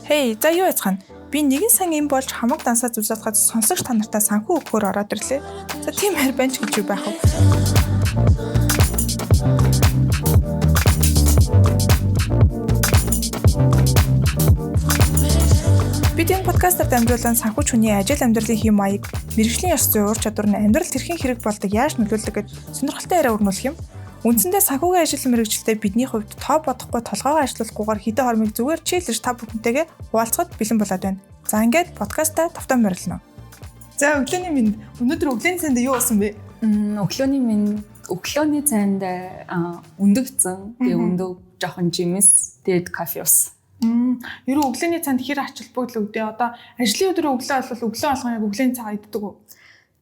Хей, за юу яцгаана? Би нэгэн сан юм болж хамаг дансаа зүсаатахад сонсогч та нартай санхүү өгөхөөр ороод ирлээ. За тийм хайр байна ч гэж юу байх вэ? Бид энэ подкастаар дамжуулан санхүүч хүний ажил амьдралын хэм маяг, мэргэжлийн ёс зүйн ур чадвар нь амьдрал тэрхэн хэрэг болдог яаж нөлөөлдөг гэд сонирхолтой яриа өрнүүлэх юм. Үндсэндээ санхүүгийн ажил мэргэжилтэд бидний хувьд тоо бодохгүй толгоогоо ажилуулахгүйгээр хэдэн хормыг зүгээр чийлэж та бүхэнтэйгээ хуваалцахад бэлэн болоод байна. За ингээд подкастаа тавтан морилно. За өглөөний минь өнөөдөр өглөөний цайнд юу уусан бэ? Өглөөний минь өглөөний цайнд өндөгцөн. Тэгээ өндөг жоохон жимс, тэгээд кофе уусан. Ер нь өглөөний цайнд хэр ач холбогдол өгдөө? Одоо ажлын өдрийн өглөө бол өглөө болгон яг өглөөний цай иддэг үү?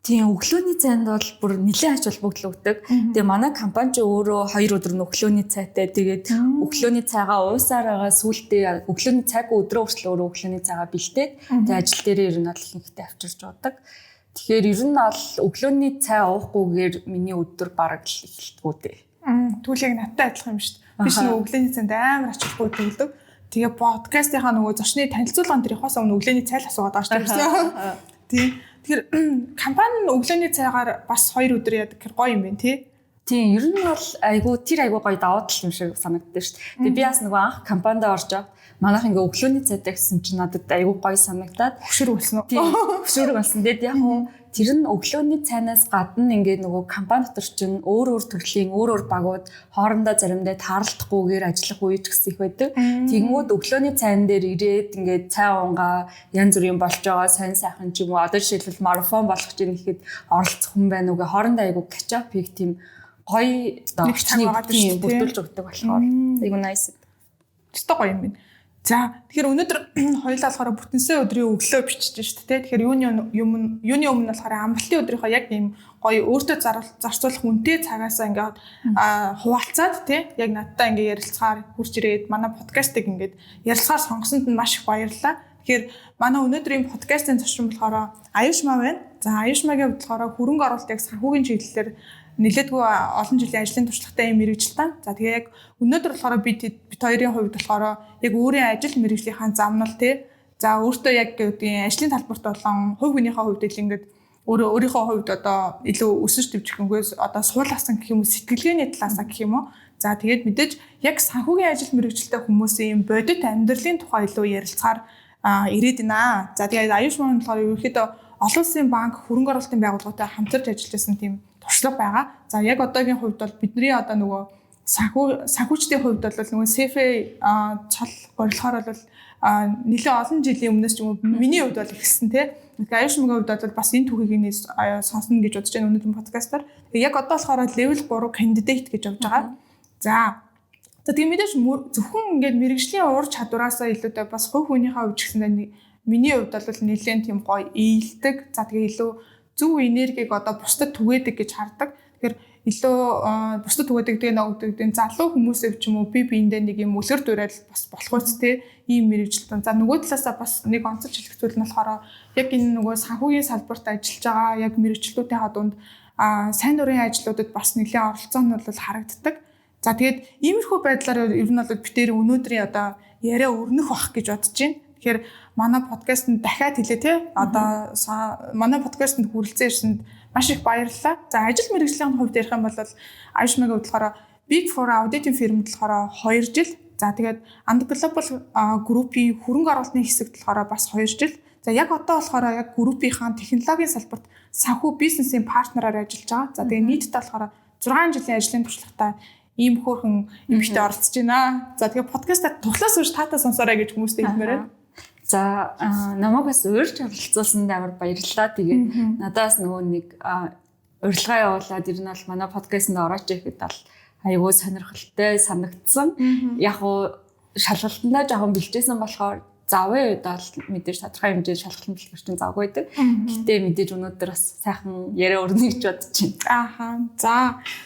Тийм, өглөөний цайнд бол бүр нэлээд ач холбогдол өгдөг. Тэгээ манай компани ч өөрөө 2 өдөр нь өглөөний цайтай. Тэгээд өглөөний цайгаа уусаар байгаа сүултээ өглөөний цайгүй өдрөө хүртэл өөрөө өглөөний цайгаа бэлдээд тэгээ ажил дээрээ ер нь бол ихэнхдээ авчирч уудаг. Тэгэхээр ер нь бол өглөөний цай уухгүйгээр миний өдөр бараг л эхэлдэггүй дээ. Тэгвэл яг надтай адилхан юм шүү дээ. Би ч нөгөө өглөөний цайнд амар ач холбогдол өгдөг. Тэгээ подкастынхаа нөгөө зочны танилцуулган дээр явахаас өмнө өглөөний цай л асуугаад байгаа шүү дээ. Тийм. Тэгэхээр компани нь өглөөний цайгаар бас 2 өдөр яадаг гэхэр гоё юм байна тий. Тийм, ер нь бол айгуу тэр айгуу гоё давуу тал юм шиг санагддаг шүү дээ. Тэгээ би бас нөгөө анх компанид орж аваад манайх ингээ өглөөний цайтай гэсэн чинь надад айгуу гоё санагдаад хөшүүрэг болсон уу? Тийм, хөшүүрэг болсон. Тэгээд яг уу тэр нь өглөөний цайнаас гадна ингээ нөгөө компани дотор чинь өөр өөр төрлийн өөр өөр багууд хоорондоо заримдаа таарлахгүйгээр ажиллах үе ч гэсэн их байдаг. Тэгэнгүүт өглөөний цайн дээр ирээд ингээ цай уунгаа янз бүрийн болж байгаа сайн сайхан ч юм уу одоо жишээлбэл марафон болох чинь ихэд оролцох хүн байна уу гэ хоорондоо айгуу catch up хийх тийм гоё орчныг бүрдүүлж өгдөг болохоор айгуу nice. Өстой гоё юм байна. За тэгэхээр өнөөдөр хоёулаа болохоор бүтэнсэн өдрийн өглөө бичиж шүү дээ. Тэгэхээр юуны өмнө болохоор амралтын өдрийнхөө яг ийм гоё өөртөө зарцуулах үнэтэй цагаасаа ингээд хуваалцаад тий яг надтай ингээд ярилцахаар хурж ирээд манай подкастыг ингээд ярилцахаар сонгосонд нь маш их баярлалаа. Тэгэхээр манай өнөөдрийн подкастын зочин болохоор Аюшма байна. За Аюшмагийн хувьд болохоор хөрөнгө оруулалт яг санхүүгийн чиглэлээр нэлээдгүй олон жилийн ажлын туршлагатай юм мэргэжилтэн. За тэгээ яг өнөөдөр болохоор бид хоёрын хувьд болохоор яг өөрийн ажил мэргэжлийнхаа замнал тий. За өөртөө яг гэдгийн ажлын талбарт болон хувь хүнийхээ хувьд ил ингээд өөрийнхөө хувьд одоо илүү өсөж дэвжихэнгээс одоо суулгасан гэх юм уу сэтгэлгээний талаасаа гэх юм уу. За тэгээд мэдээж яг санхүүгийн ажил мэргэжилтэй хүмүүсийн бодит амьдралын тухай илүү ярилцахаар ирээд байна. За тэгээд Аюшман болохоор ерөнхийдөө олон улсын банк хөрөнгө оруулалтын байгууллагатай хамтарч ажиллаж байсан тийм туршлага байгаа. За яг одоогийн хувьд бол бидний одоо нөгөө санхүүчдийн хувьд бол нөгөө CFA цол горилохоор бол нэлээд олон жилийн өмнөөс ч юм уу миний хувьд бол эхэлсэн тий. Тэгэхээр Аюшмагийн хувьд бол бас энэ түүхийг нь сонсно гэж бодож байна өнөөдрийн подкастаар. Тэгээ яг одоо болохоор level 3 candidate гэж явж байгаа. За тэгээ мэдээж зөвхөн ингээд мэрэгжлийн ур чадвараасаа илүүтэй бас хувь хүнийхээ хувьд ч гэсэндээ миний хувьд бол нэлээд тийм гоё ээлдэг. За тэгээ илүү зөв энергийг одоо бусдад түгээдэг гэж хардаг. Тэгэхээр илүү бусдад түгээдэг тэгээ нөгөө залуу хүмүүсээ ч юм уу би биендээ нэг юм үлгэр дуурайл бас болох үст те ийм мэргэжилтэн. За нөгөө талаасаа бас нэг онцолж хэлэх зүйл нь болохоор яг энэ нөгөө санхүүгийн салбарт ажиллаж байгаа яг мэргэжилтүүдийнхаа дунд сайн дурын ажлуудад бас нэлээд оролцоо нь бол харагддаг. За тэгээд иймэрхүү байдлаар ер нь бол бид нэр өнөөдрийн одоо яриа өрнөх бах гэж бодож байна. Тэгэхээр манай подкастэнд дахиад хэлээ те. Одоо манай подкастэнд хүрэлцэн ирсэнд маш их баярлалаа. За ажил мэргэжлийн хувьд ярих юм бол Аюшмагийн хувьд болохоор Big Four аудитын фирмд болохоор 2 жил. За тэгээд And Global Group-ийн хөрөнгө оруулалтын хэсэгт болохоор бас 2 жил. За яг одоо болохоор яг группийнхаа технологийн салбарт санхүү бизнесийн партнераар ажиллаж байгаа. За тэгээд нийтдээ болохоор 6 жилийн ажлын туршлагатай ийм хөөрхөн эмэгтэй оролцож байна. За тэгээд подкастаа тухлаас унш таатай сонсоорой гэж хүмүүстэй хэлмээр байна. За намайг бас урьж оролцуулсанд амар баярлалаа. Тэгээд надаас нөгөө нэг урилга явуулаад ер нь бол манай подкастэнд орооч ихэд бол айгүй сонирхолтой санагдсан. Яг уу шалгалтандаа жоохон бэлжсэн болохоор завын үед бол мэдээж тодорхой хэмжээний шалгалтын бэлтгэр чинь завгүй байдаг. Гэтэ мэдээж өнөөдөр бас сайхан яриа өрнө гэж бодож байна. Ааха. За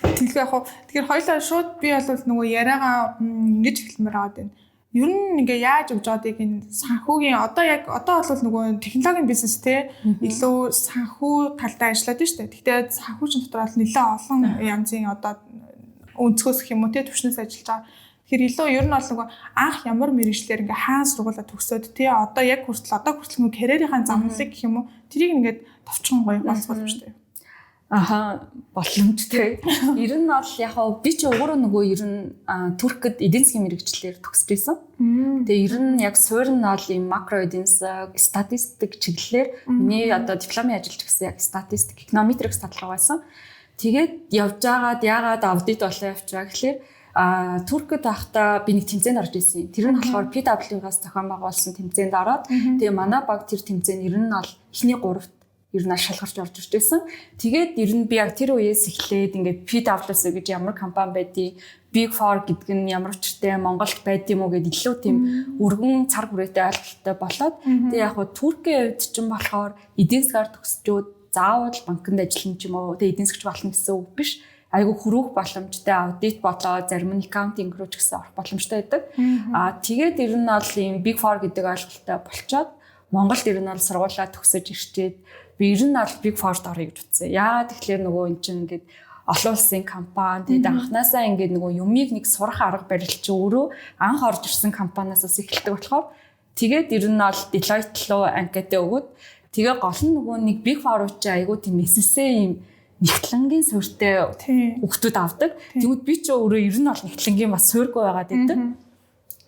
тэглээ яг хуу. Тэгэхээр хоёлаа шууд би бол нөгөө яриагаа ингэж эхэлмээр байгаа даа. Ер нь ингээ яаж өгж байгааг энэ санхүүгийн одоо яг одоо бол нөгөө технологийн бизнес те илүү санхүү талдаа ажиллаад байна шүү дээ. Гэхдээ санхүүчин дотор бол нэлээд олон янзын одоо өнцгөөс гэх юм уу те төвшнөөс ажиллаж байгаа. Тэгэхээр илүү ер нь бол нөгөө анх ямар мэргэжлээр ингээ хаан сургуулаа төгсөөд, тий, одоо яг хүртэл, одоо хүртэл нөгөө карьерийнхаа замналыг гэх юм уу, тэрийг ингээд товчхон гоё болцох боломжтой. Аха, боломжтой. Ер нь бол яг би ч өөрөө нөгөө ер нь Туркд эдийн засгийн мэргэжлээр төгсөж исэн. Тэгээ ер нь яг суурь нь бол ийм макро эдийн засаг, статистик чиглэлээр миний одоо дипломын ажил ч гэсэн яг статистик, econometrics талруу байсан. Тэгээд явж байгаад яагаад аудит болоо явчаа гэхлээр Туркд байхдаа би нэг тэмцээнд орж исэн. Тэр нь болохоор PwC-гаас зохион байгуулсан тэмцээнд ороод, тэгээ манай баг тэр тэмцээнд ер нь бол эхний гуравт ер нь шалгарч орж ирж байсан. Тэгээд ер нь би яг тэр үеэс эхлээд ингээд PwC гэж ямар компани байдгийг, Big Four гэдэг нь ямар учиртай, Монголд байд юм уу гэдээ илүү тийм өргөн цар хүрээтэй ойлголттой болоод, тэгээ яг хуу Туркийн хувьд ч юм болохоор эдийн засгаар төгсчөөд заавал банкнд ажиллана ч юм уу, тэгээ эдийн засгч болно гэсэн үг биш, айгүй хөрөөх боломжтой, аудит болоо зарим нь accounting руу ч гэсэн орох боломжтой байдаг. Тэгээд ер нь бол ийм Big Four гэдэг ойлголттой болчоод Монголд ер нь бол сургуулаа төгсөж ирчээд би ер нь бол Big Four-д орё гэж утсан. Яагаад тэгэхээр нөгөө эн чинь ингээд олон улсын компани, тэгээд анханасаа ингээд нөгөө юмыг нэг сурах арга барил чи өөрөө анх орж ирсэн компаниас бас эхэлдэг болохоор тэгээд ер нь бол Deloitte руу анкетээ өгөөд, тэгээ гол нь нөгөө нэг Big Four чи айгүй тийм SSA юм нэгтлэнгийн суурьтай хүүхдүүд авдаг. Тэгмэд би ч өөрөө ер нь бол нэгтлэнгийн бас суурьгүй байгаад идэг.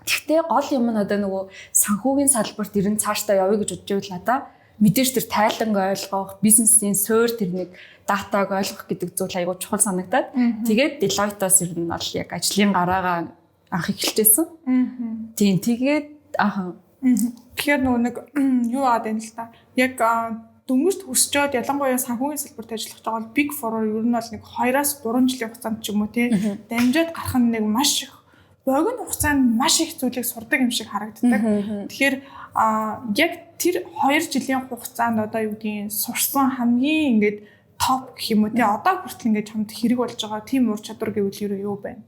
Гэхдээ гол юм нь одоо нөгөө санхүүгийн салбарт ер нь цаашдаа явъя гэж бодож байвал надаа мэдээж тэр тайланг ойлгох, бизнесийн суурь тэр нэг датаг ойлгох гэдэг зүйл айгүй чухал санагдаад, тэгээд Deloitte-оос ер нь бол яг ажлын гараагаа анх эхэлжсэн. Тийм, тэгээд ааха. Тэгэхээр нөгөө нэг юу аваад байна л та. Яг дөнгөж төгсчөөд ялангуяа санхүүгийн салбарт ажиллах байгаа бол Big Four-оор ер нь бол нэг 2-оос 3 жилийн хугацаанд ч юм уу, тий, дамжаад гарах нь нэг маш их богино хугацаанд маш их зүйлийг сурдаг юм шиг харагддаг. Тэгэхээр яг тэр 2 жилийн хугацаанд одоо юу гэдгийг сурсан хамгийн ингээд топ гэх юм уу, тий, одоо хүртэл ингээд чамд хэрэг болж байгаа тийм ур чадвар гэвэл юу байна?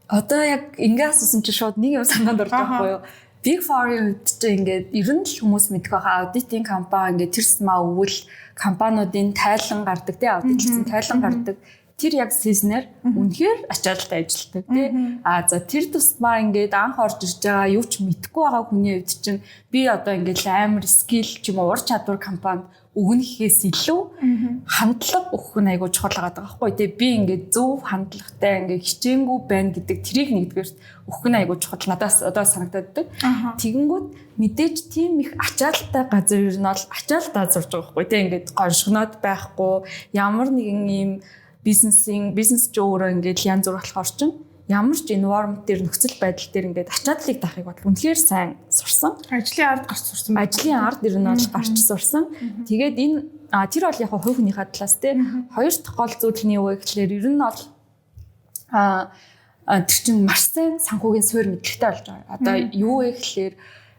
Одоо яг ингээ асуусан чи шууд нэг юм санаанд орж байгаа байхгүй юу? Big Four-ийн хувьд чи ингээд ер нь л хүмүүс мэдэх байхаа, аудитын компани ингээд тэр сма өвөл компаниудын тайлан гардаг, тий, аудитлсан тайлан гардаг, тэр яг season ээр үнэхээр ачаалалтай ажилладаг, тий. А за, тэр тусмаа ингээд анх орж ирж байгаа, юу ч мэдэхгүй байгаа хүний хувьд чинь би одоо ингээд амар skill ч юм уу ур чадвар компанид өгнө гэхээс илүү хандлага өгөх нь айгүй чухал байгаа байхгүй, тий. Би ингээд зөв хандлагатай, ингээд хичээнгүй байна гэдэг тэрийг нэгдүгээрт өгөх нь айгүй чухал надаас одоо санагдаад байдаг. Тэгэнгүүт мэдээж тийм их ачаалттай газар ер нь бол ачаалтаа зурж байгаа байхгүй, тий. Ингээд гоншгоноод байхгүй, ямар нэгэн ийм бизнесийн бизнес ч өөрөө ингээд янз бүр болохоор чинь ямар ч environment дээр, нөхцөл байдал дээр ингээд ачааллыг даахыг бол үнэхээр сайн сурсан. Ажлын ард гарч сурсан. Ажлын ард ер нь бол гарч сурсан. Тэгээд энэ тэр бол яг хувь хүнийхээ талаас, тий. Хоёр дахь гол зүйл нь юу вэ гэхлээр ер нь бол тэр чинь маш сайн санхүүгийн суурь мэдлэгтэй болж байгаа. Одоо юу вэ гэхлээр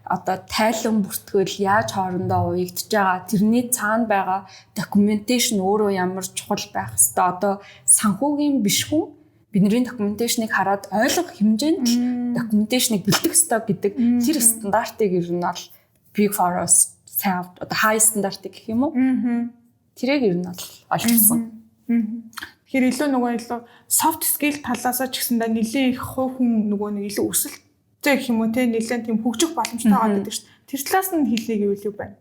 одоо тайлан бүртгэл яаж хоорондоо уягдж байгаа, тэрний цаана байгаа documentation өөрөө ямар чухал байх хэвээр, одоо санхүүгийн биш хүн бидний documentation-ыг хараад ойлгох хэмжээнд documentation-ыг бэлдэх ёстой гэдэг тэр стандартыг ер нь бол Big Four-оос сайн, одоо high стандарт гэх юм уу? Тэрийг ер нь бол олж авсан. Тэгэхээр илүү нөгөө илүү soft skill талаасаа ч гэсэндээ нэлээд их хувь хүн нөгөө нэг илүү өсөлттэй гэх юм уу, те, нэлээд тийм хөгжих боломжтой байгаа гэдэг шүү дээ. Тэр талаас нь хэлнэ гэвэл юу байна?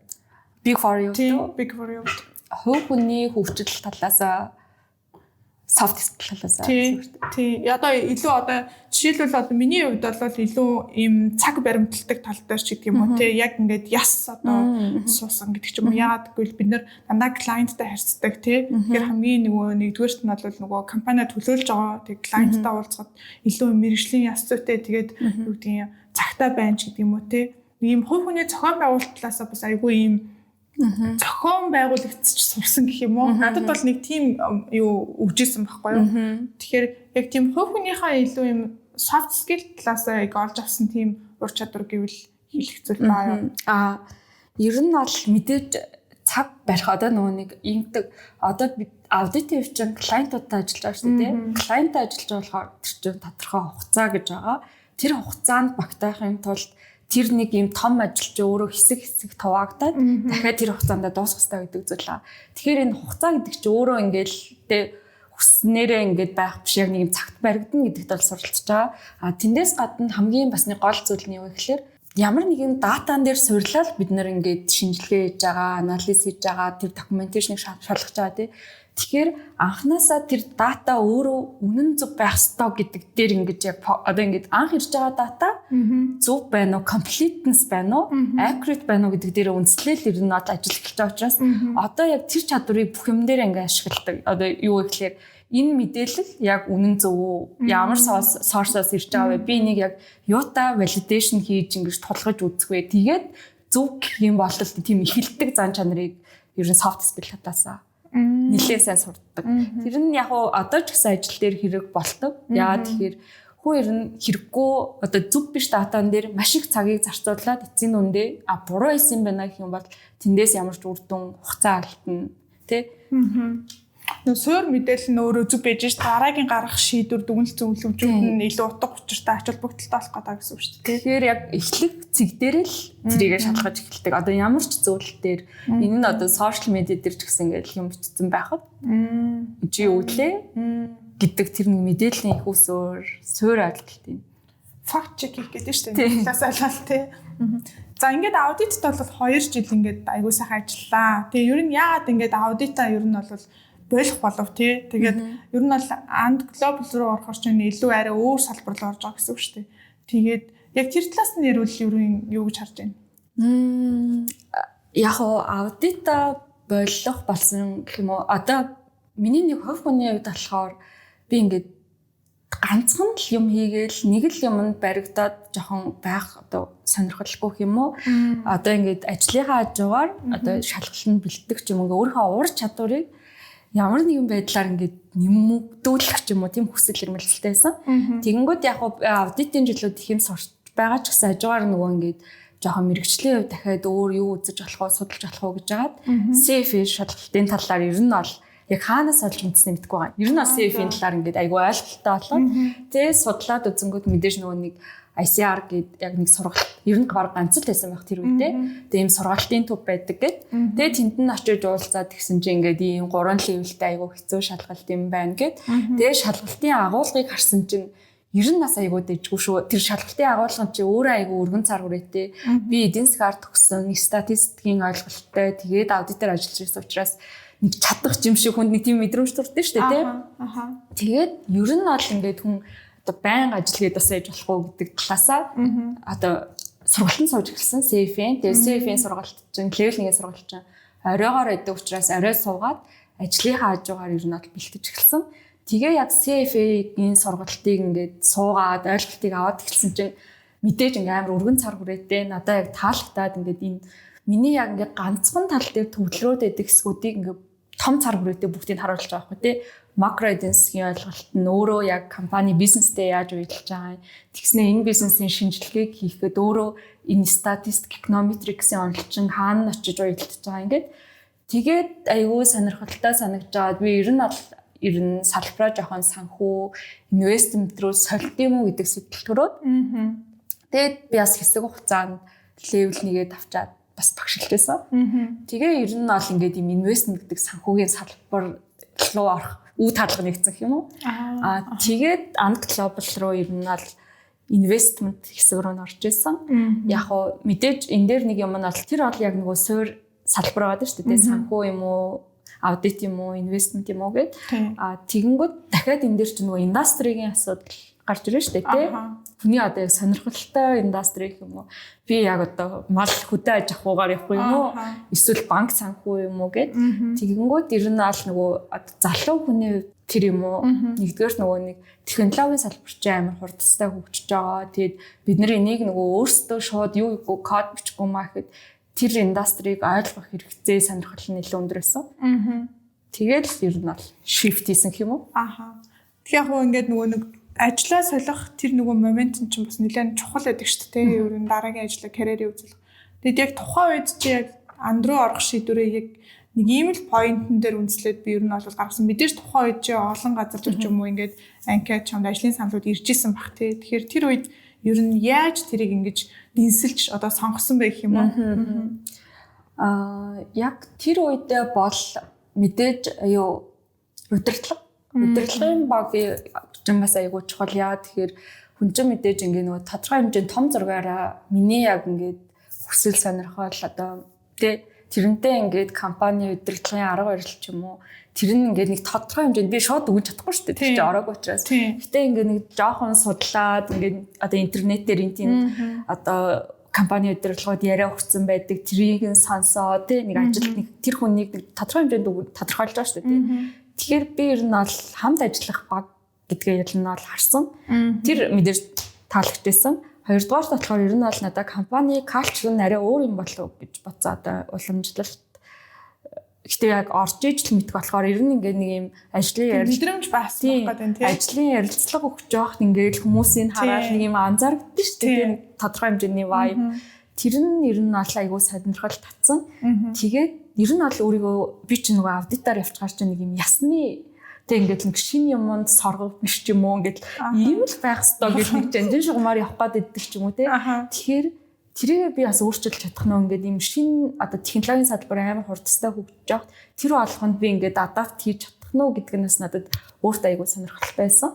Big Four юу? Big Four юу? Хувь хүний хөгжил талаасаа, soft skill талаасаа. Тий. Одоо илүү одоо жишээлбэл одоо миний хувьд бол илүү ийм цаг баримталдаг тал дээр ч гэдэг юм уу, тий, яг ингээд яс одоо суусан гэдэг ч юм уу. Яагаад гэвэл бид нэр дандаа клиенттай харьцдаг, тий. Тэгэхээр хамгийн нөгөө нэгдүгээрт нь бол нөгөө компаниа төлөөлж байгаа, тий, клиенттай уулзахад илүү мэргэжлийн яс зүйтэй, тэгээд юу гэдгийг цагтаа байна ч гэдэг юм уу, тий. Ийм хувь хүний зохион байгуулалт талаасаа бас айгүй ийм зохион байгуулагдчих сурсан гэх юм уу. Надад бол нэг тийм юу өгчээсэн байхгүй юу. Тэгэхээр яг тийм хувь хүнийхээ илүү юм soft skill талаасаа яг олж авсан тийм ур чадвар гэвэл хэлэх зүйл баа юу? Ер нь бол мэдээж цаг барих, одоо нөгөө нэг ингэдэг, одоо бид аудитын хувьд клиентуудтай ажиллаж байгаа шүү дээ. Клиенттай ажиллаж байгаа болохоор тэр чинь тодорхой хугацаа гэж байгаа. Тэр хугацаанд багтаахын тулд тэр нэг юм том ажил чи өөрөө хэсэг хэсэг хуваагдаад дахиад тэр хугацаанд дуусгах хэрэгтэй гэдэг зүйл аа. Тэгэхээр энэ хугацаа гэдэг чи өөрөө ингээл тэ Хүснээрээ ингээд байх биш, яг нэг юм цагт баригдана гэдэгт бол суралцж байгаа. А тэндээс гадна хамгийн бас нэг гол зүйл нь юу гэхээр ямар нэгэн data-н дээр суурилаад бид нар ингээд шинжилгээ хийж байгаа, анализ хийж байгаа, тэр documentation-ыг шалгаж байгаа, тий. Тэгэхээр анханасаа тэр data өөрөө үнэн зөв байх ёстой гэдэг дээр ингэж яг одоо ингээд анх ирж байгаа data зөв байна уу, completeness байна уу, accurate байна уу гэдэг дээр үндэслэл ер нь одоо ажил эхэлж байгаа учраас одоо яг тэр чадварыг бүх юм дээр ингээд ашигладаг. Одоо юу гэхээр энэ мэдээлэл яг үнэн зөв үү? Ямар source-оос ирж байгаа вэ? Би энийг яг юутай validation хийж ингэж тулгаж үзэх вэ? Тэгээд зөв гэх юм бол тийм эхэлдэг зан чанарыг ер нь soft skill татаасаа нэлээд сайн сурддаг. Тэр нь яг уу одоо ч гэсэн ажил дээр хэрэг болдог. Яагаад тэгэхээр хүн ер нь хэрэггүй, одоо зөв биш data-н дээр маш их цагийг зарцуулаад эцсийн дүндээ а буруу хийсэн байна гэх юм бол тэндээс ямар ч үр дүн, хугацаа алдна, тий. Нөө суур мэдээлэл нь өөрөө зөв байж ш, дараагийн гарах шийдвэр, дүгнэлт, зөвлөмжүүд нь илүү утга учиртай, ач холбогдолтой болох гэдэг гэсэн үг шүү дээ. Тэгэхээр яг эхлэх цэг дээр л тэрийгэ шалгаж эхэлдэг. Одоо ямар ч зүйл дээр, энэ нь одоо social media дээр ч гэсэн ингээд юм бичсэн байхад чи юу лээ гэдэг тэр нэг мэдээллийн их усөр суур ойлголт юм. Fact check хийх гэдэг шүү дээ. Талаас ойлголт, тий. За, ингээд аудитт бол 2 жил ингээд айгуу сайхан ажиллаа. Тэгээ ер нь яагаад ингээд аудитаа ер нь бол болох болов, тий? Тэгээд ер нь бол And Global руу орохоор чинь илүү арай өөр салбар руу орж байгаа гэсэн үг шүү дээ. Тэгээд яг тэр талаас нь ярил, ер нь юу гэж харж байна? Яг уу аудита болох болсон гэх юм уу? Одоо миний нэг хувь хүний хувьд болохоор би ингээд ганцхан л юм хийгээл нэг л юмд баригдаад жоохон байх одоо сонирхолгүй юм уу? Одоо ингээд ажлынхаа хажуугаар одоо шалгалт нь бэлтгэх ч юм уу, өөрийнхөө ур чадварыг ямар нэгэн байдлаар ингээд нэмэгдүүлэх ч юм уу, тийм хүсэл эрмэлзэлтэй байсан. Тэгэнгүүт яг аудитын жилүүд их юм сурч байгаа ч гэсэн хажуугаар нөгөө ингээд жоохон мэргэжлийн хувьд дахиад өөр юу үзэж болох вэ, судалж болох уу гэж хагаад CFA шалгалтын талаар ер нь бол яг хаанаас олж мэдсэний мэдэхгүй байгаа. Ер нь бол CFA-ийн талаар ингээд айгүй ойлголттой болоод тэгээ судлаад үзэнгүүт мэдээж нөгөө нэг ICR гээд яг нэг сургалт ер нь баг ганц л байсан байх тэр үедээ. Тэгээ ийм сургалтын төв байдаг гэд. Тэгээ тэнд нь очиж уулзаад тэгсэн чинь ингээд ийм 3 level-тэй айгүй хэцүү шалгалт юм байна гэд. Тэгээ шалгалтын агуулгыг харсан чинь ер нь бас айгүй дэжгүй шүү. Тэр шалгалтын агуулга чи өөрөө айгүй өргөн цар хүрээтэй. Би эдийн засгаар төгссөн, статистикийн ойлголттой, тэгээд аудитор ажиллаж байсан учраас нэг чадах юм шиг хүнд нэг тийм мэдрэмж төрдөө шүү дээ, тийм. Тэгээд ер нь бол ингээд хүн одоо байнга ажил хийгээд бас яаж болох уу гэдэг талаасаа одоо сургалтанд сууж эхэлсэн CFA. Тэгээд CFA сургалт чинь level 1-ийн сургалт чинь оройгоор байдаг учраас орой суугаад ажлынхаа хажуугаар ер нь бол бэлтэж эхэлсэн. Тэгээ яг CFA-гийн сургалтыг ингээд суугаад ойлголтыг аваад эхэлсэн чинь мэдээж ингээ амар өргөн цар хүрээтэй, надаа яг таалагдаад, ингээд энэ миний яг ингээ ганцхан тал дээр төвлөрөөд байдаг хэсгүүдийг ингээ том цар хүрээтэй бүгдийг харуулж байгаа байхгүй, тий. Макро эдийн засгийн ойлголт нь өөрөө яг компани бизнестэй яаж уялдаж байгаа юм. Тэгснэ энэ бизнесийн шинжилгээг хийхэд өөрөө энэ статистик, econometrics-ийн онол чинь хаана очиж уялдаж байгаа, ингээд тэгээд айгүй сонирхолтой санагдаж байгаа. Би ер нь бол ер нь салбараа жоохон санхүү investment руу солид юм уу гэдэг сэтгэл төрөөд. Тэгээд би бас хэсэг хугацаанд level 1-гээ тавчаад бас багшилж байсан. Тэгээ ер нь бол ингээд юм investment гэдэг санхүүгийн салбар руу орох үе таалга нэгдсэн юм уу? Аа, тэгээд And Global руу ер нь бол investment хэсэг рүү н орж исэн. Яг уу мэдээж энэ дээр нэг юм нь бол тэр бол яг нөгөө суур салбар байгаа шүү дээ. Санхүү юм уу, аудит юм уу, investment юм уу гэд. Аа, тэгэнгүүт дахиад энэ дээр чинь нөгөө industry-гийн асуудал гарч ирнэ шүү дээ, тий. Хүний одоо яг сонирхолтой industry гэх юм уу? Би яг одоо мал хөдөө аж ахуйгаар явах юм уу? Эсвэл банк санхүү юм уу гэд. Тэгэнгүүт ер нь аль нөгөө залуу хүний хувьд тэр юм уу? Нэгдүгээр нөгөө нэг технологийн салбар чинь амар хурдтай хөгжиж байгаа. Тэгээд бид нар энийг нөгөө өөрсдөө шууд юу юу код бичихгүй маа гэхэд тэр industry-г ойлгох хэрэгцээ, сонирхол нь илүү өндөр байсан. Тэгээд л ер нь бол shift хийсэн гэх юм уу? Аха. Тэгэхээр яг хуу ингээд нөгөө нэг ажлаа солих тэр нөгөө момент нь чинь бас нэлээд чухал байдаг шүү дээ. Ер нь дараагийн ажлаа, карьерийн үзэл. Тэгэд яг тухайн үед чи яг And руу орох шийдвэрээ яг нэг ийм л point-н дээр үндэслээд би ер нь бол гаргасан. Мэдээж тухайн үед чи олон газар ч юм уу ингээд анкет чамд ажлын саналууд ирж исэн бах, тий. Тэгэхээр тэр үед ер нь яаж тэрийг ингэж дэнсэлж одоо сонгосон бэ гэх юм уу? Аа, яг тэр үедээ бол мэдээж юу удирдлага Удирдлагын баг чинь бас айгүй чухал. Яа тэгэхээр хүн чинь мэдээж ингээ нөгөө тодорхой хэмжээнд том зургаараа миний яг ингээд хүсэл сонирхол одоо тий тэрнтэй ингээд компани удирдлагын арга барил ч юм уу, тэр нь ингээд нэг тодорхой хэмжээнд би шууд өгч чадахгүй шүү дээ. Тэр чинь ороог учраас. Гэтэ ингээд нэг жоохон судлаад, ингээд одоо интернетээр энэ тийм одоо компани удирдлагууд яриа өгсөн байдаг. Тэрийг нь сонсоо, тий, нэг ажилд нэг тэр хүнийг нэг тодорхой хэмжээнд тодорхойлж байгаа шүү дээ, тий. Тэгэхээр би ер нь бол хамт ажиллах баг гэдгээ ер нь бол харсан. Тэр мэдээж таалагдсан. Хоёрдугаар болохоор ер нь бол надад компани culture нь арай өөр юм болов гэж бодсон, одоо уламжлалт. Гэтэ яг орж иж л мэдэх болохоор ер нь ингээд нэг юм ажлын мэдрэмж бас байх гэдэг тийм, ажлын ярилцлага өгч явахт ингээд хүмүүсийг хараад нэг юм анзаардаг шүү дээ, тодорхой хэмжээний vibe. Тэр нь ер нь бол айгүй сонирхол татсан. Тэгээд ер нь бол өөрийгөө би ч нөгөө аудитаар явчихаар чи нэг юм ясны. Тэг ингээд нэг шинэ юмд соргов биш ч юм уу, ингээд ийм л байх ёстой гэж нэг жанжин шугамаар явах гээд иддэг ч юм уу, те. Тэгэхээр тэрийг би бас өөрчилж чадах нь ингээд ийм шинэ одоо технологийн салбар амар хурдтай хөгжиж явахад тэр болгонд би ингээд adapt хийж чадах нь уу гэдг нь бас надад өөртөө айгүй сонирхолтой байсан.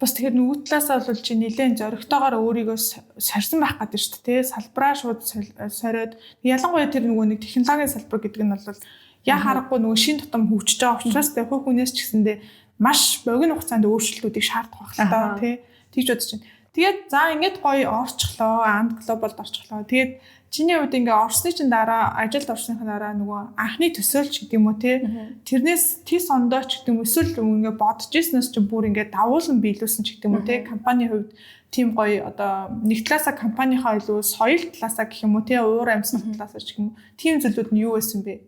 Бас тэгэхээр нөгөө талаасаа бол чи нэлээд зоригтойгоор өөрийгөө сорьсон байх гэдэг шүү дээ. Салбараа шууд сориод, ялангуяа тэр нөгөө нэг технологийн салбар гэдэг нь бол яа харахгүй нөгөө шин тутам хөгжиж байгаа учраас тэ хувь хүнээс ч гэсэндээ маш богино хугацаанд өөрчлөлтүүдийг шаардах байх л та, тий. Тэгж бодож байна. Тэгээд за, ингээд гоё орчихлоо, Ant Global-д орчихлоо. Тэгээд чиний хувьд ингээ орсны чинь дараа, ажилд орсныхаа дараа нөгөө анхны төсөөлч гэдэг юм уу, те, тэрнээс тис ондоо ч гэдэг юм, эсвэл ингээ бодож ирснээс чинь бүр ингээ давуулан биелүүлсэн ч гэдэг юм уу, те, компани хувьд тийм гоё одоо нэг талаасаа компанийнхаа илүү соёл талаасаа гэх юм уу, те, уур амьсгал талаасаа ч гэх юм уу, тийм зүйлүүд нь юу байсан бэ?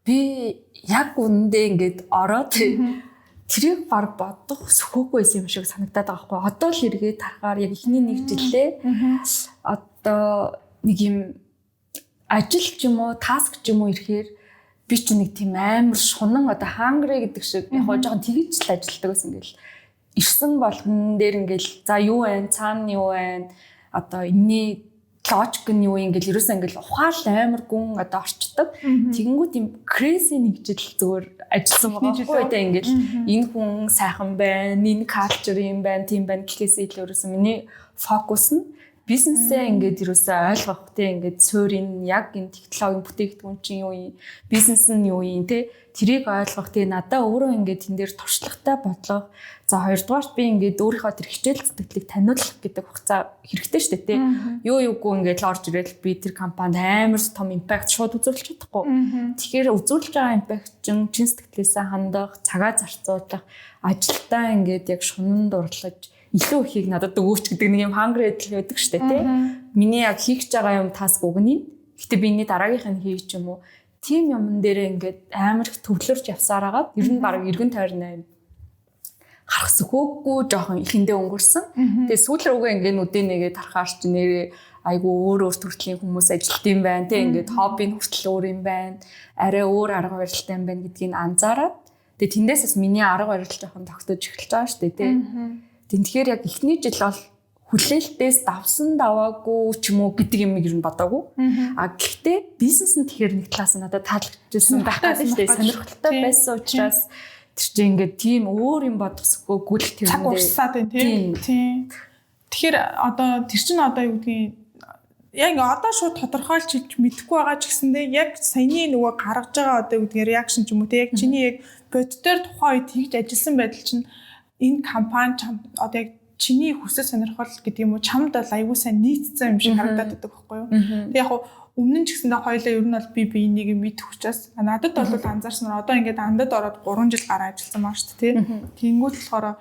Би яг үнэндээ ингээд ороод тэрийг баг бодох сөхөөгүй байсан юм шиг санагдаад байгаа байхгүй. Одоо л эргээд харахаар яг эхний нэг жилээ одоо нэг юм ажил ч юм уу, task ч юм уу ирэхээр би чи нэг тийм амар шунан одоо hungry гэдэг шиг яг жоохон тэгж л ажилтдаг байсан. Ингээл ирсэн болгон дээр ингээл за, юу вэ, цаана юу вэ, одоо энэний логик нь юу юм ингээл ерөөсөө ингээл ухаал амар гүн одоо орчдөг. Тэгэнгүүт юм crazy нэг жил зүгээр ажилласан байгаа байхгүй, тэ. Ингээл энэ хүн сайхан байна, энэ culture юм байна, тийм байна гэхээс илүү ерөөсөө миний фокус нь бизнесээ ингээд ерөөсөө ойлгох, те, ингээд суурийн яг энэ технологийн бүтээгдэхүүн чинь юу юм, бизнес нь юу юм, те, тэрийг ойлгох, те, надаа өөрөө ингээд тэн дээр туршлагатай бодлого. За, хоёрдугаарт би ингээд өөрийнхөө тэр хичээл зүтгэлийг таниулах гэдэг хугацаа хэрэгтэй шүү дээ, те. Юу юугүй ингээд л орж ирээд би тэр компанид амар том impact шууд үзүүлж чадахгүй. Тэгэхээр үзүүлж байгаа impact чинь чин сэтгэлээсээ хандах, цагаа зарцуулах, ажилдаа ингээд яг шунан дурлаж илүү ихийг надад өгөөч гэдэг нэг юм hungry адил байдаг шүү дээ, тий. Миний яг хийх гэж байгаа юм task өгнө. Гэтэ би энэний дараагийнх нь хийх ч юм уу. Тим юмн дээрээ ингээд амар их төвлөрч явсаар хагаад ер нь баг эргэн тойрны харах сөхөөгүй жоохон ихэндээ өнгөрсөн. Тэгээ сүүл рүүгээ ингээд нүдээ нэгээ тарахаар чи нэрээ айгу өөр өөр төрлийн хүмүүс ажилт юм байна, тий, ингээд хобби нь хүртэл өөр юм байна. Арай өөр арга барилтай юм байна гэдгийг анзаараад, тэгээ тэндээс бас миний арга барил жоохон тогтож эхэлж байгаа шүү дээ, тий. Тэгэхээр яг эхний жил бол хүлээлтээс давсан даваагүй ч юм уу гэдэг юм ер нь бодоогүй. А гэхдээ бизнес нь тэгэхээр нэг талаас нь надад таалагдчихсан байх гэдэг шүү дээ. Сонирхолтой байсан учраас тэр чинь ингээд тийм өөр юм бодох сөхөөгүй л тэр цаг урсаад байна, тийм. Тийм. Тэгэхээр одоо тэр чинь одоо юу гэдгийг яг ингээ одоо шууд тодорхойлж хэлж мэдэхгүй байгаа ч гэсэндээ яг саяны нөгөө гаргаж байгаа одоо юу гэдгийг reaction ч юм уу, те, яг чиний яг боддоор тухайн үед тэгж ажилласан байдал чинь энэ компани чам одоо яг чиний хүсэл сонирхол гэдэг юм уу, чамд бол аягүй сайн нийцсэн юм шиг харагдаад байдаг байхгүй юу. Тэг яг өмнө нь ч гэсэндээ хоёлаа ер нь бол би биенийг мэдэх учраас надад бол анзаарсан, одоо ингээд андад ороод 3 жил гараа ажилласан маа шүү дээ, тий. Тэнгүүт болохоор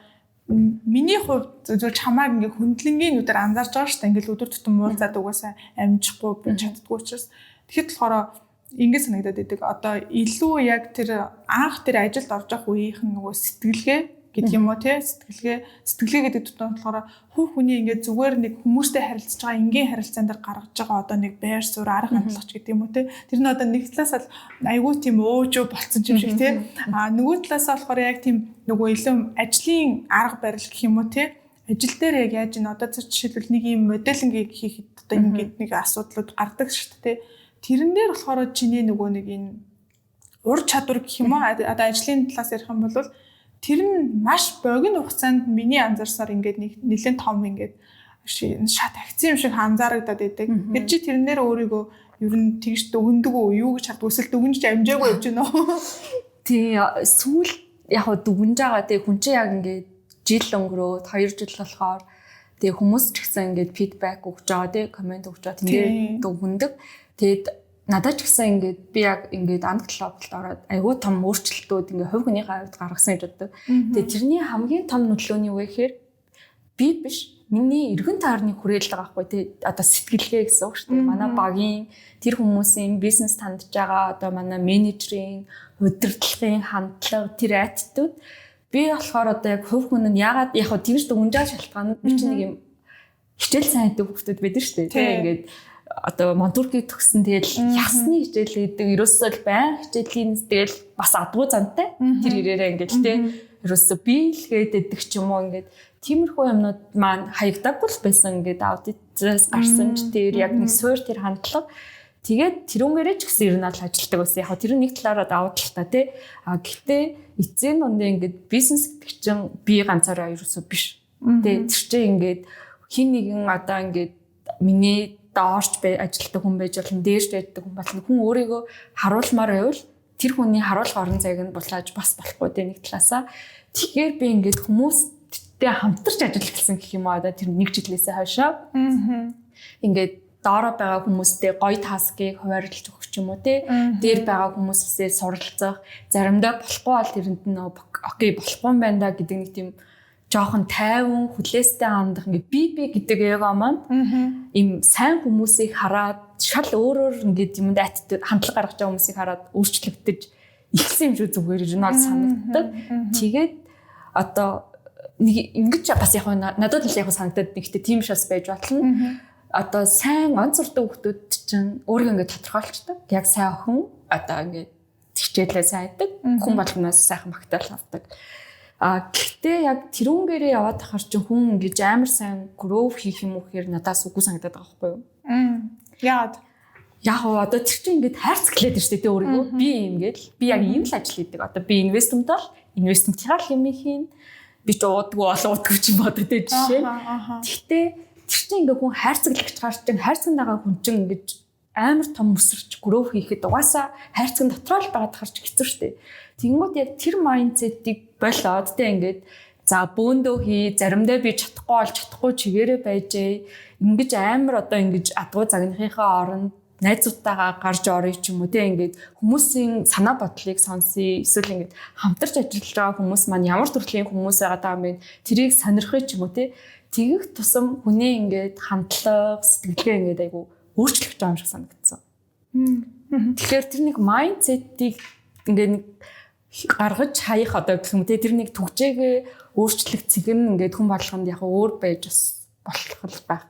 миний хувьд зөв чамааг ингээ хөндлөнгийн нүдээр анзаарч байгаа шүү дээ. Ингээл өдөр тутам уулзаад угаасаа амжихгүй би чаддгүй учраас. Тэгэхэд болохоор ингэ санагдаад идэг. Одоо илүү яг тэр анх тэр ажилд орж явах үеийнх нь нөгөө сэтгэлгээ гэдэг юм уу, те, сэтгэлгээ гэдэг тутам болохоор хувь хүний ингээд зүгээр нэг хүмүүстэй харилцаж байгаа энгийн харилцаан дээр гаргаж байгаа одоо нэг байр суурь, арга хандлага ч гэдэг юм уу, те, тэр нь одоо нэг талаас л айгүй тийм уужуу болцсон юм шиг, те, а нөгөө талаас болохоор яг тийм нөгөө илүү ажлын арга барил гэх юм уу, те, ажил дээр яг яаж энэ одоо жишээлбэл нэг юм modeling ийг хийхэд одоо ингээд нэг асуудлууд гардаг шүү дээ, тэрэн дээр болохоор чиний нөгөө нэг энэ ур чадвар гэх юм уу, одоо ажлын талаас ярих юм бол Тэр нь маш богино хугацаанд миний анзаарсаар ингээд нэг нэлээд том ингээд шат агцсан юм шиг анзаарагдаад байдаг. Тэр чи тэрнээр өөрийгөө ер нь тэгж дүгнэдэг үү? Юу гэж харддаг? Эсвэл дүгнэж амжаагүй явж байна уу? Тий, сүүл яг хөө дүгнж байгаа. Тэг хүн чинь яг ингээд жил өнгөрөөд 2 жил болохоор тэг хүмүүс ч гэсэн ингээд feedback өгч байгаа, тий, comment өгч байгаа. Тэгээд дүгнэдэг. Тэгээд надад ч гэсэн ингээд би яг ингээд Анд Global-д ороод айгүй том өөрчлөлтүүд ингээд хувь хүнийхээ хувьд гаргасан гэж боддог. Тэгээд тэрний хамгийн том нөлөө нь юу вэ гэхээр би биш, миний эргэн тойрны хүрээлэл байгаа байхгүй, тий, одоо сэтгэлгээ гэсэн үг шүү дээ. Манай багийн тэр хүмүүсийн бизнес хандж байгаа, одоо манай менежерийн удирдлагын хандлага, тэр attitude. Би болохоор одоо яг хувь хүн нь ягаад яг хөө тэгж дүгнж байгаа шалтгаан би чинь нэг юм хичээл сайн хийдэг хүмүүс байдаг шүү дээ. Тий, ингээд одоо Монтуркийг төгссөн, тэгэл ясны хичээл гэдэг, ерөөсөө л байн хичээлийн, тэгэл бас адгуу зантай тэр хэрээрээ ингээд тий ерөөсөө би л гээд идэх ч юм уу, ингээд тиймэрхүү юмнууд маань хаягдаагүй л байсан. Ингээд аудитаас гарсан ч тэр яг нэг суур тэр хандлага. Тэгээд тэрүүнээрээ ч гэсэн ер нь л ажилтдаг байсан. Яг тэр нэг талаараа давуу талтай, тий. А гэхдээ эцсийн дундаа ингээд бизнес гэдэг чинь би ганцаараа ерөөсөө биш. Тий, тэр чинь ингээд хин нэгэн одоо ингээд миний доорч ажилтдаг хүн байж болно, дээрч байдаг хүн болно. Хүн өөрийгөө харуулмаар байвал тэр хүний харуулах орон зайг нь булааж бас болохгүй, тий, нэг талаасаа. Тэгэхээр би ингээд хүмүүстэй хамтарч ажиллах гэсэн гэх юм уу, одоо тэр нэг жилээсээ хойшоо. Ингээд доороо байгаа хүмүүстэй гоё task ыг хуваарлж өгөх ч юм уу, те, дээр байгаа хүмүүсээсээ суралцах, заримдаа болохгүй бол тэрэнд нь okay, болохгүй юм байна да гэдэг нэг тийм жоохон тайван хүлээстэй хандах, ингээд би би гэдэг эго маань им сайн хүмүүсийг хараад, шал өөрөөр ингээд юмд attitude хандлага гаргаж байгаа хүмүүсийг хараад өөрчлөгдөж эхэлсэн юм шиг зүгээр ер нь бол санагддаг. Тэгээд одоо нэг ингэж бас яг надад л яг санагдаад, нэгтээ тийм шас байж болно. Одоо сайн он зурдаг хүмүүс чинь өөрийгөө ингээд тодорхойлцдог. Яг сайн охин, одоо ингээд хичээлээ сайн хийдэг. Хүн болгоноос сайхан магтаал авдаг. А гэхдээ яг тэрүүнгээрээ яваад тахаар чинь хүн ингэж амар сайн grow хийх юм уу гэхээр надаас үгүй санагдаад байгаа байхгүй юу? Яагаад? Яг уу одоо тэр чинь ингээд хайрцаглаад байна шүү дээ, өөрийгөө. Би юм гээл би яг ийм л ажил хийдэг. Одоо би investment бол investment-ийн л юм хийн. Би ч уудгүй бол уудгүй ч юм одоо, тэ, жишээ. Гэхдээ тэр чинь ингээ хүн хайрцаглагч гар чинь хайрцагт байгаа хүн чинь ингэж амар том өсөрч grow хийхэд угаасаа хайрцаг дотроо л байгаад харч хэцүү шүү дээ. Тэгэнгүүт яг тэр mindset ийг болоод, тэ, ингээд за бөөндөө хий, заримдаа би чадахгүй бол чадахгүй чигээрээ байжээ. Ингэж амар одоо ингэж адгуу загнахынхаа оронд найзуудтайгаа гарч орё ч юм уу, те, ингээд хүмүүсийн санаа бодлыг сонсъё, эсвэл ингээд хамтарч ажиллаж байгаа хүмүүс маань ямар төрлийн хүмүүс байгаа юм бэ, тэрийг сонирхъё ч юм уу, те. Тэгэх тусам хүний ингээд хандлага, сэтгэлгээ ингээд айгу өөрчлөгдөж байгаа юм шиг санагдсан. Тэгэхээр тэр нэг mindset ийг ингээд нэг гаргаж хаях одоо гэх юм, те, тэр нэг түгжээгээ өөрчлөх цэг нь ингээд хүн болгонд яг өөр байж бас болох байх.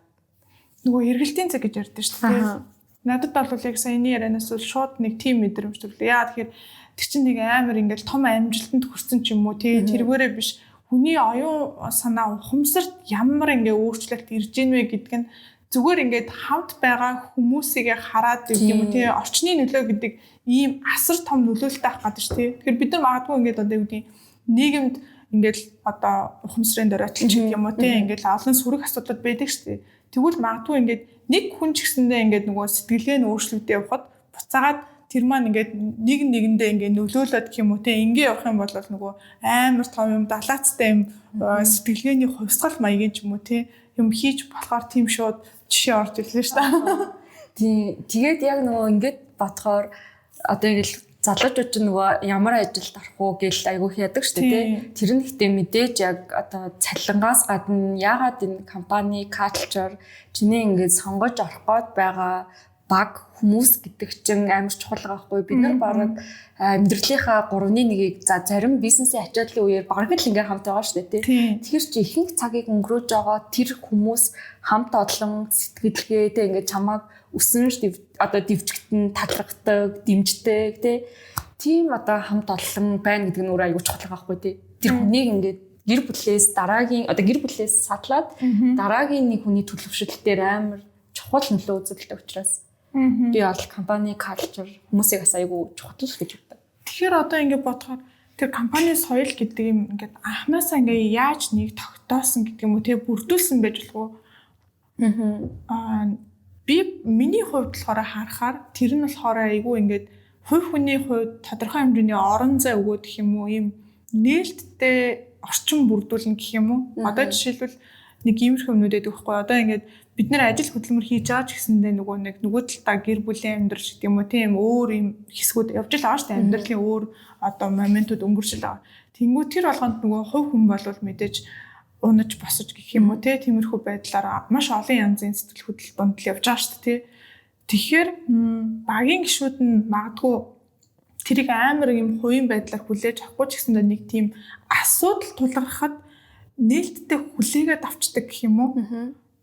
Нөгөө эргэлтийн цэг гэж ярьдэн шүү дээ. Надад бол яг саяны ярианаас бол шууд нэг тийм мэдрэмж төрлөө. Яа тэгэхээр тэр чинь нэг амар ингээд том амжилтанд хүрсэн ч юм уу, тий, тэргээрээ биш, хүний оюун санаа, ухамсарт ямар ингээ өөрчлөлт ирж ийн вэ гэдг нь зүгээр ингээд хамт байгаа хүмүүсийг хараад гэдэг юм уу, тий, орчны нөлөө гэдэг ийм асар том нөлөөлөлтэй ах гэдэг шүү, тий. Тэгэхээр бид нар магадгүй ингээд одоо юу гэдгийг нийгэмд ингээд одоо ухамсарын дөрөтөл ч гэдэг юм уу, тий, ингээд олон сөрөг асуудлууд байдаг шүү дээ. Тэгвэл магадгүй ингээд нэг хүн ч гэсэндээ ингээд нөгөө сэтгэлгээ нь өөрчлөгдөө явхад буцаагаад тэр маань ингээд нэг нэгэндээ ингээд нөлөөлөд гэх юм уу, те, ингээ явах юм бол нөгөө амар том юм далаацтай юм сэтгэлгээний хувьсгал маягийн ч юм уу, те, юм хийж болохоор тийм шууд жишээ орж ирлээ шүү дээ. Тийм, тэгээд яг нөгөө ингээд бодохоор одоо ингээл залуучууд ч нөгөө ямар ажилд орох уу гэл айгүйх яадаг шүү дээ, тий. Тэр нь ихтэй мэдээж яг одоо цалингаас гадна яагаад энэ компани culture, чиний ингээд сонгож орох гээд байгаа баг, хүмүүс гэдэг чинь амар чухал байгаа байхгүй. Бид нар бараг амьдралынхаа 3-ны 1-ийг, за зарим бизнесийн ачааллын үеэр бараг л ингээ хамт байгаа шүү дээ, тий. Тэгэхээр чи ихэнх цагийг өнгөрөөж байгаа тэр хүмүүс хамт олон сэтгэлгээ, тий, ингээ чамааг өсөн одоо дэвжигтэн талархдаг, дэмждэг, тий. Тийм одоо хамт олон байна гэдэг нь өөр аягүй чухал байгаа байхгүй, тий. Тэр хүнийг ингээд гэр бүлээс дараагийн одоо гэр бүлээс садлаад дараагийн нэг хүний төлөвшөлт дээр амар чухал нөлөө үзүүлдэг учраас би бол компани culture хүмүүсийг бас айгүй чухал гэж боддог. Тэгэхээр одоо ингэ бодохоор Тэр компани соёл гэдэг юм ингээд анхнаасаа ингээ яаж нэг тогтоосон гэдэг юм уу те, бүрдүүлсэн байж болох уу? Би миний хувьд болохоор харахаар тэр нь болохоор айгүй ингээд хувь хүний хувьд тодорхой хэмжээний орон зай өгөөд гэх юм уу, ийм нээлттэй орчин бүрдүүлнэ гэх юм уу. Одоо жишээлбэл, нэг иймэрхүү юмнууд байдаг байхгүй. Одоо ингээд бид нэр ажил хөдөлмөр хийж байгаа ч гэсэндээ нөгөө нэг нөгөө талдаа гэр бүлийн амьдрал гэдэг юм уу, тийм өөр юм хэсгүүд явж л байгаа шүү дээ. Амьдралын өөр одоо моментууд өнгөрч л байгаа. Тэнгүү тэр болгонд нөгөө хувь хүн болвол мэдээж унаж босож гэх юм уу те, тиймэрхүү байдлаар маш олон янзын сэтгэл хөдлөл дунд л явж байгаа шүү дээ. Тэгэхээр багийн гишүүд нь магадгүй тэрийг амар юм хувийн байдлаар хүлээж авахгүй ч гэсэндээ нэг тийм асуудал тулгархад нээлттэй хүлээгээд авчдаг гэх юм уу.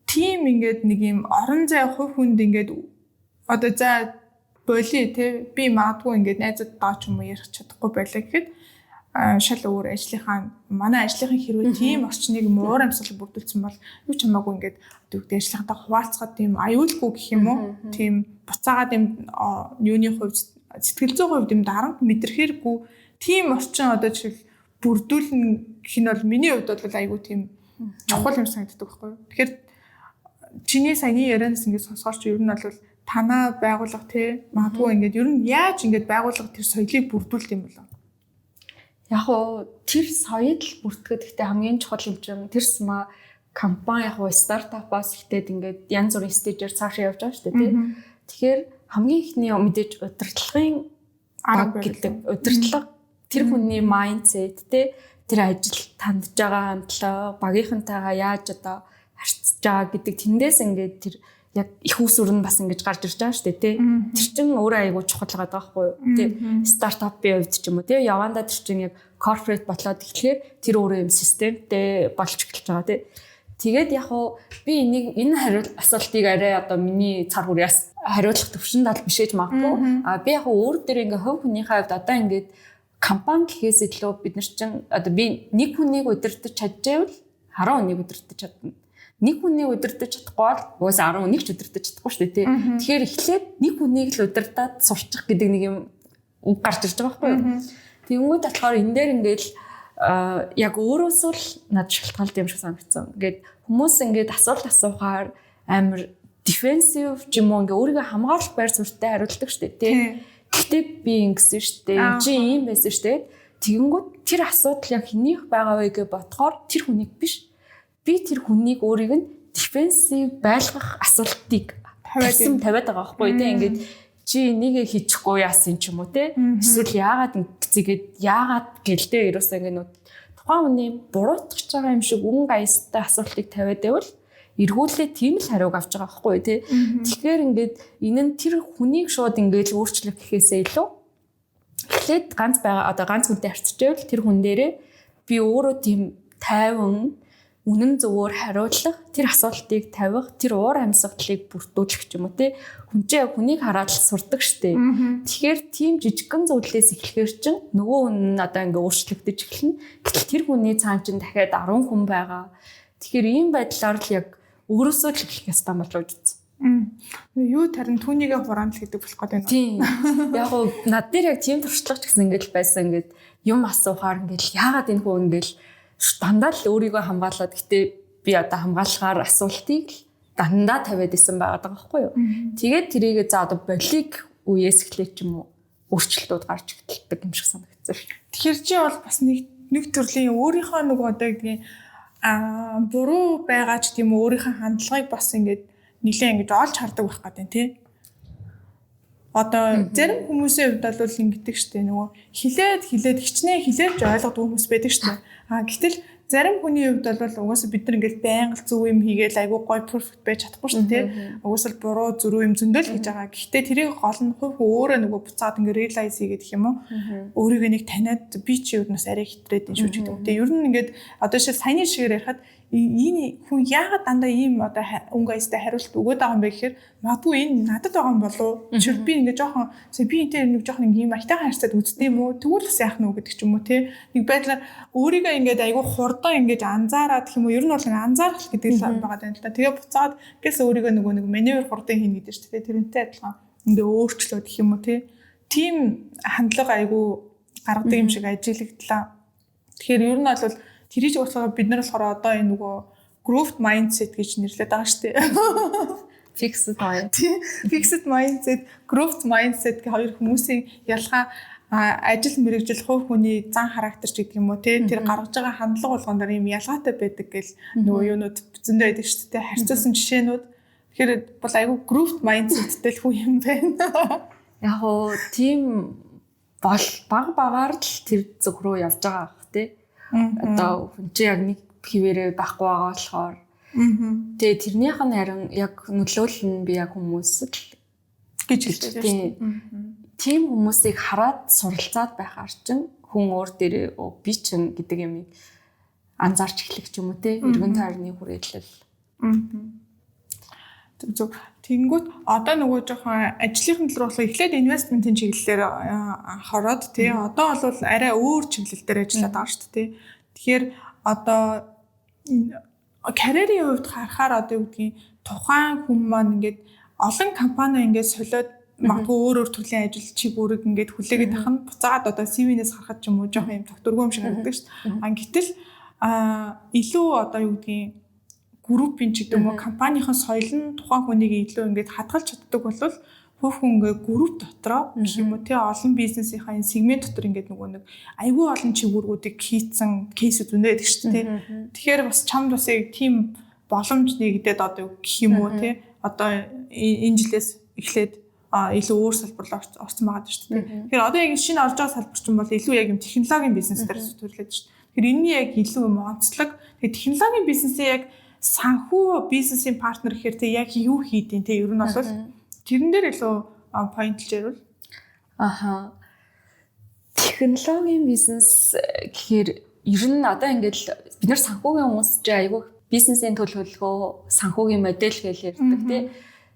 Тийм ингээд нэг юм орон зай хувь хүнд ингээд одоо за боли те, би магадгүй ингээд найзуудтайгаа ч юм уу ярих чадахгүй байлаа гэхэд шал өөр ажлынхаа, манай ажлынхын хэрвээ тийм орчныг муур амьсгал бүрдүүлсэн бол юу ч хамаагүй ингээд одоо юу гэдэг ажлынхантаа хуваалцахад тийм аюулгүй гэх юм уу, тийм буцаагаад юм юуны хувьд, сэтгэл зүйн хувьд юм дарамт мэдрэхээргүй тийм орчин одоо жишээл бүрдүүлнэ гэх нь бол миний хувьд бол айгүй тийм чухал юм санагддаг байхгүй юу. Тэгэхээр чиний саяны ярианаас ингээд сонсохоор чи ер нь бол танаа байгууллага те, магадгүй ингээд ер нь яаж ингээд байгууллага тэр соёлыг бүрдүүлдэг юм болоо? Яг уу тэр соёл бүртгэхэд гэхдээ хамгийн чухал юм чинь тэр компани яг уу стартапаас ихтэй ингээд янз бүрийн stage ээр цаашаа явж байгаа шүү дээ, тий. Тэгэхээр хамгийн эхний мэдээж удирдлагын арга гэдэг, удирдлага, тэр хүний mindset те, тэр ажил хандж байгаа хандлага, багийнхантайгаа яаж одоо харьцаж байгаа гэдэг тэндээс ингээд тэр яг их усүр нь бас ингэж гарч ирж байгаа шүү дээ, тий. Тэр чинь өөрөө айгүй чухал байгаа байхгүй юу? Тий. Стартапын хувьд ч юм уу, тий. Явандаа тэр чинь яг corporate болоод эхлэхээр тэр өөрөө юм системтэй болж эхэлж байгаа, тий. Тэгээд яг уу би энийг, энэ хариул асуултыг арай одоо миний цар хүрээс хариулах төвшөнд бол биш гэж магадгүй. А би яг өөр дээр ингээ хувь хүнийхээ хувьд одоо ингээд компани гэхээс илүү бид нар чинь одоо би нэг хүнийг удирдах чадчихвэл 10 хүнийг удирдах чадна. Нэг хүнийг удирдах чадахгүй бол угаасаа 10 хүнийг ч удирдах чадахгүй шүү дээ, тий. Тэгэхээр эхлээд нэг хүнийг л удирдаад сурчих гэдэг нэг юм үг гарч ирж байгаа байхгүй юу? Тэнгүүд болохоор энэ дээр ингээл яг өөрөөсөө л над шалтгаалт юм шиг санагдсан. Ингээд хүмүүс ингээд асуулт асуухаар амар defensive ч юм уу, ингээ өөрийгөө хамгаалах байр суурьтай хариулдаг шүү дээ, тий. Гэхдээ би ингэсэн шүү дээ. Чи ийм байсан шүү дээ. Тэгэнгүүт тэр асуудал яг хэнийх байгаа вэ гэж бодохоор тэр хүнийг биш. Би тэр хүнийг өөрийг нь defensive байлгах асуултыг тавиад тавиад байгаа байхгүй тий. Ингээд чи энийг хийчихгүй яасан ч юм уу те. Эсвэл яагаад ингэцгээд яагаад гэлтэй ерөөсөө ингэ нөө тухайн хүний буруутгах байгаа юм шиг үн гаястай асуултыг тавиад байвал эргүүлээ тийм л хариуг авч байгаа байхгүй тий. Тэгэхээр ингээд энэ нь тэр хүнийг шууд ингээд л өөрчлөх гэхээсээ илүү эхлээд ганц байгаа одоо ганц хүнтэй харьцаж байвал тэр хүн дээрээ би өөрөө тийм тайван, үнэн зөвөөр хариулах, тэр асуултыг тавих, тэр уур амьсгалыг бүрдүүлэх ч юм уу те. Хүн чинь яг хүнийг хараад л сурдаг штэ. Тэгэхээр тийм жижигхэн зүйлээс эхлэхээр чинь нөгөө хүн нь одоо ингээ өөрчлөгдөж эхэлнэ. Гэтэл тэр хүний цаана чинь дахиад 10 хүн байгаа. Тэгэхээр ийм байдлаар л яг өөрөөсөө л эхлэх ёстой болов уу гэж. Юу тарин түүнийгээ хураана л гэдэг болох гээд байна. Тийм. Яг уу над дээр яг тийм туршлага ч гэсэн ингээд байсан, ингээд юм асуухаар ингээд яагаад энэ хүн ингээд дандаа л өөрийгөө хамгаалаад, гэтээ би одоо хамгаалахаар асуултыг л дандаа тавиад исэн байгаа даа байхгүй юу. Тэгээд тэрийгэ за одоо болиг үеэс эхлээд ч юм уу өөрчлөлтүүд гарч эхэлдэг юм шиг санагдсан шүү. Тэгэхээр чи бол бас нэг нэг төрлийн өөрийнхөө нөгөө одоо гэдгийг буруу байгаа ч тийм үү, өөрийнхөө хандлагыг бас ингээд нэлээ ингэж олж хардаг байх гэдэг тий. Одоо зарим хүмүүсийн хувьд бол ингэдэг штэ, нөгөө хилээд хилээд хичнээн хилээд ч ойлгодог хүмүүс байдаг штэ. А гэтэл зарим хүний хувьд бол угаасаа бид нар ингээл байнга л зөв юм хийгээл айгүй гоё perfect байж чадахгүй шүү дээ. Угаасаа л буруу зөрүү юм зөндөл хийж байгаа. Гэхдээ тэрийг гол нь хувь өөрөө нөгөө буцаад ингээ realize хийгээд гэх юм уу. Өөрийгөө нэг таниад би чи юунаас арай хитрээд энэ шүү ч гэдэг юм. Тэгээ ер нь ингээд одоо шил саяны шигээр ярихад энэ хүн яагаад дандаа ийм одоо өнгө аястай хариулт өгөөд байгаа юм бэ гэхээр магадгүй энэ надад байгаа юм болов уу? Жишээл, би ингээд жоохон би энэ нэг жоохон ийм аятайхан харьцаад үздэг юм уу? Тэгвэл бас яах нь үү гэдэг ч юм уу те. Нэг байдлаар өөрийгөө ингээд айгүй хурдан ингээд анзаараад гэх юм уу? Ер нь бол анзаарах гэдэг л байгаа даа л да. Тэгээ буцаад гэс өөрийгөө нөгөө нэг маневр хурдан хийнэ гэдэг шүү дээ. Тэрнтэй адилхан ингээд өөрчлөөд гэх юм уу те. Тийм хандлага айгүй гаргадаг юм шиг ажиглагдлаа. Тэгэхээр ер нь бол тэрийг болохоор бид нар болохоор одоо энэ нөгөө growth mindset гэж нэрлэдэг байгаа шүү дээ. Fixed mind. Fixed mindset, growth mindset гэх хоёр хүмүүсийн ялгаа, ажил мэргэжил, хувь хүний зан характер ч гэдэг юм уу, те, тэр гаргаж байгаа хандлага болгон дээр ийм ялгаатай байдаг гэл нөгөө юунууд зөндөө байдаг шүү дээ, харьцуулсан жишээнүүд. Тэгэхээр бол айгүй growth mindset-тэй л хүн юм байна. Яг уу тийм бол баг багаар л тэр зүг рүү явж байгаа бах, те. Одоо хүн чинь яг нэг хэвээрээ байхгүй байгаа болохоор. Тэгээ тэрнийх нь харин яг нөлөөлөл нь би яг хүмүүс л гэж хэлж байна шүү дээ. Тийм хүмүүсийг хараад суралцаад байхаар чинь хүн өөр дээрээ би чинь гэдэг юмыг анзаарч эхлэх ч юм уу, те, эргэн тойрны хүрээлэл. Зөв зөв. Тэнгүүт одоо нөгөө жоохон ажлынхын тал руу болохоор эхлээд investment ийн чиглэлээр анхаарад, тий, одоо бол арай өөр чиглэл дээр ажиллаад байгаа шүү дээ. Тэгэхээр одоо карьерийн хувьд харахаар одоо юу гэдгийг, тухайн хүн маань ингээд олон компани ингээд солиод, магадгүй өөр өөр төрлийн ажил чиг үүрэг ингээд хүлээгээд байх нь буцаагаад одоо CV-нээс харахад ч юм уу жоохон юм тогтворгүй юм шиг харагддаг шүү дээ. А гэтэл илүү одоо юу гэдгийг, группийн ч гэдэг юм уу, компанийн соёл нь тухайн хүнийг илүү ингээд хадгалж чаддаг бол хувь хүн ингээд групп дотроо гэх юм уу, тий, олон бизнесийнхаа энэ сегмент дотор ингээд нөгөө нэг айгүй олон чиг үүргүүдийг хийцэн case үүд зөндөө байдаг шүү дээ. Тэгэхээр бас чамд бас яг тийм боломж нэгдээд одоо гэх юм уу, тий, одоо энэ жилээс эхлээд илүү өөр салбар руу орсон байгаа шүү дээ. Тэгэхээр одоо яг шинэ орж байгаа салбар чинь бол илүү яг юм технологийн бизнес дээр төрлөөд шүү дээ. Тэгэхээр энэний яг илүү юм онцлог, тэгээ технологийн бизнесийн яг санхүү бизнесийн партнер гэхээр тэг яг юу хийдیں, те, ер нь бол тэрэн дээр илүү point лж ярил. Аха. Технологийн бизнес гэхээр ер нь одоо ингээд бид нар санхүүгийн хүмүүс чи айгүй бизнесийн төлөвлөгөө, санхүүгийн модель гэж ярьдаг, тий.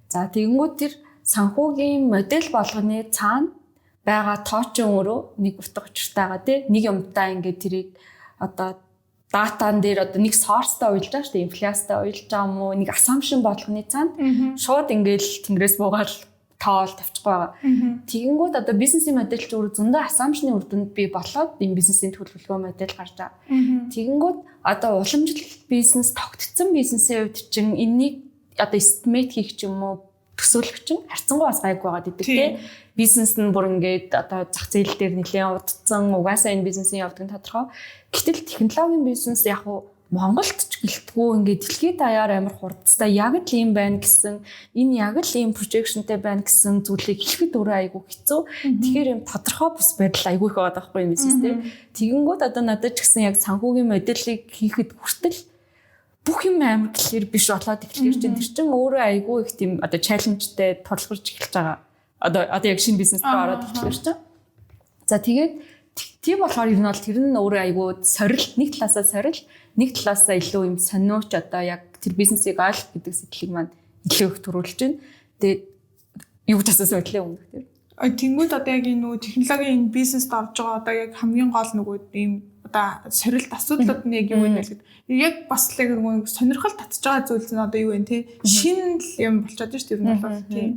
За, тэгэнгүүт тэр санхүүгийн модель болгоны цаана байгаа тоо чинь өөрөө нэг утга учиртайгаа, тий, нэг юмтай ингээд тэрийг одоо data н дээр одоо нэг source той уялж байгаа шүү дээ. Инфляцтай уялж байгаа юм уу? Нэг assumption болгоны цаана шууд ингээл тэнгэрээс буугаал тоол тавьчихгүй байгаа. Тэгэнгүүт одоо бизнесийн модель ч өөрөө зөндөө assumption-ы үр дүнд бий болоод энэ бизнесийн төлөвлөгөө модель гарч байгаа. Тэгэнгүүт одоо уламжлалт бизнес, тогтцсон бизнесийн хувьд чинь энэнийг одоо estimate хийх ч юм уу, төсөөлөх чинь харьцангуй бас гайгүй байгаад идэг, тий. Бизнес нь бүр ингээд одоо зах зээл дээр нэлээд удцсан, угаасаа энэ бизнесийн явдаг нь тодорхой. Гэтэл технологийн бизнес яг уу Монголд ч гэлтгүү ингээд дэлхийд даяар амар хурдтай, яг л ийм байна гэсэн, энэ яг л ийм projection тэй байна гэсэн зүйлийг хэлэхэд өөрөө айгүй хэцүү. Тэгэхээр юм тодорхой бус байдал айгүй их байгаа байхгүй юм бизнес, тий. Тэгэнгүүт одоо надад ч гэсэн яг санхүүгийн моделийг хийхэд хүртэл бүх юм амар clear биш болоод эхлэхэр чинь тэр чинь өөрөө айгүй их тийм одоо challenge тэй тулгарч эхэлж байгаа. Одоо яг шинэ бизнес рүү ороод эхлэхэр чинь. За, тэгээд тийм болохоор ер нь бол тэр нь өөрөө айгүй сорилт, нэг талаасаа сорилт, нэг талаасаа илүү юм сониуч, одоо яг тэр бизнесийг ойлгох гэдэг сэтгэлийг маань илүү их төрүүлж байна. Тэгээд юу гэж асуусан байдлаа өмнөх тэр. Тэнгүүд одоо яг энэ нөгөө технологийн энэ бизнест орж байгаа одоо яг хамгийн гол нөгөө ийм одоо сорилт асуудлууд нь яг юу вэ гэдэг. Яг бас л яг нөгөө сонирхол татж байгаа зүйл нь одоо юу вэ, те, шинэ л юм болчиход шүү дээ ер нь бол, тийм.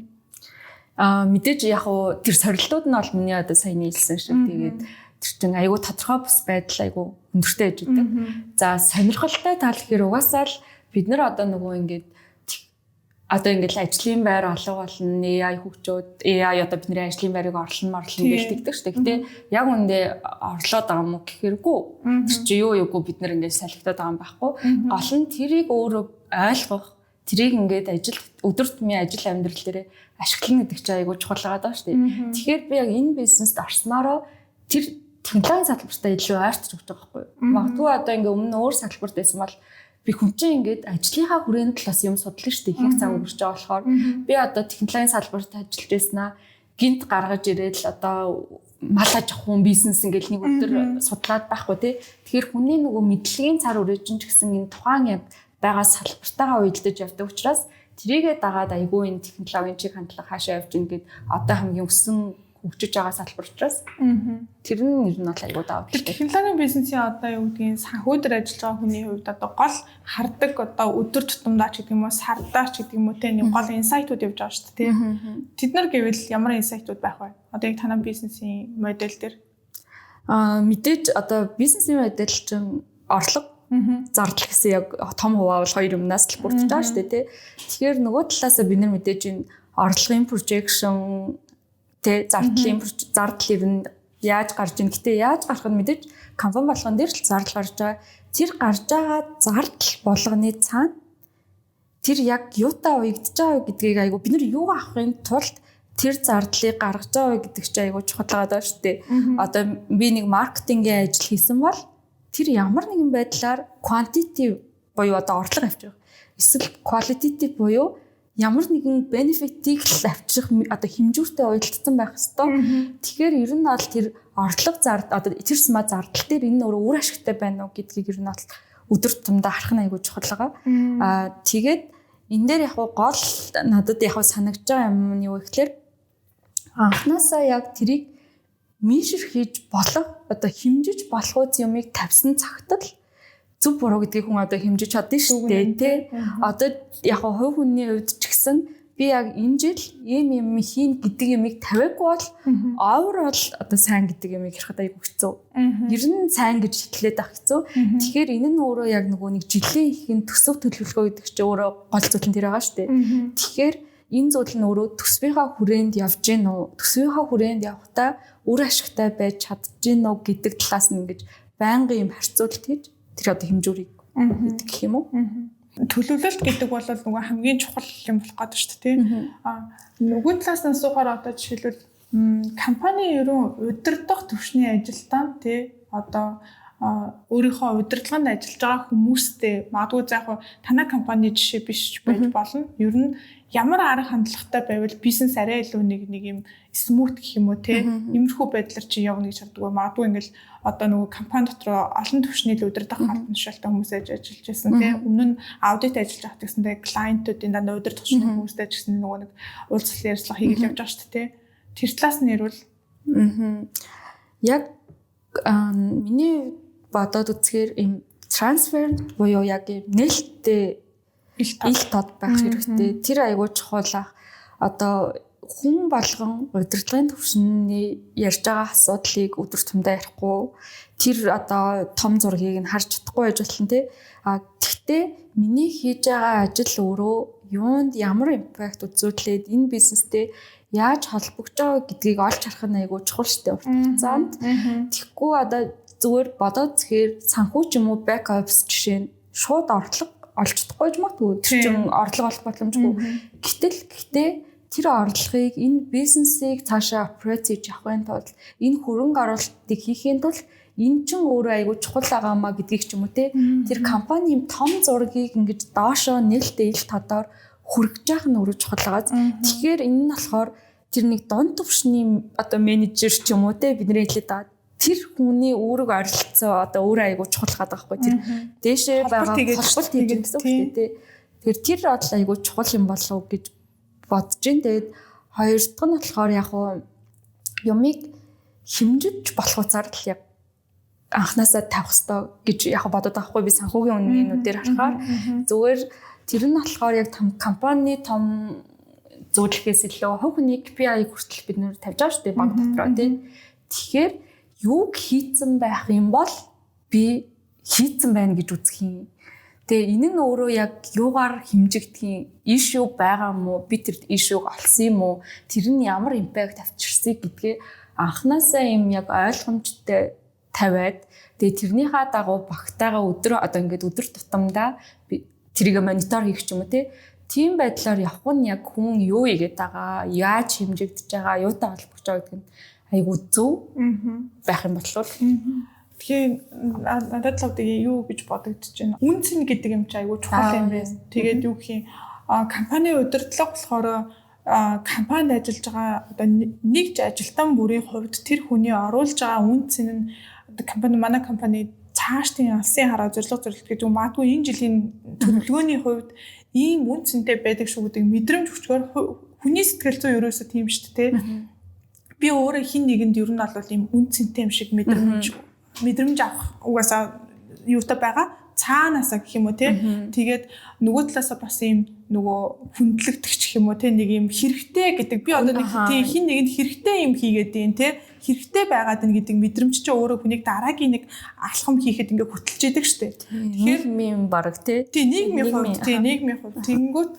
Аа, мэдээж яг уу тэр сорилтууд нь бол миний одоо саяны хэлсэн шиг, тэгээд тэр чинь айгүй тодорхой бус байдал айгүй өндөртэй байж идэг. За, сонирхолтой тал гэхээр угаасаа л бид нар одоо нөгөө ингээд одоо ингээл ажлын байр алга болно, AI хөгжөөд AI одоо бидний ажлын байрыг орлоно морлоно гэж тэгдэг шүү дээ. Гэтэ яг үндэ орлоод байгаа юм уу гэхэргүй. Тэр чи юу юугүй бид нар ингээд салхитаад байгаа юм байхгүй. Гол нь тэрийг өөрөө ойлгох, тэрийг ингээд ажил өдөр тутмын ажил амьдрал дээр ашиглана гэдэг чинь айгүй чухал байгаа даа шүү дээ. Тэгэхээр би яг энэ бизнест орсноороо тэр технологийн салбартаа илүү ойртож өгч байгаа байхгүй юу. Магадгүй одоо ингээ өмнө өөр салбарт байсан бол би хүн чинь ингээд ажлынхаа хүрээнд л бас юм судлаа шүү дээ. Их цаг өнгөрч байгаа болохоор би одоо технологийн салбарт ажиллаж байснаа гинт гаргаж ирээд л одоо мал аж ахуйн бизнес ингээл нэг өдөр судлаад байхгүй, тий. Тэгэхээр хүний нөгөө мэдлэгийн цар үрээжин ч гэсэн энэ тухайн яг байгаа салбартаагаа уялдаж явдаг учраас тэрийгээ дагаад айгүй энэ технологийн чиг хандлага хаашаа явж ингээд одоо хамгийн өссөн хөгжиж байгаа салбар учраас тэр нь ер нь бол айгүй давуу талтай. Технологийн бизнесийн одоо юу гэдгийг, санхүү дээр ажиллаж байгаа хүний хувьд одоо гол хардаг одоо өдөр тутамдаа ч гэдэг юм уу, сардаа ч гэдэг юм уу, те, нэг гол insight ууд явж байгаа шүү дээ. Тэд нар гэвэл ямар insight ууд байх вэ? Одоо яг танай бизнесийн модель дээр. Мэдээж одоо бизнесийн модель чинь орлого, зардал гэсэн яг том хуваавал хоёр юмнаас л бүрдэж байгаа шүү дээ, тий. Тэгэхээр нөгөө талаасаа бид нар мэдээж энэ орлогын projection, тэ, зардлын зардал ер нь яаж гарч ийн. Гэтэ яаж гарах нь мэдээж компани болгон дээр л зардал гарч байгаа. Тэр гарч байгаа зардал болгоны цаана тэр яг юутай уягдж байгаа гэдгийг, айгу бид нар юу авахын тулд тэр зардлыг гаргаж байгаа гэдэг чинь айгу чухал байгаа шүү дээ. Одоо би нэг маркетингийн ажил хийсэн бол тэр ямар нэгэн байдлаар quantitative буюу одоо орлого авчрах, эсвэл qualitative буюу ямар нэгэн benefit-ийг л авчрах одоо хэмжүүртэй уялдсан байх ёстой. Тэгэхээр ер нь бол тэр орлого зард одоо тэр сма зардал дээр энэ өөрөө үр ашигтай байна уу гэдгийг ер нь бол өдөр тутамдаа харах нь айгүй чухал байгаа. Тэгээд энэ дээр яг гол надад яг санагдж байгаа юм нь юу гэхээр анхнаасаа яг тэрийг measure хийж болох, одоо хэмжиж болох үз юмыг тавьсан цагт л зөв буруу гэдгийг хүн одоо хэмжиж чадна шүү дээ, тий. Одоо яг хувь хүний хувьд ч гэсэн би яг энэ жил ийм юм хийн гэдэг юмыг тавиагүй бол overall одоо сайн гэдэг юмыг ярихад айгүй хэцүү. Ер нь сайн гэж хэлээд авах хэцүү. Тэгэхээр энэ нь өөрөө яг нөгөө нэг жилийн ихэн төсөв төлөвлөгөө гэдэг чинь өөрөө гол зүйл нь тэр байгаа шүү дээ. Тэгэхээр энэ зүйл нь өөрөө төсвийнхаа хүрээнд явж гин үү? Төсвийнхаа хүрээнд явахдаа үр ашигтай байж чадж гин үү гэдэг талаас нь ингэж байнгын юм харьцуулт хийж тэр одоо хэмжүүрийг хийдэг гэх юм уу? Төлөвлөлт гэдэг бол нөгөө хамгийн чухал юм болох гэдэг шүү дээ, тийм. Нөгөө талаас нь асуухаар одоо жишээлбэл компани ерөн удирдах түвшний ажилтан, тий, одоо өөрийнхөө удирдлаганд ажиллаж байгаа хүмүүстэй, магадгүй за яг танай компани жишээ биш байж болно. Ер нь ямар арга хандлагатай байвал бизнес арай илүү нэг нэг юм smooth гэх юм уу, те, иймэрхүү байдлаар чи явна гэж хардаг. Магадгүй ингээл одоо нөгөө компани дотор олон түвшний л удирдах албан тушаалтай хүмүүс ажиллаж байсан, те. Өмнө нь аудит ажиллаж байхад гэсэн те, клиентуудын дандаа удирдах түвшний хүмүүстэй ч гэсэн нөгөө нэг уулзалт, ярилцлага хийгээл явж байгаа шүү дээ, те. Тэр талаас нь ярил. Яг миний бодоод үзэхээр ийм transparent буюу яг ийм нээлттэй, ил тод байх хэрэгтэй. Тэр айгуу чухал ах. Одоо хүн болгон удирдлагын түвшний ярьж байгаа асуудлыг өдөр тутамдаа ярихгүй, тэр одоо том зургийг нь харж чадахгүй байж болно, тий. Тэгтээ миний хийж байгаа ажил өөрөө юунд ямар impact үзүүлээд энэ бизнестэй яаж холбогдож байгаа гэдгийг олж харах нь айгуу чухал штэ урт хугацаанд. Тэгэхгүй одоо зүгээр бодоод зэхээр санхүү ч юм уу back office жишээ нь шууд орлого олж чадахгүй ч магадгүй. Тэр чинь орлого олох боломжгүй. Гэтэл гэхдээ тэр орлогыг энэ бизнесийг цаашаа operate хийж явахын тулд, энэ хөрөнгө оруулалтыг хийхийн тулд энэ чинь өөрөө айгүй чухал байгаа маа гэдгийг ч юм уу, те, тэр компани том зургийг ингэж доошоо нээлттэй ил тодоор хүргэж явах нь өөрөө чухал байгаа. Тэгэхээр энэ нь болохоор тэр нэг дунд төвшний одоо менежер ч юм уу, те, бидний хэлээд байгаа тэр хүний үүрэг оролцоо одоо өөрөө айгүй чухал байгаа байхгүй, тэр дээшээ байгаа холболт хийж гэсэн үг шүү дээ. Тэгэхээр тэр бодол айгүй чухал юм болов уу гэж бодож гин. Тэгээд хоёр дахь нь болохоор яг уу юмыг хэмжиж болох утгаар л яг анханасаа тавих ёстой гэж яг бодод байгаа хгүй, би санхүүгийн үнэнүүдээр харахаар. Зүгээр тэр нь болохоор яг том компани том зүйлхээс илүү хувь хүний KPI хүртэл бид нэр тавьж байгаа шүү дээ банк дотроо, тийм. Тэгэхээр юуг хийцэн байх юм бол би хийцэн байна гэж үзэх юм. Тэгээ энэ нь өөрөө яг юугаар хэмжигдэх, issue байгаа юм уу? Би тэр issue-г олсон юм уу? Тэр нь ямар impact авчирсыг гэдгээ анханасаа юм яг ойлгомжтой тавиад, тэгээ тэрнийхээ дагуу багтаага өдөр одоо ингээд өдөр тутамдаа би тэрийг monitor хийх ч юм уу, тийм байдлаар явах нь яг хүн юу хийгээд байгаа, яаж хэмжигдэж байгаа, юутай холбогдож байгаа гэдэг нь айгуу зөв байх юм болов. Тэгэхээр надад л одоо юу гэж бодогдож байна. Үн цэн гэдэг юм чи айгуу чухал юм байна. Тэгээд юу гэх юм, компани удирдлага болохоор компанид ажиллаж байгаа одоо нэг ч ажилтан бүрийн хувьд тэр хүний оруулж байгаа үн цэн нь одоо компани, манай компани цаашдын алсын хараа зорилго зорилт гэж магадгүй энэ жилийн төлөвлөгөөний хувьд ийм үн цэнтэй байдаг шүү гэдэг мэдрэмж өчгөр хүний сэтгэл зүй ерөөсөө тийм шүү дээ. Би өөрөө хин нэгэнд ер нь бол ийм үн цэнтэй юм шиг мэдрэмж авах угаасаа юутай байгаа. Цаанаасаа гэх юм уу те. Тэгээд нөгөө талаасаа бас ийм нөгөө хүндлэгдэх гэх юм уу те, нэг юм хэрэгтэй гэдэг, би одоо нэг тийм хин нэгэнд хэрэгтэй юм хийгээд юм те, хэрэгтэй байгаад байна гэдэг мэдрэмж чинь өөрөө хүнийг дараагийн нэг алхам хийхэд ингээ хөтөлж идэг штэ. Тэгэхээр нийгмийн баг те. Тий, нийгмийн хувьд, тий, нийгмийн хувьд тэгэнгүүт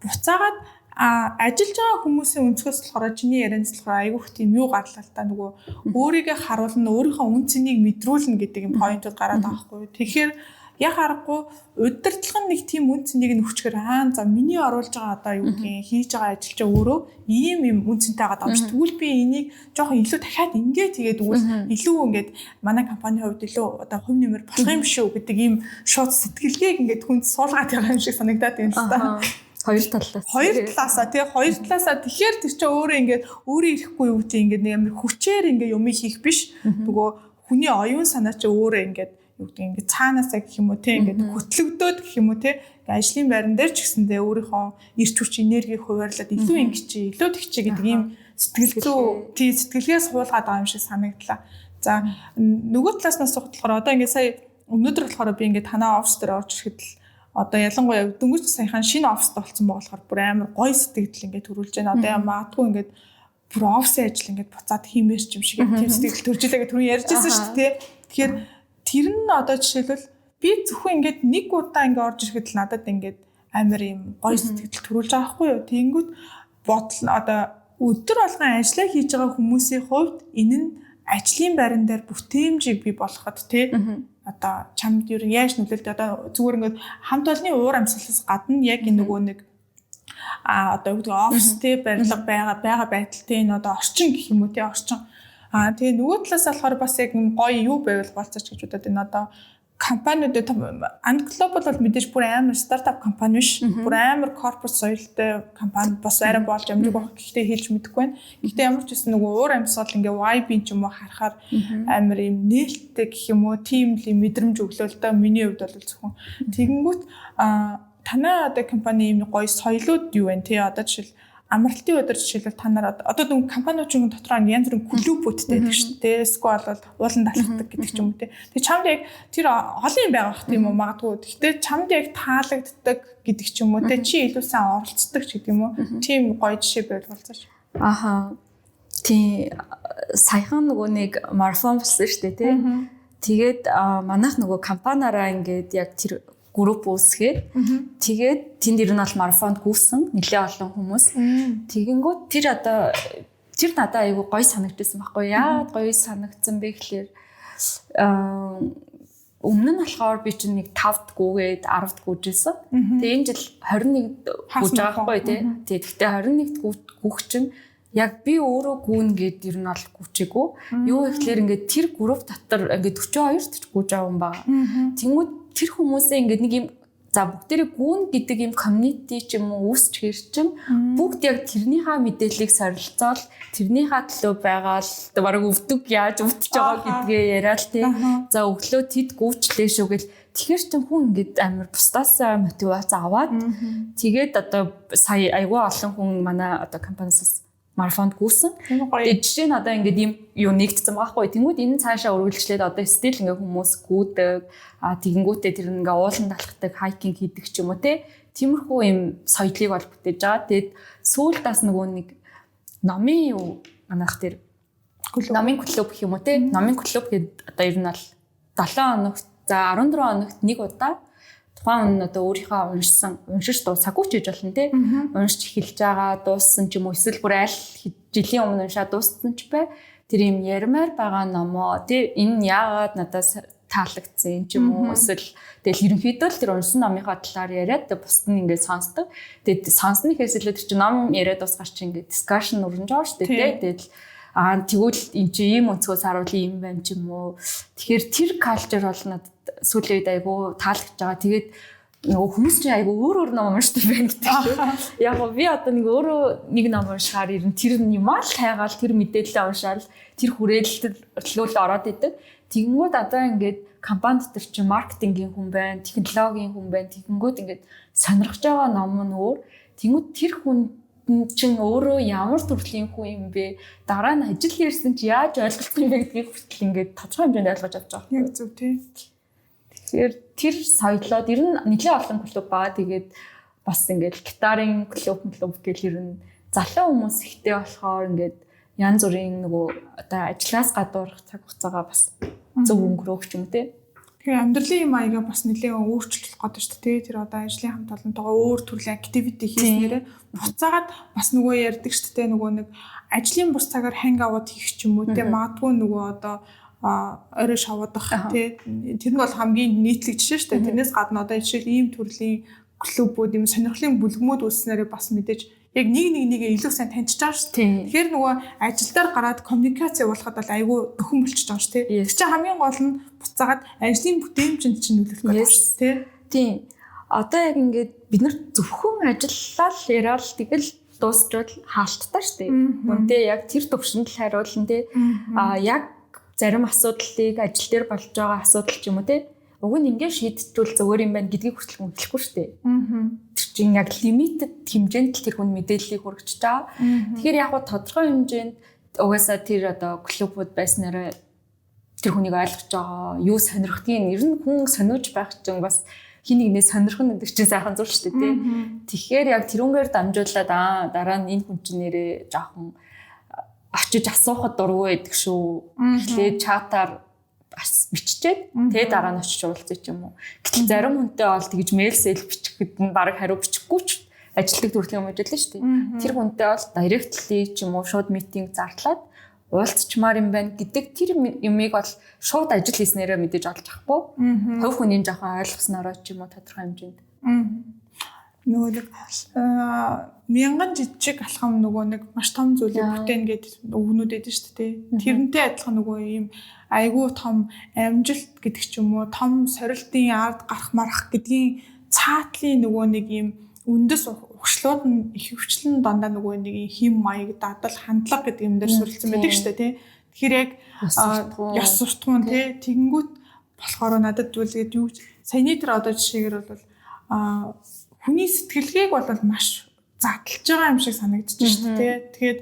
буцаагаад ажиллаж байгаа хүмүүсийн өнцгөөс болохоор чиний ярианаас болохоор айгүйх тийм юу гарлаа л та, нөгөө өөрийгөө харуулна, өөрийнхөө үн цэнийг мэдрүүлнэ гэдэг юм point ууд гараад байгаа байхгүй юу. Тэгэхээр яг аргагүй удирдлага нь нэг тийм үн цэнийг нь өгчгөр, аа за, миний оруулж байгаа одоо юу гэдгийг хийж байгаа ажил чинь өөрөө ийм юм үн цэнтэй байгаа юм шиг. Тэгвэл би энийг жоохон илүү дахиад ингэ тэгээд өгвөл илүү ингээд манай компанийн хувьд илүү одоо хувь нэмэр болох юм шүү гэдэг ийм шууд сэтгэлгээг ингээд хүнд суулгаад байгаа юм шиг санагдаад байна л та. Хоёр талаас. Хоёр талаасаа, тий, хоёр талаасаа. Тэгэхээр тэр чинь өөрөө ингээд өөрөө ирэхгүй юу гэдэг, ингээд нэг амар хүчээр ингээд юм хийх биш. Нөгөө хүний оюун санаа чи өөрөө ингээд юу гэдэг, ингээд цаанаасаа гэх юм уу те, ингээд хөтлөгдөөд гэх юм уу те, ажлын байран дээр ч гэсэндээ өөрийнхөө эрч хүч, энергийг хуваарлаад илүү ингэж чи, илүү тэгчи гэдэг ийм сэтгэл зүй, тий, сэтгэлгээ суулгаад байгаа юм шиг санагдлаа. За, нөгөө талаас нь асуухад болохоор одоо ингээд сая өнөөдөр болохоор би ингээд танаа офис дээр орж ирэхэд л одоо ялангуяа дөнгөж саяхан шинэ оффист болсон байгаа болохоор бүр амар гоё сэтгэл ингээд төрүүлж байна. Одоо магадгүй ингээд бүр офисын ажил ингээд буцаад хиймээр ч юм шиг тийм сэтгэл төрж илээ гэх түрүү ярьж байсан шүү дээ. Тэгэхээр тэр нь одоо жишээлбэл би зөвхөн ингээд нэг удаа ингээд орж ирэхэд л надад ингээд амар юм гоё сэтгэл төрүүлж байгаа байхгүй юу. Тэнгүүт бодол одоо өдөр болгон ажиллаа хийж байгаа хүмүүсийн хувьд энэ нь ажлын байран дээр бүтээмжийг бий болгоход, тий, одоо чамд ер нь яаж нөлөөлдөг? Одоо зүгээр ингээд хамт олонны уур амьсгалаас гадна яг энэ нөгөө нэг одоо юу гэдэг, офистэй барилга байгаа байдалтай энэ одоо орчин гэх юм уу тий, орчин. Тэгээ нөгөө талаас болохоор бас яг гоё юу байвал болцооч гэж бодоод энэ одоо компаниуд, Ant Global бол мэдээж бүр амар стартап компани биш. Бүр амар corporate соёлтой компани бас арай болж амжиг байх, гэхдээ хэлж мэдэхгүй байна. Гэхдээ ямар ч гэсэн нөгөө уур амьсгал ингээ vibe ч юм уу харахаар амар юм нээлттэй гэх юм уу, team л мэдрэмж өглөө л доо миний хувьд бол зөвхөн. Тэгэнгүүт танай одоо компани юм гоё соёлууд юу вэ те? Одоо жишээл амралтын өдөр, жишээлбэл та нар одоо дүн компаниуд чинь дотроо янз бүрийн клубүүдтэй байдаг шүү дээ. Эсвэл бол ууланд алхдаг гэдэг ч юм уу те. Тэгээ чамд яг тэр олон юм байгаа бах тийм үү магадгүй. Гэхдээ чамд яг таалагддаг гэдэг ч юм уу те. Чи илүү сайн оролцдог ч гэдэг юм уу. Тийм гоё жишээ байвал болцооч. Аха. Тийм, саяхан нөгөө нэг марафон болсон шүү дээ тий. Тэгээд манайх нөгөө компаниараа ингээд яг тэр групп үүсгээд, тэгээд тэнд ер нь бол марафонд гүйсэн нэлээ олон хүмүүс. Тэгэнгүүт тэр одоо тэр надад айгүй гоё санагдсан байхгүй. Яагаад гоё санагдсан бэ гэхлээр өмнө нь болохоор би чинь нэг 5-д гүгээд 10-д гүйжсэн. Тэгээ энэ жил 21-д гүйж байгаа байхгүй тий. Тэгээ гэхдээ 21-д гүөх чинь яг би өөрөө гүүн гээд ер нь бол гүчээгүй. Юу гэхлээр ингээд тэр групп дотор ингээд 42-т ч гүйж байгаа юм байна. Тэнгүүд тэр хүмүүсээ ингээд нэг юм, за, бүгдээрээ гүүн гэдэг юм community ч юм уу үүсчихэр чинь бүгд яг тэрнийхээ мэдээллийг сорилцоол, тэрнийхээ төлөө байгаа л бараг өвдөг, яаж өвдөж байгаа гэдгээ яриад тий. За, өглөө тэд гүйчлээ шүү гэл. Тэгэхээр чин хүн ингээд амар бусдаасаа мотивац аваад, тэгээд одоо сая айгүй олон хүн манай одоо компаниас марафонд гүйсэн. Тэгээд жишээ нь одоо ингээд ийм юу нэгдсэн байгаа хгүй. Тэнгүүд энэ цаашаа үргэлжлээд одоо still ингээд хүмүүс гүйдэг. А тэгэнгүүтээ тэр ингээ ууланд алхдаг, hiking хийдэг ч юм уу те. Тиймэрхүү юм соёлыг бол бүтээж байгаа. Тэгээд сүүлд бас нөгөө нэг номын юу, манайх тэр номын клуб гэх юм уу те. Номын клуб гэдэг одоо ер нь бол 7 хоногт, за, 14 хоногт нэг удаа тухайн хүн одоо өөрийнхөө уншсан, уншиж дуусаагүй ч гэж болно те. Уншиж эхэлж байгаа, дууссан ч юм уу, эсвэл бүр аль жилийн өмнө уншаад дууссан ч бай. Тэр юм ярмаар байгаа номоо те, энэ яагаад надаас таалагдсан ч юм уу, эсвэл тэгэл ерөнхийдөө л тэр уншсан номынхаа талаар яриад бусд нь ингээд сонсдог. Тэгээд сонсно гэхээс илүү тэр чинь ном яриад дуусгаар чинь ингээд discussion өрнөж байгаа шүү дээ те. Тэгэл тэгвэл эн чи ийм өнцгөөс харуул юм байна ч юм уу. Тэгэхээр тэр culture бол надад сүүлийн үед айгүй таалагдж байгаа. Тэгээд нөгөө хүмүүс чинь айгүй өөр өөр ном уншдаг байх гэдэг чинь. Яг гоо би одоо нэг өөрөө нэг ном уншихаар ер нь тэр юмаа л хайгаал, тэр мэдээлэлээ уншаал, тэр хүрээлэл ороод идэг. Тэгэнгүүт одоо ингээд компани дотор чинь маркетингийн хүн байна, технологийн хүн байна. Тэгэнгүүт ингээд сонирхож байгаа ном нь өөр. Тэнгүүд тэр хүн чин өөрөө ямар төрлийн хүн юм бэ? Дараа нь ажил ярьсан чи яаж ойлголцох юм бэ гэдгийг хүртэл ингээд тодорхой хэмжээнд ойлгож авч байгаа. Яг зөв тий. Тэгэхээр тэр соёлоод ер нь нэлээд олон клуб байгаа. Тэгээд бас ингээд гитарын клуб гэл ер нь залуу хүмүүс ихтэй болохоор ингээд янз бүрийн нөгөө одоо ажлаас гадуурх цаг хугацаагаа бас зөв өнгөрөөх юм те. Тэгэхээр амьдралын юм аяга бас нэлээд өөрчлөлт болох гэдэг шүү дээ. Тэр одоо ажлын хамт олонтойгоо өөр төрлийн activity хийснээрээ буцаагаад бас нөгөө ярьдаг шүү дээ. Нөгөө нэг ажлын бус цагаар hang out хийх ч юм уу те. Магадгүй нөгөө одоо орой шавуудах те. Тэр нь бол хамгийн нийтлэг жишээ шүү дээ. Тэрнээс гадна одоо жишээл ийм төрлийн клубүүд, ийм сонирхлын бүлгэмүүд үүсснээрээ бас мэдээж яг нэг нэг нэгээ илүү сайн таньж байгаа шүү дээ. Тэгэхээр нөгөө ажил дээр гараад коммуникац явуулахад бол айгүй дөхөн болчихж байгаа шүү дээ. Тэр чинь хамгийн гол нь буцаагаад ажлын бүтээмжинд чинь нөлөөлөх гэдэг шүү дээ. Тийм. Одоо яг ингээд бид нар зөвхөн ажиллаа л яриад тэгэл дуусчвал хаалттай шүү дээ. Үнтэй яг тэр төвшөнд л хариулна тий. А яг зарим асуудлыг ажил дээр болж байгаа асуудал ч юм уу тий. Уг нь ингэ шийдчихвэл зүгээр юм байна гэдгийг хүртэл хүн хэлэхгүй шүү дээ. Тэр чинь яг limited хэмжээнд л тэр хүн мэдээллийг хүргэж байгаа. Тэгэхээр яг гоо тодорхой хэмжээнд угаасаа тэр одоо клубуд байснараа тэр хүнийг ойлгож байгаа, юу сонирхдгийг ер нь хүн сониуж байх чинь бас хин нэгнээ сонирхно гэдэг чинь сайхан зүйл шүү дээ тий. Тэгэхээр яг тэрүүнгээр дамжуулаад дараа нь энэ хүн чинь нэрээ жоохон очиж асуухад дургүй байдаг шүү. Эхлээд чатаар бас биччихээд тэгээ дараа нь очиж уулзъя ч юм уу. Гэтэл зарим хүнтэй бол тэгж мэйл сэл бичихэд нь баг хариу бичихгүй ч ажилтдаг төрлийн юм ажиллаа шүү дээ. Тэр хүнтэй бол directly ч юм уу шууд митинг зарлаад уулзчмаар юм байна гэдэг тэр юмыг бол шууд ажил хийснээрээ мэдээж олж авахгүй. Хувь хүний жоохон ойлгоснороо ч юм уу тодорхой хэмжээнд. Нөгөө нэг мянган жижиг алхам нөгөө нэг маш том зүйлийг бүтээн гэдэг үгнүүд байдаг шүү дээ. Тэрнтэй адилхан нөгөө ийм айгүй том амжилт гэдэг ч юм уу, том сорилтын ард гарах марах гэдгийн цаатлын нөгөө нэг ийм үндэс ухшлууд нь ихэвчлэн дандаа нөгөө нэг хим маяг, дадал, хандлага гэдэг юм дээр суурилсан байдаг шүү дээ, тий. Тэгэхээр яг ёс суртахуун тий тэгэнгүүт болохоор надад зүйлгээд юу саяны тэр одоо жишээгээр бол хүний сэтгэлгээг бол маш задлж байгаа юм шиг санагдчих шүү дээ. Тэгээд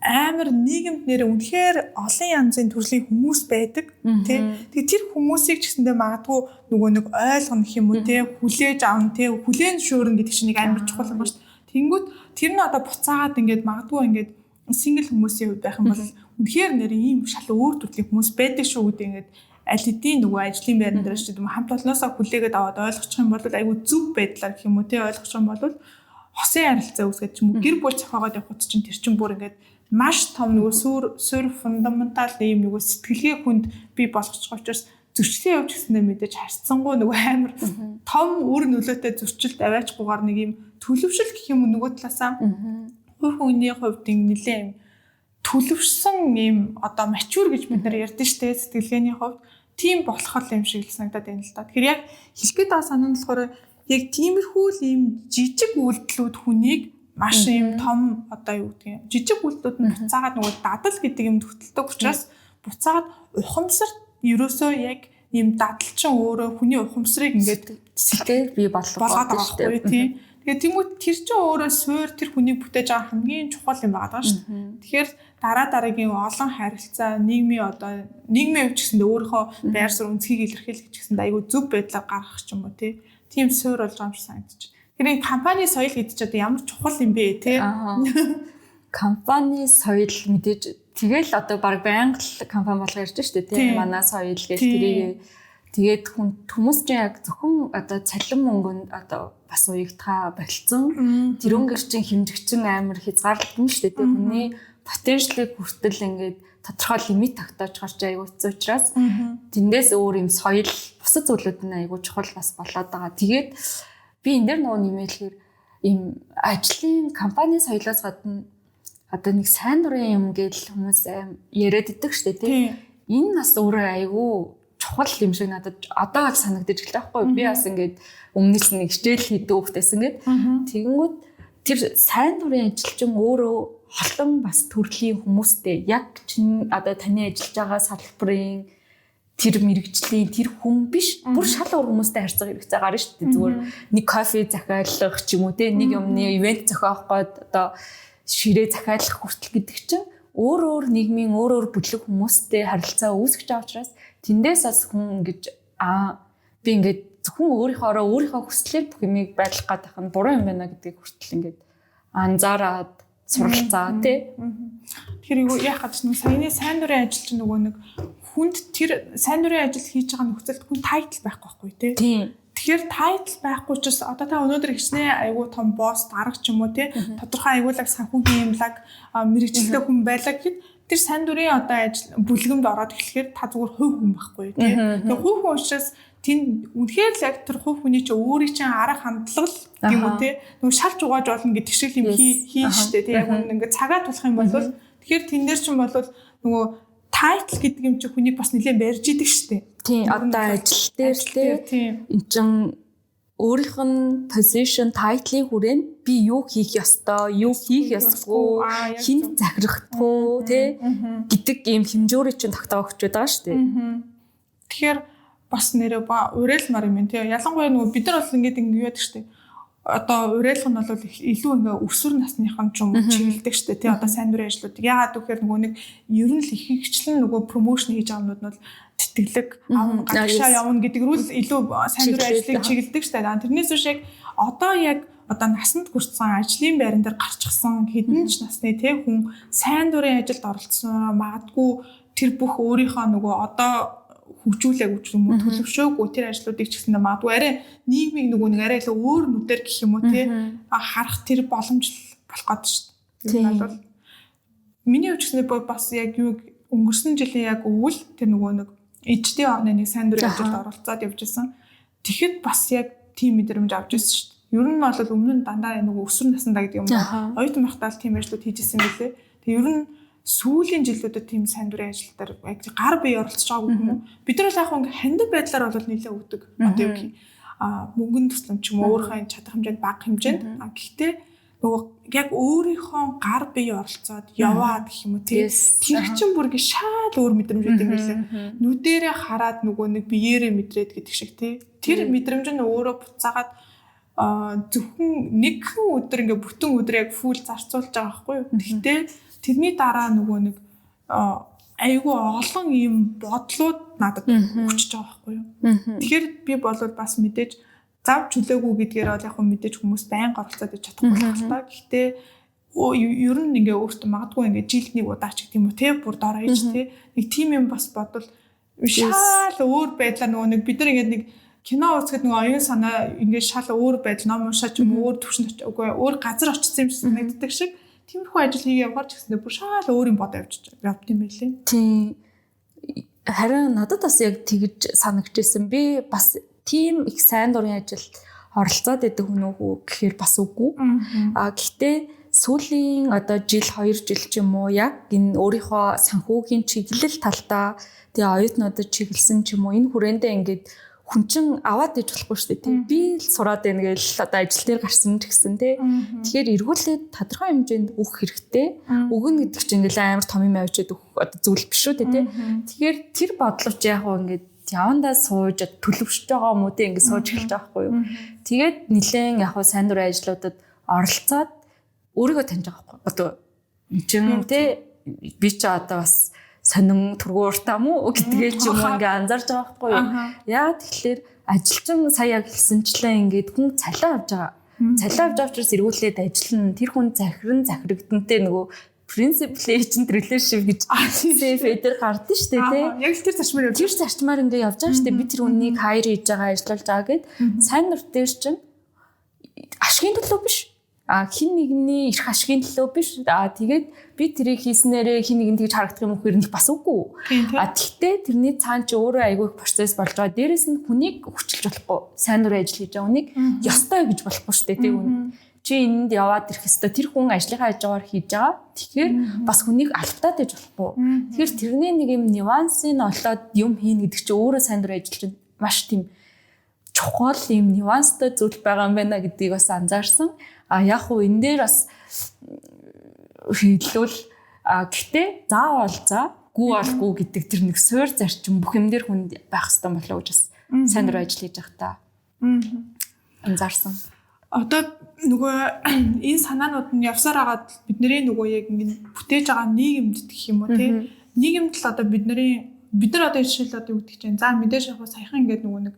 амар нийгэмд нэрээ үнэхээр олон янзын төрлийн хүмүүс байдаг тий. Тэгээд тэр хүмүүсийг ч гэсэндээ магадгүй нөгөө нэг ойлгоно гэх юм уу тий, хүлээж авна тий, хүлээн зөвшөөрнө гэдэг чинь нэг амар чухал юм ба шүү дээ. Тэнгүүт тэр нь одоо буцаагаад ингээд магадгүй ингээд single хүмүүсийн хувьд байх юм бол үнэхээр нэрээ ийм шал өөр төрлийн хүмүүс байдаг шүү гэдэг ингээд аль хэдийн нөгөө ажлын байран дээр ч гэдэг юм хамт олноосоо хүлээгээд аваад ойлгочих юм бол айгүй зөв байдлаар гэх юм уу тий ойлгочих юм бол хосын харилцаа үүсгээд ч юм уу гэр бүл зохиогоод явхад чинь тэр чинь бүр ингээд маш том нөгөө суурь фундаментал ийм нөгөө сэтгэлгээ хүнд бий болгочих учраас зөрчлийн явж гэсэндээ мэдээж харьцангуй нөгөө амар том үр нөлөөтэй зөрчилд аваачгүйгээр нэг ийм төлөвшил гэх юм уу нөгөө талаасаа хувь хүний хувьд нэлээ юм төлөвшсөн ийм одоо mature гэж бид нар ярьдэн штэ сэтгэлгээний хувьд тийм болох юм шиг л санагдаад байна л да. Тэгэхээр яг хэлэх гээд байгаа санаа нь болохоор яг тиймэрхүү л ийм жижиг үйлдэлүүд хүнийг маш ийм том одоо юу гэдэг юм жижиг үйлдэлүүд нь буцаагаад нөгөө дадал гэдэг юм хөтэлдэг учраас буцаагаад ухамсарт ерөөсөө яг ийм дадал чинь өөрөө хүний ухамсарыг ингээд сэтгэл бий болгоод байгаа байхгүй тий. Тэгээд тэнгуут тэр чинь өөрөө суур тэр хүнийг бүтээж байгаа хамгийн чухал юм байгаа шүү дээ. Тэгэхээр дараа дараагийн олон харилцаа нийгмийн одоо нийгмийн хувьд ч гэсэндээ өөрийнхөө байр суурь өнцгийг илэрхийлэх ч гэсэндээ айгүй зөв байдлаар гаргах ч юм уу тий. Тийм суур болж байгаа юм шиг санагдчих. Тэр энэ компани соёл гэдэг чинь одоо ямар чухал юм бэ тий. Компани соёл мэдээж тэгэл одоо баг байнга л компани болго ярьж штэ тий. Манай соёл гэж тэрийг тэгээд хүмүүс чинь яг зөвхөн одоо цалин мөнгөнд одоо бас уягдхаа болцсон. Тэрүүнгээр чинь хэмжигчин амар хязгаарлалтна штэ тий. Хүний потенциалыг хүртэл ингээд тодорхой лимит тогтоож гарч айгуу хэцүү учраас тэндээс өөр юм соёл бусад зүйлүүд нь айгуу чухал бас болоод байгаа. Тэгээд би энэ дээр нөгөө нэмэлэхээр ийм ажлын компани соёлоос гадна одоо нэг сайн дурын юм гэж хүмүүс яриад идэг штэ тий. Энэ бас өөрөө айгуу чухал юм шиг надад одоо л санагдаж эхэллээ байхгүй. Би бас ингээд өмнөөс нэг хичээл хийдэг хүүхдээс ингээд тэгэнгүүт тэр сайн дурын ажилчин өөрөө холон бас төрлийн хүмүүстэй яг чин одоо таны ажиллаж байгаа салбарын тэр мэрэгжлийн тэр хүн биш бүр шал өөр хүмүүстэй харьцах хэрэгцээ гарна шүү дээ. Зүгээр нэг кофе захиалах ч юм уу те нэг юмны ивент зохиох гээд одоо ширээ захиалах хүртэл гэдэг чинь өөр өөр нийгмийн өөр өөр бүлэг хүмүүстэй харилцаа үүсгэж байгаа учраас тэндээс бас хүн ингэж Би ингээд зөвхөн өөрийнхөөрөө өөрийнхөө хүслээр бүх юмыг байлгах гэдэг нь буруу юм байна гэдгийг хүртэл ингээд анзаараад суралцаа тий. Тэгэхээр юу яах гэж нэг саяны сайн дурын ажил чинь нөгөө нэг хүнд тэр сайн дурын ажил хийж байгаа нөхцөлд хүн title байхгүй байхгүй тий. Тэгэхээр title байхгүй учраас одоо та өнөөдөр хичнээн айгүй том boss, дарга ч юм уу тий, тодорхой аюулаг санхүүгийн юмлаг мэргэжилтэй хүн байлаа гэхэд тэр сайн дурын одоо ажил бүлгэмд ороод эхлэхээр та зүгээр хувь хүн байхгүй тий. Тэгээ хувь хүн учраас тэнд үнэхээр л яг тэр хувь хүний чи өөрийн чинь арга хандлага л юм уу те, нөгөө шалж угааж болно гэдэг шиг юм хийн штэ те. Яг үнэн ингээд цагаа тулах юм бол тэгэхээр тэн дээр чинь бол нөгөө title гэдэг юм чи хүнийг бас нэлээд барьж идэг штэ. Тийм, одоо ажил дээр те, эн чин өөрийнх нь position, title-ийн хүрээнд би юу хийх ёстой, юу хийх ёсгүй, хэнд захирахдаггүй те гэдэг ийм хэмжүүрийг чинь тогтоогч байгаа шүү дээ. Тэгэхээр бас нэрээ ба уриалмаар юм тий. Ялангуяа нөгөө бид нар бол ингээд ингэ юу яадаг штэ. Одоо уриалга нь бол илүү ингээ өсвөр насныхан ч юм уу чиглэдэг штэ тий. Одоо сайн дурын ажлуудыг яагаад гэхээр нөгөө нэг ер нь л их ихчлэн нөгөө promotion хийж байгаа юмнууд нь бол тэтгэлэг авна, гадагшаа явна гэдэг рүү л илүү сайн дурын ажлыг чиглэдэг штэ. Тэрнээс биш яг одоо яг одоо насанд хүрсэн, ажлын байран дээр гарчихсан хэдэн ч насны тий хүн сайн дурын ажилд оролцсноор магадгүй тэр бүх өөрийнхөө нөгөө одоо хөгжүүлээгүй ч юм уу, төлөвшөөгүй тэр ажлуудыг ч гэсэндээ магадгүй арай нийгмийг нөгөө нэг арай илүү өөр нүдээр гэх юм уу тий харах тэр боломж болох гээд шүү дээ. Энэ бол миний хувьд ч гэсэндээ бас яг юу өнгөрсөн жилийн яг өвөл тэр нөгөө нэг HD орны нэг сайн дурын ажилд оролцоод явж исэн. Тэгэхэд бас яг тийм мэдрэмж авч ирсэн шүү дээ. Ер нь бол өмнө нь дандаа нөгөө өсвөр насндаа гэдэг юм уу, оюутан байхдаа л тийм ажлууд хийж исэн мөлий. Тэгээ ер нь сүүлийн жилүүдэд тийм сайн дурын ажил дээр яг гар бие оролцож байгаагүй юм уу? Бид нар л яг ингээ хандив байдлаар бол нэлээ өгдөг. Одоо юу гэх мөнгөн тусламж ч юм уу, өөрийнхөө чадах хэмжээнд, бага хэмжээнд. А гэхдээ нөгөө яг өөрийнхөө гар бие оролцоод яваад гэх юм уу тий. Тэр чинь бүр ингээ шал өөр мэдрэмж өгдөг юм билээ. Нүдэрээ хараад нөгөө нэг биеэрээ мэдрээд гэдэг шиг тий. Тэр мэдрэмж нь өөрөө буцаагаад зөвхөн нэгэн өдөр ингээ бүтэн өдөр яг full зарцуулж байгаа байхгүй юу. Гэхдээ тэрний дараа нөгөө нэг айгүй олон юм бодлууд надад өчөж байгаа байхгүй юу. Тэгэхээр би болвол бас мэдээж зав чөлөөгүй гэдгээр бол яг хөө мэдээж хүмүүс байнга оролцоод иж чадахгүй болох л та. Гэхдээ ер нь ингээ өөртөө магадгүй ингээ жилд нэг удаа ч гэдэг юм уу те, бүр дор хаяж те, нэг тим юм бас бодвол шал өөр байдлаар нөгөө нэг бид нар ингээд нэг кино үзэхэд нөгөө оюун санаа ингээд шал өөр байдал, ном уншаач юм өөр төвшөнд үгүй өөр газар очсон юм шиг санагддаг шиг, тиймэрхүү ажил хийгээ явахаар ч гэсэндээ бүр шал өөр юм бодоо явж явд юм байлээ. Тийм. Харин надад бас яг тэгж санагдчихсэн. Би бас тийм их сайн дурын ажилд оролцоод байдаг хүн үү гэхээр бас үгүй. А гэхдээ сүүлийн одоо жил, 2 жил ч юм уу, яг энэ өөрийнхөө санхүүгийн чиглэл талдаа тэгээ оюутнуудад чиглэсэн ч юм уу, энэ хүрээндээ ингээд хүн чин аваад иж болохгүй шүү дээ тий. Би л сураад байна гэж одоо ажил дээр гарсан ч гэсэн тий. Тэгэхээр эргүүлээд тодорхой хэмжээнд өгөх хэрэгтэй. Өгнө гэдэг чинь ингээл амар том юм авчиад өгөх одоо зүйл биш шүү дээ тий. Тэгэхээр тэр бодловч яг уу ингээд явандаа сууж төлөвшөж байгаа юм уу тий, ингээд сууж эхэлж байгаа байхгүй юу. Тэгээд нилээн яг уу сайн дурын ажлуудад оролцоод өөрийгөө таньж байгаа байхгүй. Одоо эн чин тий, би ч одоо бас сонин түргүү уртаа мó гэдгээ ч юм уу ингээ анзаарч байгаа байхгүй юу. Яа тэгэхээр ажилчин сая яг хэлсэнчлэн ингээд хүн цалин авч байгаа. Цалин авч байгаа учраас эргүүлээд ажиллана. Тэр хүн захиран захирагдантэ нөгөө principal agent relationship гэж CFA дээр гардаг шүү дээ тий. Яг л тэр зарчмаар явж. Тэр зарчмаар ингээ явж байгаа шүү дээ. Би тэр хүнийг hire хийж байгаа, ажиллуулж байгаа гэд сайн дур дээр чинь ашигын төлөө биш. А хин нэгний эрх ашигын төлөө биш. А тэгээд би тэрийг хийснээрээ хин нэгэн тэгж харагдах юм уу гэхээр нь бас үгүй. А тэгтээ тэрний цаан чи өөрөө айгүй их процесс болж байгаа. Дээрэс нь хүнийг хүчилж болохгүй. Сайн дурын ажил хийж байгаа хүнийг ёстой гэж болохгүй шүү дээ. Тэр хүн чи энд яваад ирэх ёстой. Тэр хүн ажлынхаа хажуугаар хийж байгаа. Тэгэхээр бас хүнийг алфтаад иж болохгүй. Тэгэхээр тэрний нэг юм нюансын олоод юм хийнэ гэдэг чи өөрөө сайн дурын ажил чинь маш тийм чухал юм нюанстай зүйл байгаа юм байна гэдгийг бас анзаарсан. А яг хуу энэ дээр бас хэлвэл гэхдээ заавал за гүү бол гүү гэдэг тэр нэг суур зарчим бүх юм дээр хүнд байх хэрэгтэй болоо гэж бас сайн дурын ажил хийж байхдаа анзаарсан. Одоо нөгөө энэ санаанууд нь явсаар агаад бидний нөгөө яг ингэ бүтээж байгаа нийгэмд гэх юм уу тий. Нийгэмд л одоо бидний бид нар одоо жишээл одоо юу гэдэг чинь за мэдээж яг саяхан ингээд нөгөө нэг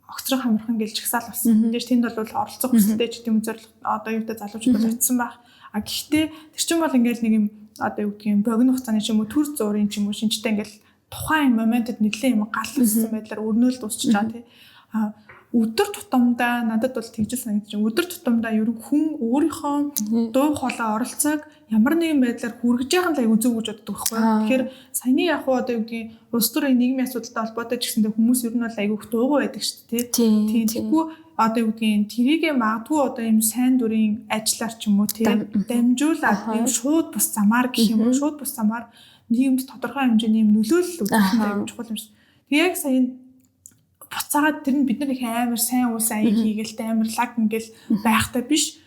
Огцрох амархан гэл жагсаал болсон. Мэдээж тэнд бол оролцох хүсэлтэй ч гэдэм зорилго одоо юутай залуучууд бол очсон байх. А гэхдээ тэр чинь бол ингээл нэг юм одоо юу гэдгийг богино хугацааны ч юм уу, төр зуурын ч юм уу, шинжтэй ингээл тухайн моментод нэлээд юм гал өссөн байдлаар өрнөөл дуусчих жаа, тий. А өдөр тутамдаа надад бол тэгжэл санагдаж байна. Өдөр тутамдаа ер нь хүн өөрийнхөө дуу хоолой, оролцоог ямар нэгэн байдлаар хүргэж байгаа нь айгүй зөв гэж боддог байхгүй. Тэгэхээр саяны яг уу одоо юу гэдгийг улс төрийн нийгмийн асуудалтай холбоотой ч гэсэндээ хүмүүс ер нь бол айгүй их дуугүй байдаг шүү дээ. Тийм, тэгэхгүй одоо юу гэдгийг тэрийгэ магадгүй одоо ийм сайн дурын ажиллаар ч юм уу, тийм, дамжуулаад ийм шууд бус замаар гэх юм уу, шууд бус замаар нийгэмд тодорхой хэмжээний юм нөлөөлөл үзүүлэх нь айгүй чухал юм шиг. Тэг яг сая буцаагаад тэр нь бид нар их амар сайн уус аяг хийгээл амар лаг ингээл байхтай биш,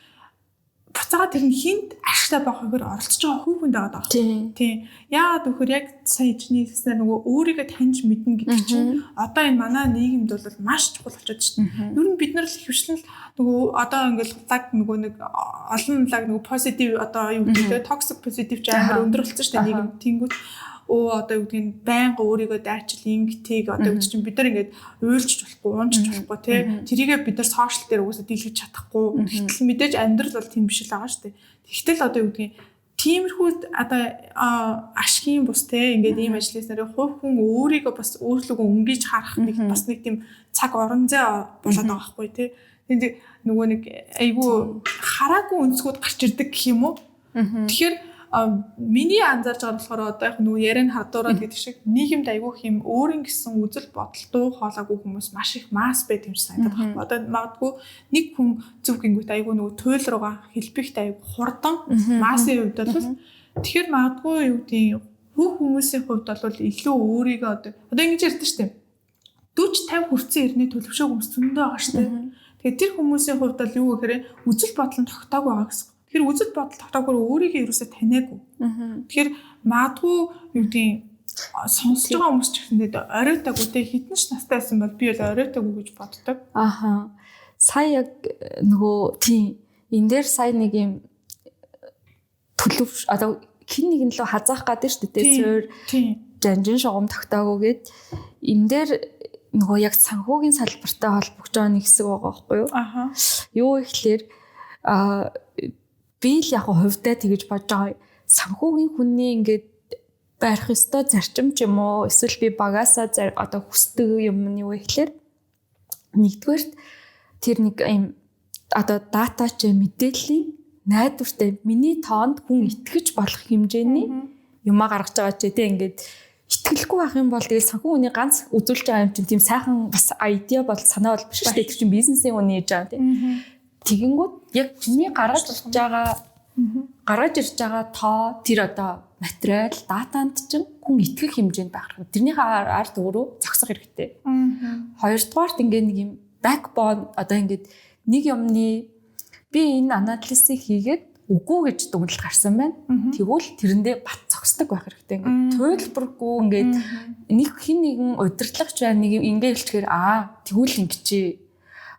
буцаагаад тэр нь хинт ашигтай байх гэхээр оролцож байгаа хүүхэнд байгаа даа. Тийм. Яагаад гэвэл яг сая чиний хэлснээр нөгөө өөрийгөө таньж мэднэ гэдэг чинь одоо энэ манай нийгэмд бол маш чухал болчиход шүү дээ. Ер нь бид нар л ихэвчлэн нөгөө одоо ингээл лаг нөгөө нэг олон лаг нөгөө positive, одоо юу гэдэг те, toxic positive ч амар өндөр болсон шүү дээ нийгэм. Тэнгүүт өө одоо юу гэдгийг байнга өөрийгөө дайчил ингэтийг одоо юу чинь бид нар ингээд уйлж болохгүй, уунчж болохгүй, те, тэрийгээ бид нар social дээр угаасаа дийлгэж чадахгүй. Гэтэл мэдээж амьдрал бол тийм биш л байгаа шүү дээ. Тэгтэл одоо юу гэдгийг тиймэрхүү одоо ашигын бус, те, ингээд ийм ажил хийснээр хувь хүн өөрийгөө бас өөрлөгөө өнгөж харах нэг бас нэг тийм цаг орон зай болоод байгаа байхгүй, те. Тэгээд нөгөө нэг айгүй хараагүй өнцгүүд гарч ирдэг гэх юм уу. Тэгэхээр миний анзаарч байгаа болохоор одоо яг нөгөө яриан хардуураад гэдэг шиг нийгэмд айгүйх юм өөрийн гэсэн үзэл бодол, дуу хоолойгүй хүмүүс маш их масс байт юм шиг санагдаад байна. Одоо магадгүй нэг хүн зөв гингүүт айгүй нөгөө туйл руугаа хэлбэхт айгүй хурдан массын хувьд бол. Тэгэхээр магадгүй юу гэдгийг бүх хүмүүсийн хувьд бол илүү өөрийгөө одоо ингэж ярьдэн шүү дээ. 40 50 хүрсэн эртний төлөвшөөг хүмүүс зөндөө байгаа шүү дээ. Тэгэхээр тэр хүмүүсийн хувьд бол юу гэхээр үзэл бодол нь тогтоогүй байгаа гэсэн. Тэгэхээр үзэл бодол тогтоогоор өөрийгөө ерөөсөө таниагүй. Тэгэхээр магадгүй юу гэдгийг сонсож байгаа хүмүүс ч гэсэндээ оройтаагүй те, хитэн ч настай байсан бол би бол оройтаагүй гэж боддог. Аха. Сая яг нөгөө тийм энэ дээр сая нэг юм төлөв одоо хин нэгэн лөө хазаах гэдэг шүү дээ. Суур жанжин шугам тогтоогоо гэд энэ дээр нөгөө яг санхүүгийн салбартай холбогдож байгаа нэг хэсэг байгаа байхгүй юу? Аха. Юу ихлээр би л яг хувьдаа тэгэж бодож байгаа. Санхүүгийн хүний ингээд барих ёстой зарчим ч юм уу, эсвэл би багасаа одоо хүсдэг юм нь юу гэхлээр, нэгдүгээрт тэр нэг юм одоо дата ч мэдээллийн найдвартай, миний тоонд хүн итгэж болох хэмжээний юмаа гаргаж байгаа ч тийм, ингээд итгэлгүй байх юм бол тэгэл санхүү хүний ганц үзүүлж байгаа юм чинь тийм сайхан бас idea бол санаа бол биш шүү дээ. Тэр чинь бизнесийн хүний хийж байгаа, тийм. Тэгэнгүүт яг чиний гаргаж ирж байгаа тоо, тэр одоо материал, датанд чинь хүн итгэх хэмжээнд байх хэрэгтэй. Тэрнийхээ ард өөрөө зогсох хэрэгтэй. Хоёрдугаарт ингээд нэг юм backbone, одоо ингээд нэг юмны би энэ анализыг хийгээд үгүй гэж дүгнэлт гарсан байна. Тэгвэл тэрэндээ бат зогсдог байх хэрэгтэй. Ингээд туйлбаргүй ингээд нэг хин нэгэн удирдлагч байна, нэг юм ингээ хэлчихээр аа тэгвэл ингэчээ,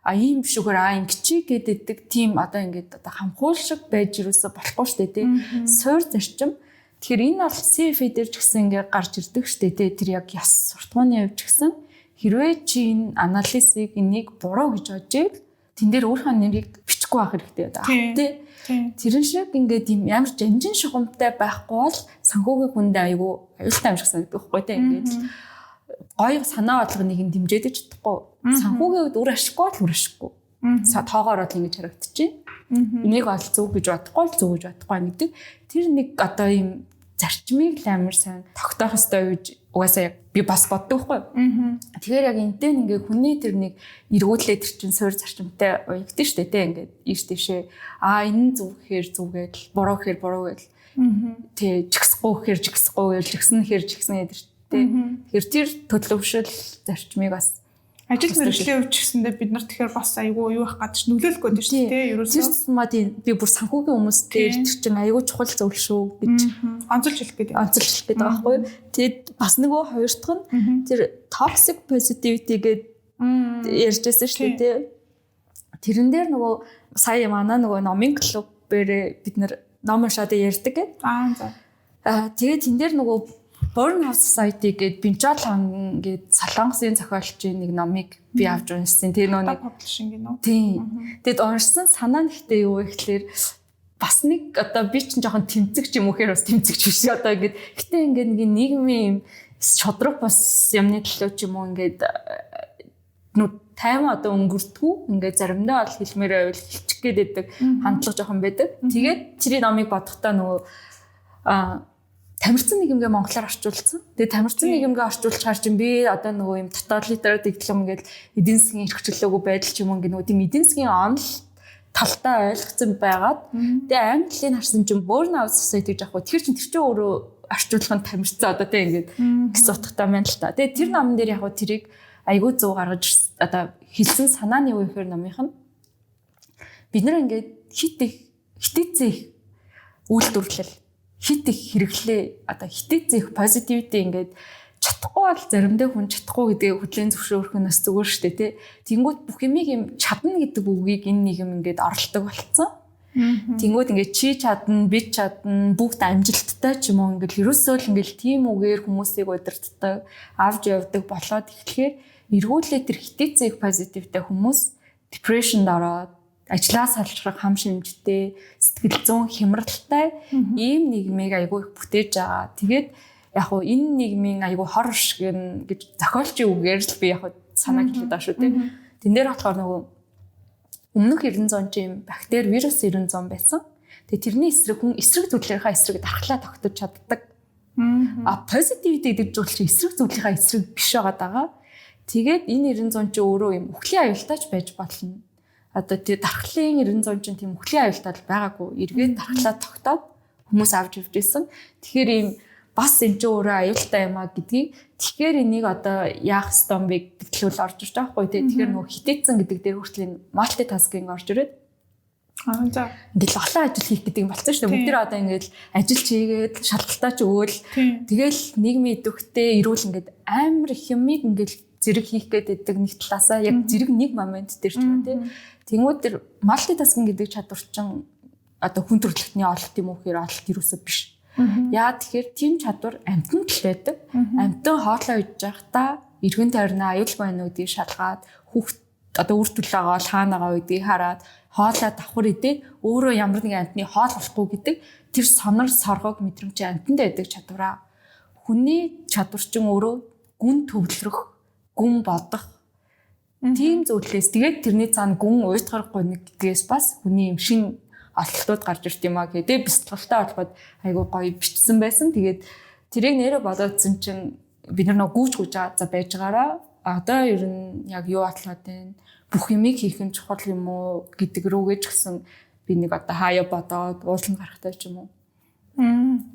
а ийм биш үгээр аа ингэчээ гэдэг тийм одоо ингээд одоо хамхуул шиг байж юусоо болохгүй шүү дээ, тий. Суур зарчим. Тэгэхээр энэ бол CFA дээр ч гэсэн ингээ гарч ирдэг шүү дээ, тий. Тэр яг яс суртахууны хувьд ч гэсэн хэрвээ чи энэ анализыг энийг буруу гэж бодож ивэл тэн дээр өөрийнхөө нэрийг бичихгүй байх хэрэгтэй одоо. Тий. Тэрэн шиг ингээд юм ямар жанжин шугамтай байхгүй бол санхүүгийн хүндээ айгүй аюултай юм шиг санагдах байхгүй, тий. Ингээд гоё санаа болгоныг нь дэмжиж чадахгүй. Санхүүгийн хувьд үр ашиггүй бол үр ашиггүй. Тоогоор бол ингэж харагдчихэв. Энийг бол зөв гэж бодохгүй л зөв гэж бодохгүй гэдэг. Тэр нэг одоо ийм зарчмыг л амар сайн тогтоох ёстой гэж угаасаа яг би бас боддог байхгүй. Тэгэхээр яг энтэй ингээ хүний тэр нэг эргүүлээ, тэр чинь суурь зарчимтай уягдсан шүү дээ, тэ, ингээд ийш тийшээ аа энэ зөв гэхээр зөв гэдэл, буруу гэхээр буруу гэдэл, тэ, жигсэхгүй гэхээр жигсэхгүй гэл, жигсэн гэхээр жигсэн гэдэг, тэ. Тэгэхээр тэр төлөвшөл зарчмыг бас ажил мэргэжлийн хувьд ч гэсэндээ бид нар тэгэхээр бас айгүй юу их гадч нөлөөлөх гээд шүү дээ, ерөөсөө. Тэр тусмаа тийм, би бүр санхүүгийн хүмүүс дээр тэр чинь айгүй чухал зүйл шүү гэж онцолж хэлэх гээд. Онцолж хэлэх гээд байгаа байхгүй юу. Тэгээд бас нөгөө хоёр дахь нь тэр toxic positivity гээд ярьжсэн шүү дээ, тий. Тэрэн дээр нөгөө сая манай нөгөө номын клуб бэрээ бид нар ном уншаад ярьдаг гээд. Аа, за. Аа, тэгээд тэн дээр нөгөө Burnout Society гээд Бинчол хан гээд Солонгосын зохиолчийн нэг номыг би авч уншсан. Тэр нөө нэг publishing гэнэ үү? Тийм. Тэгэд уншсан санаа нь гэхдээ юу вэ гэхлээр бас нэг одоо би чинь жоохон тэмцэгч юм уу гэхээр бас тэмцэгч биш одоо ингээд гэтээ ингээд нэг нийгмийн юм шудраг бас юмны төлөө ч юм уу ингээд нүд тайван одоо өнгөрдгүү ингээд заримдаа бол хэлмээр байвал хэлчих гээд байдаг хандлага жоохон байдаг. Тэгээд тэрийн номыг бодохдоо нөгөө тамирцсан нийгэмгээ монголоор орчуулсан. Тэгээд тамирцсан нийгэмгээ орчуулчихаар чинь би одоо нөгөө юм тоталитар дэглэм ингээд эдийн засгийн эрх чөлөөгүй байдал ч юм уу ингээд нөгөө тийм эдийн засгийн онол талтай ойлгоцсон байгаад тэгээ англиг харсан чинь burnout society гэж аахгүй. Тэр чинь өөрөө орчуулах нь тамирцсан одоо тийм ингээд гэсэн утгатай байна л та. Тэгээ тэр номон дээр яг хуу тэрийг айгүй зөв гаргаж одоо хэлсэн санаа нь юу гэхээр номынх нь бид нар ингээд хит их хитэцээ их үйлдвэрлэл хит их хэрэглээ одоо хитэцээ их positivity ингээд чадахгүй бол заримдаа хүн чадахгүй гэдгийг хүлээн зөвшөөрөх нь бас зүгээр шүү дээ тий. Тэнгүүд бүх юмыг юм чадна гэдэг үгийг энэ нийгэм ингээд оролдог болцсон. Тэнгүүд ингээд чи чадна, би чадна, бүгд амжилттай ч юм уу ингээд ерөөсөө л ингээд тийм үгээр хүмүүсийг удирддаг, авч явдаг болоод эхлэхээр эргүүлээ тэр хитэцээ их positive тай хүмүүс depression д ороод ажлаа салжрах хам шинжтэй, сэтгэл зүйн хямралтай ийм нийгмийг айгүй их бүтээж байгаа. Тэгээд яг хуу энэ нийгмийн айгүй хор шиг гэж зохиолчийн үгээр л би яг санааг хэлээд байгаа шүү дээ. Тэн дээр болохоор нөгөө өмнөх 90 зуун чинь бактери вирус 90 зуун байсан. Тэгээ тэрний эсрэг хүн эсрэг зүйлийнхаа эсрэг дархлаа тогтож чаддаг. А positivity гэдэг зүйл чинь эсрэг зүйлийнхаа эсрэг биш байгаа даа. Тэгээд энэ 90 зуун чинь өөрөө юм үхлийн аюултай ч байж болно. Одоо тэр дархлын 90 зуун чинь тийм үхлийн аюултай л байгаагүй. Эргээд дархлаа тогтоод хүмүүс авч явж исэн. Тэгэхээр ийм бас энэ чинь өөрөө аюултай юм а гэдгийг тэгэхээр энийг одоо яах ёстой юм бэ гэдэг л орж ирж байгаа байхгүй тий. Тэгэхээр нөгөө хитээцэн гэдэг дээр хүртэл энэ multitasking орж ирээд За. Ингээл олон ажил хийх гэдэг юм болцсон шүү дээ. Бүгд тэр одоо ингээл ажил чийгээд шалгалтаа ч өгөөл тэгэл нийгмийн идэвхтэй эрүүл ингээд амар их юмыг ингээл зэрэг хийх гээд байдаг нэг талаасаа яг зэрэг нэг момент дээр ч юм уу тий. Тэнгүүд тэр multitasking гэдэг чадвар чинь одоо хүн төрөлхтний ололт юм уу гэхээр ололт юусоо биш. Яа тэгэхээр тийм чадвар амьтанд л байдаг. Амьтан хоолоо идэж байхдаа эргэн тойрноо аюулгүй байна уу гэдгийг шалгаад хүүхд одоо үр төлөөгөө хаана байгаа гэдгийг хараад хоолоо давхар идээд өөрөө ямар нэгэн амьтны хоол болохгүй гэдэг тэр сонор соргог мэдрэмж амьтанд байдаг чадвараа. Хүний чадвар чинь өөрөө гүн төвлөрөх, гүн бодох тийм зүйлээс тэгээд тэрний цаана гүн уйтгарахгүй нэг гэдгээс бас хүний юм шин ололтууд гарч ирт юм а гэдэг бясалгалтай холбоод айгуу гоё бичсэн байсан. Тэгээд тэрийг нэрэ бодоодсэн чинь бид нар нөгөө гүйж гүйж байгаа за байж байгаараа одоо ер нь яг юу атлаад байна бүх юмыг хийх нь чухал юм уу гэдэг рүүгээ ч гэсэн би нэг одоо хаяа бодоод ууланд гарахтай ч юм уу.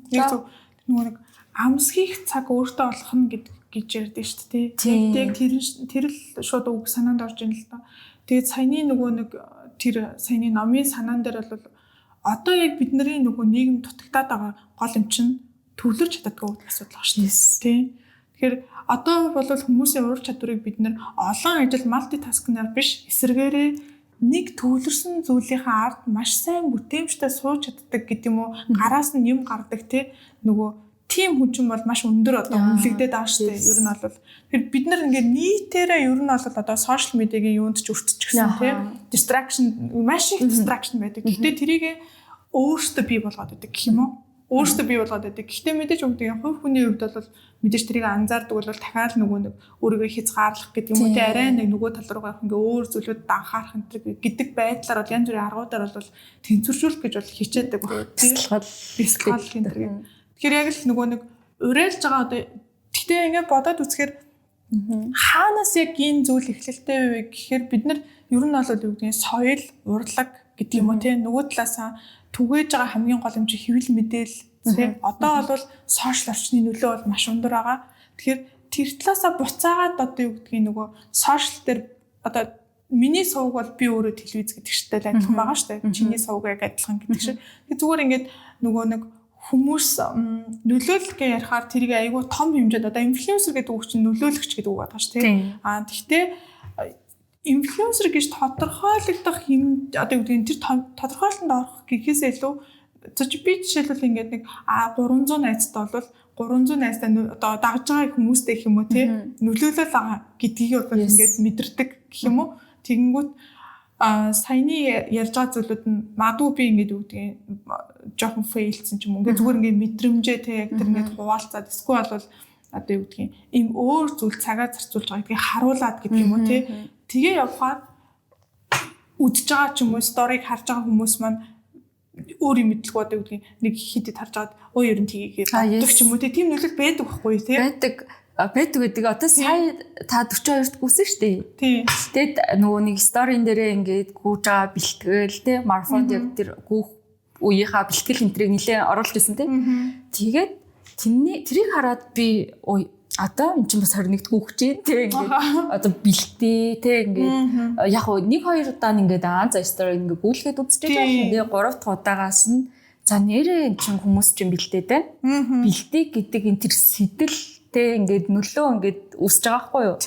Яг зөв нөгөө нэг амс хийх цаг өөртөө олох нь гэж ярьдэн шүү дээ. Яг тэр л шууд үг санаанд орж ийн л доо. Тэгээд саяны нөгөө нэг тэр саяны номын санаан дээр бол одоо яг бидний нөгөө нийгэм дутагтаад байгаа гол юм чинь төвлөрч чаддаггүй асуудал байгаа шүү дээ. Тийм. Тэгэхээр одоо бол хүмүүсийн ур чадварыг бид нэр олон ажил multitask наар биш эсрэгээрээ нэг төвлөрсөн зүйлийнхээ ард маш сайн бүтээмжтэй сууж чаддаг гэдэг юм уу, гараас нь юм гардаг те, нөгөө тийм хүн чинь бол маш өндөр одоо үнэлэгдээд байгаа шүү дээ. Ер нь бол тэр бид нар ингээд нийтээрээ ер нь бол одоо social media гийн юунд ч өртчихсэн тий. Distraction, маш их distraction байдаг. Гэхдээ тэрийг өөртөө бий болгоод байдаг гэх юм уу? Өөртөө бий болгоод байдаг. Гэхдээ мэдээж өгдөг хувь хүний хувьд бол мэдээж тэрийг анзаардаг бол дахиад нөгөө нэг өөрийгөө хязгаарлах гэдэг юм уу те, арай нэг нөгөө тал руугаа ингээ өөр зүйлүүдэд анхаарах энэ гэдэг байдлаар бол янз бүрийн аргуудаар бол тэнцвэржүүлэх гэж бол хичээдэг баг. Бясалгал бясалгал энэ. Тэгэхээр яг л нөгөө нэг уриалж байгаа одоо гэхдээ ингээд бодоод үзэхээр хаанаас яг энэ зүйл эхлэлтэй вэ гэхээр бид нар ер нь бол юу гэдгийг соёл, урлаг гэдэг юм уу те, нөгөө талаасаа түгээж байгаа хамгийн гол юм чи хэвлэл мэдээлэл тий. Одоо бол social орчны нөлөө бол маш өндөр байгаа. Тэгэхээр тэр талаасаа буцаагаад одоо юу гэдгийг нөгөө social дээр одоо миний сувг бол би өөрөө телевиз гэдэг шигтэй л адилхан байгаа шүү дээ. Чиний сувг яг адилхан гэдэг шиг. Тэг зүгээр ингээд нөгөө нэг хүмүүс нөлөөлөх гэж ярихаар тэрийг айгүй том хэмжээнд одоо инфлюенсер гэдэг үг чинь нөлөөлөгч гэдэг үг байгаа шүү дээ. Аа тэгтээ инфлюенсер гэж тодорхойлогдох юм одоо юу гэдэг нь тэр тодорхойлолтонд орох гэхээс илүү Би жишээлбэл ингээд нэг 300 найзтай бол 300 найзтай одоо дагж байгаа хүмүүстэй гэх юм уу тий нөлөөлөл байгаа гэдгийг бол ингээд мэдэрдэг гэх юм уу. Тэгэнгүүт саяны ярьж байгаа зүйлүүд нь магадгүй би ингээд юу гэдгийг жоохон fail-сэн ч юм уу. Ингээд зүгээр ингээд мэдрэмжээ тий яг тэр ингээд хуваалцаад эсвэл бол одоо юу гэдгийг ийм өөр зүйл цагаа зарцуулж байгаа гэдгийг харуулад гэдэг юм уу тий. Тэгээ явхаар үдж байгаа ч юм уу story-г харж байгаа хүмүүс маань өөр юм мэдлэг одоо юу гэдгийг нэг хитэд харж байгаад өө ер нь тгийгээ боддог ч юм уу тийм нөлөөлөл байдаг байхгүй тий. Байдаг байдаг гэдэг. Одоо сая та 42-т гүсэн шүү дээ. Тэгэд нөгөө нэг story-н дээрээ ингээд гүүж байгаа бэлтгэл тий марафонд яг тэр гүүх үеийнхаа бэлтгэл энтрийг нэлээ оруулж ирсэн тий. Тэгээд тэрийг хараад би ой одоо эн чинь бас 21-д гүүх чинь тий ингээд одоо бэлтээ тий ингээд яг хөө 1 2 удаа ингээд аа за story ингээд гүйлгээд үзчихэж байгаа. Тэгээ 3 дахь удаагаас нь за нэрээ эн чинь хүмүүс чинь бэлдээд байна. Бэлдээ гэдэг энэ тэр сэтэл тэ ингээд нөлөө ингээд үүсэж байгаа байхгүй юу?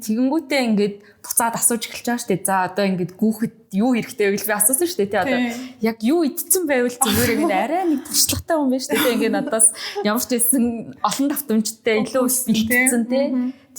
Тэгэнгүүтээ ингээд буцаад асууж эхэлж байгаа шүү дээ. За одоо ингээд гүүхэд юу хэрэгтэй вэ гэж би асуусан шүү дээ. Тэ одоо яг юу идсэн байвал зүгээр ингээд арай нэг туршлагатай хүн байна шүү дээ. Ингээд надаас ямар ч байсан олон давтамжтай илүү бэлтгэсэн тэ.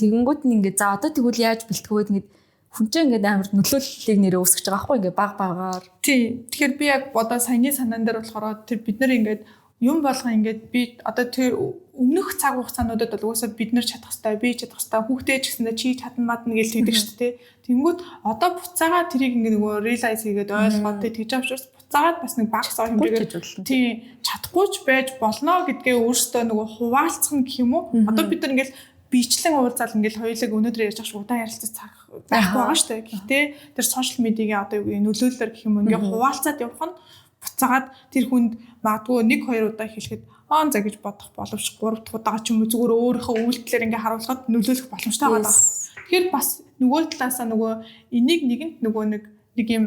Тэгэнгүүт нь ингээд за одоо тэгвэл яаж бэлтгэв вэ ингээд хүн чинь ингээд амар нөлөөллийг нэрээ үүсгэж байгаа байхгүй ингээд баг багаар. Тий. Тэгэхээр би яг одоо саяны санаан дээр болохоор тэр бид нар ингээд юм болгон ингээд би одоо тэр өмнөх цаг хугацаануудад бол угаасаа бид нар чадах хэвээр, би чадах хэвээр, хүүхдээ ч гэсэндээ чи чадна мадна гэж хэлдэг шүү дээ. Тэнгүүд одоо буцаагаа тэрийг ингээд нөгөө realize хийгээд ойлгоод тэгж байгаа учраас буцаагаад бас нэг баг сар хэмжээгээр тий чадахгүй ч байж болно гэдгээ өөртөө нөгөө хуваалцах гэх юм уу? Одоо бид нар ингээд биечлэн уулзаал ингээд хоёулаг өнөөдөр ярьж байгаа шиг удаан ярилцах цаг байхгүй байгаа шүү дээ. Гэхдээ тэр social media-гийн одоо юу нөлөөллөөр гэх юм уу ингээд хуваалцаад явах нь буцаагаад тэр хүнд магадгүй 1 2 удаа хэлэхэд аа за гэж бодох боловч 3 дахь удаа ч юм уу зүгээр өөрийнхөө үйлдэлээр ингээ харуулхад нөлөөлөх боломжтой байгаа. Тэгэхээр бас нөгөө талаасаа нөгөө энийг нэгэнт нөгөө нэг юм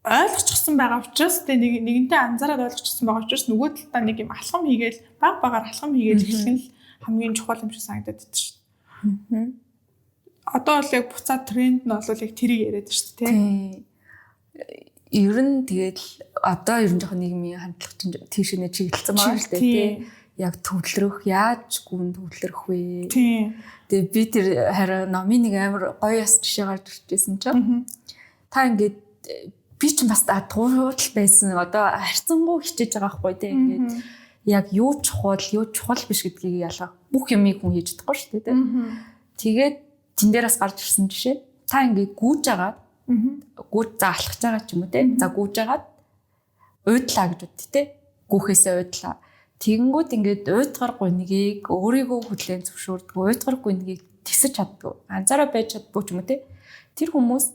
ойлгочихсон байгаа учраас тэ нэг нэгэнтээ анзаараад ойлгочихсон байгаа учраас нөгөө талдаа нэг юм алхам хийгээл баг багаар алхам хийгээл эхлэх нь л хамгийн чухал юм шиг санагдаад байдаг шүү дээ. Одоо бол яг буцаад тренд нь бол яг тэрийг яриад шүү дээ, тэ. Ер нь тэгээд одоо ер нь жоохон нийгмийн хандлага чинь тийшээ чиглэлсэн байгаа шүү дээ, тий. Яг төвлөрөх, яаж гүн төвлөрөх вэ? Тий. Тэгээ би тэр харин номын нэг амар гоё яс жишээ гарч иржсэн чинь. Та ингээд би чинь бас туурал байсан. Одоо харьцангуй хичээж байгаа байхгүй тий. Ингээд яг юу чухал, юу чухал биш гэдгийг ялгах бүх юмыг хүн хийж чадахгүй шүү дээ, тий. Тэгээд тэн дээр бас гарч ирсэн жишээ. Та ингээд гүүж байгаа гүүж за алхаж байгаа ч юм уу те. За гүүж агаад уйдлаа гэж бод те. Гүүхээсээ уйдлаа. Тэгэнгүүт ингээд уйдгар гунигийг өөрийгөө хүлээн зөвшөөрдөг, уйдгар гунигийг тисэж чаддгүй, анзаараа байж чаддгүй ч юм уу те. Тэр хүмүүс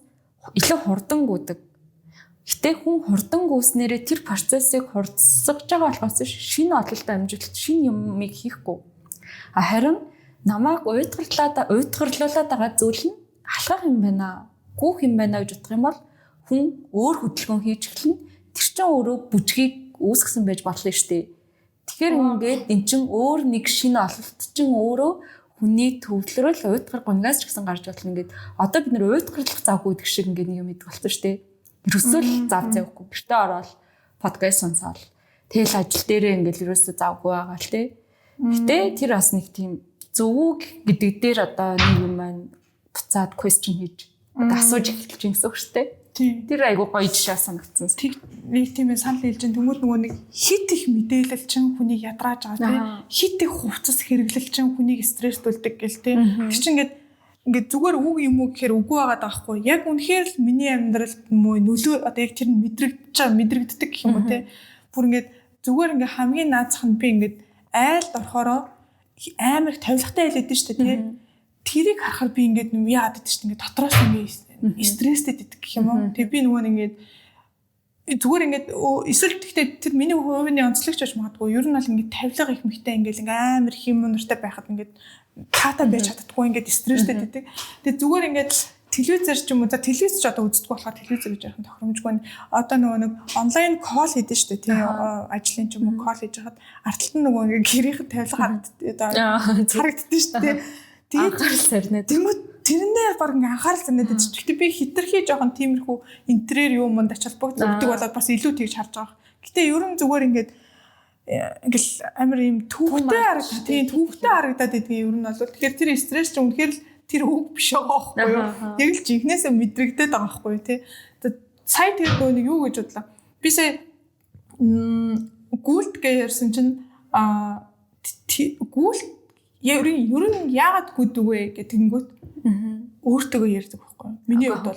илүү хурдан гүдэг. Гэтэ хүн хурдан гүйснээрээ тэр процессыг хурдсгаж байгаа болохоос шинэ ололт амжилт, шинэ юмыг хийхгүй. А харин намайг уйдгарлаад уйдгарлуулад байгаа зүйл нь алхах юм байна, гүүх юм байна гэж бодох юм бол хүн өөр хөдөлгөөн хийж эхэлнэ. Тэр чинь өөрөө бүжгийг үүсгэсэн байж болно шүү дээ. Тэгэхээр ингээд эн чин өөр нэг шинэ ололт чинь өөрөө хүний төвлөрөл уйдгар гунгаас ч гэсэн гарч болно. Ингээд одоо бид нэр уйдгарлах завгүй гэдэг шиг ингээд нэг юм идэг болсон шүү дээ. Ерөөсөө л зав завгүй. Гэртээ ороод подкаст сонсоол. Тэгэл ажил дээрээ ингээд ерөөсөө завгүй байгаа л тий. Гэтэ тэр бас нэг тийм зөвүүг гэдэг дээр одоо нэг юм маань буцаад question хийж одоо асууж эхэлж байна гэсэн үг шүү дээ. Тийм. Тэр айгуу гоё жишээ санагдсан. Тэг нэг тийм ээ санал хэлж чинь тэнгууд нөгөө нэг хит их мэдээлэл чинь хүнийг ядрааж байгаа тийм хит их хувцас хэрэглэл чинь хүнийг стресстүүлдэг гэл тийм. Тэр чинь ингээд зүгээр үг юм уу гэхээр үгүй байгаа даахгүй. Яг үнэхээр л миний амьдралд муу нөлөө одоо яг тэр нь мэдрэгдэж байгаа мэдрэгддэг гэх юм уу тийм. Бүр ингээд зүгээр ингээд хамгийн наазах нь би ингээд айлд орохороо амар их тавилгатай айл өгдөн шүү дээ тийм. Тэрийг харахаар би ингээд нү яагаад гэдэг чинь ингээд дотроос ингээд стресстэй гэдэг гэх юм уу. Тэгээ би нөгөө нэг ингээд зүгээр ингээд эсвэл гэхдээ тэр миний хувийн онцлогч байж магадгүй. Ер нь бол ингээд тавилга их мэгтэй ингээд амар их юм нартай байхад ингээд таатай байж чаддаггүй ингээд стресстэй гэдэг. Тэгээ зүгээр ингээд телевизээр ч юм уу за телевиз ч одоо үздэг болохоор телевизээр гэж ярих нь тохиромжгүй байна. Одоо нөгөө нэг онлайн call хийдэж штэ тий ажлын ч юм уу call хийж хахад ард талд нь нөгөө ингээд гэрийнхэн тавилга харагддаг одоо харагддаг штэ тий. Тэгээд анхаарал сарнаад. Тэнгүүд тэрнээ баг ингээ анхаарал сарнаад байдаг. Гэхдээ би хитрхи жоохон тиймэрхүү интерьер юм манд ач холбогдол өгдөг болоод бас илүү тэгж харж байгаа. Гэтэ ер нь зүгээр ингээд ингээл амар юм түүхтэй харагдаад тийм түүхтэй харагдаад байдгийн ер нь бол тэгэхээр тэр стресс чинь үнэхээр л тэр үг биш байгаа байхгүй юу? Яг л жинхнээсээ мэдрэгдээд байгаа байхгүй юу тий. Сая тэр нөгөө нэг юу гэж бодлоо. Би сая гүйлт гэж ярьсан чинь гүйлт ер нь яагаад гүдэг вэ гэх тэгэнгүүт өөртөөгөө ярьдаг байхгүй юу? Миний хувьд бол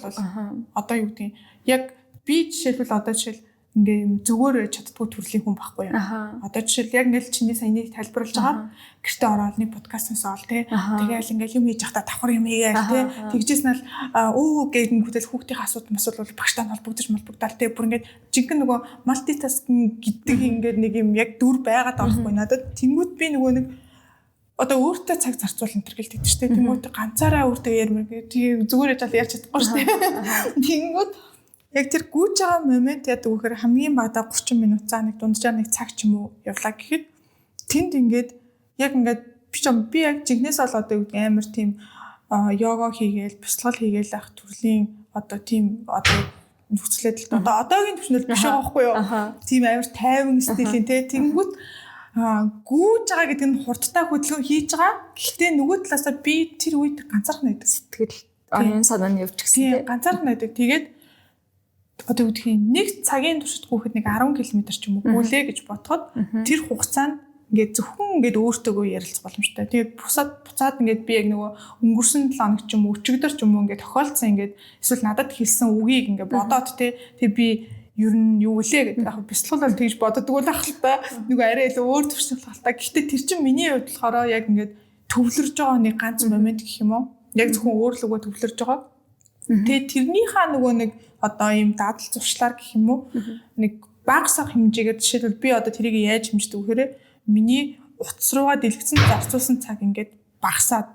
одоо юу гэдгийг яг би жишээлбэл одоо жишээл ингээ юм зүгээр байж чаддгүй төрлийн хүн байхгүй юу. Одоо жишээл яг ингээл чиний саяны тайлбарлаж байгаа гэртээ ороод нэг подкаст сонсоол тий. Тэгээл ингээл юм хийж явахдаа давхар юм хийгээл тий. Тэгжсэн л өө гэнгүүтэл хүүхдийн асуудал масуул бол багштай холбогдож молбогдоол тий. Бүр ингээд жинхэнэ нөгөө мультитаскинг гэдэг ингээд нэг юм яг дүр байгаад байгаа байхгүй надад. Тэнгүүт би нөгөө нэг одоо өөртөө цаг зарцуул энэ төр гэлдэг шүү дээ. Тэнгүүт ганцаараа өөртөө ярмэр тэгээ зүгээр яж ярьж чадахгүй шүү дээ. Тэнгүүт яг тэр гүйж байгаа момент яадаг вэхээр хамгийн багадаа 30 минут за нэг дунджаар нэг цаг ч юм уу явлаа гэхэд тэнд ингээд яг ингээд би ч би яг жигнэс бол одоо юу гэдэг амар тийм йога хийгээл бясалгал хийгээл ах төрлийн одоо тийм одоо нөхцөлөд л одоо одоогийн түвшнэл биш байгаа байхгүй юу? Тийм амар тайван стилийн те тэнгүүт гүйж байгаа гэдэг нь хурдтай хөдөлгөөн хийж байгаа. Гэхдээ нөгөө талаасаа би тэр үед ганцаархан байдаг. Сэтгэл оюун санаа нь явчихсан тийм ганцаархан байдаг. Тэгээд одоо юу гэдгийг нэг цагийн туршид гүйхэд нэг 10 км ч юм уу гүйлээ гэж бодоход тэр хугацаанд ингээд зөвхөн ингээд өөртөөгөө ярилцах боломжтой. Тэгээд буцаад ингээд би яг нөгөө өнгөрсөн 7 хоног ч юм уу өчигдөр ч юм уу ингээд тохиолдсон ингээд эсвэл надад хэлсэн үгийг ингээд бодоод те тэг би ер нь юу үлээ гэдэг яг бясалгал бол тэгж боддгоо л ах л та. Нөгөө арай илүү өөр төвшин л та. Гэхдээ тэр чинь миний хувьд болохоор яг ингээд төвлөрж байгаа нэг ганц момент гэх юм уу? Яг зөвхөн өөрлөгөө төвлөрж байгаа. Тэгээд тэрнийхээ нөгөө нэг одоо ийм дадал зуршлаар гэх юм уу? Нэг багасах хэмжээгээр жишээлбэл би одоо тэрийг яаж хэмждэг вэ гэхээр миний утас руугаа дэлгэцэн зарцуулсан цаг ингээд багасаад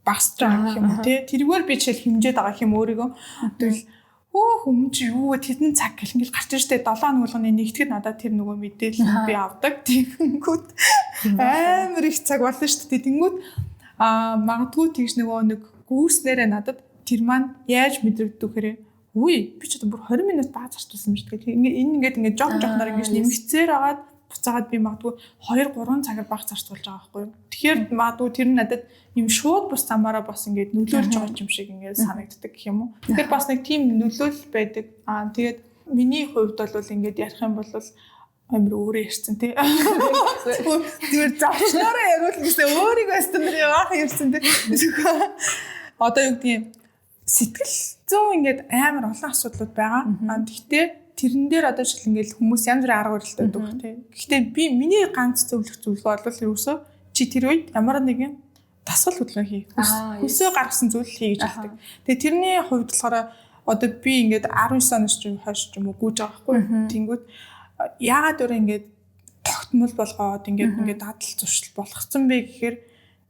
багасж байгаа гэх юм уу тий. Тэрүүгээр би жишээл хэмжээд байгаа гэх юм өөрийгөө. Тэгвэл хөөх өмнө чи юу вэ тэдэн цаг гэл ингээл гарч иржтэй 7 хоног болгоны нэгтгэд надад тэр нөгөө мэдээлэл би авдаг. Тэгэнгүүт амар их цаг болно шүү дээ. Тэнгүүт магадгүй тэгж нөгөө нэг гүйснээрээ надад тэр маань яаж мэдрэгдэх вэхээр үгүй би ч одоо бүр 20 минут баа зарцуулсан юм шиг. Тэгээ энэ ингээд ингээд жоох жоохноор ингээд нэмэгцээр агаад буцаагаад би магадгүй 2 3 цагаар баг зарцуулж байгаа байхгүй юу. Тэгэхээр магадгүй тэр нь надад юм шууд бус замаараа бас ингээд нөлөөлж байгаа юм шиг ингээд санагддаг гэх юм уу. Тэгэхээр бас нэг тийм нөлөөлөл байдаг. Тэгээд миний хувьд бол ингээд ярих юм бол амар өөрөө ярьсан тий. Зүгээр зочноороо яриул гэсэн өөрийгөө өстөндөр явах ярьсан тий. Одоо юу гэдгийг сэтгэл зүйн ингээд амар олон асуудлууд байгаа. Гэхдээ тэрэн дээр одоо жишээл ингээд хүмүүс янз бүрийн арга барилтай байдаг тий. Гэхдээ би миний ганц зөвлөх зөвлөгөө бол ерөөсөө чи тэр үед ямар нэгэн дасгал хөдөлгөөн хий. Хүсээ гаргасан зүйл хий гэж хэлдэг. Тэгээ тэрний хувьд болохоор одоо би ингээд 19 оноос ч хойш ч юм уу гүйж байгаа байхгүй. Тэнгүүд яагаад өөр ингээд тогтмол болгоод ингээд дадал зуршил болгоцсон бэ гэхээр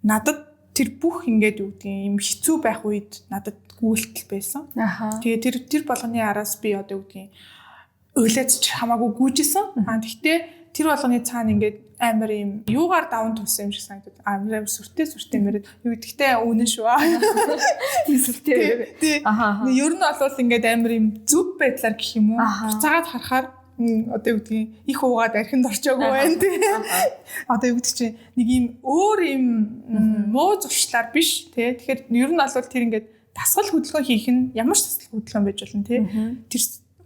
надад тэр бүх ингээд юу гэдгийг юм хэцүү байх үед надад гүйлтэл байсан. Тэгээ тэр болгоны араас би одоо юу гэдгийг уйлаад ч хамаагүй гүйжсэн. Тэгтээ тэр болгоны цаана ингээд амар юм юугаар даван тулсан юм шиг санагдаад амар сүртэй мөрөд юу гэдэгтэй үнэн шүү. Тийм сүртэй. Тий. Ер нь бол ингээд амар юм зүв байдлаар гэх юм уу. Буцаагаад харахаар одоо юу гэдгийг их уугаад архинд орчоогүй байна тий. Одоо юу гэдэг чинь нэг юм өөр юм муу зуршлаар биш тий. Тэгэхээр ер нь бол тэр ингээд дасгал хөдөлгөөн хийх нь ямар ч дасгал хөдөлгөөн байж болно тий. Тэр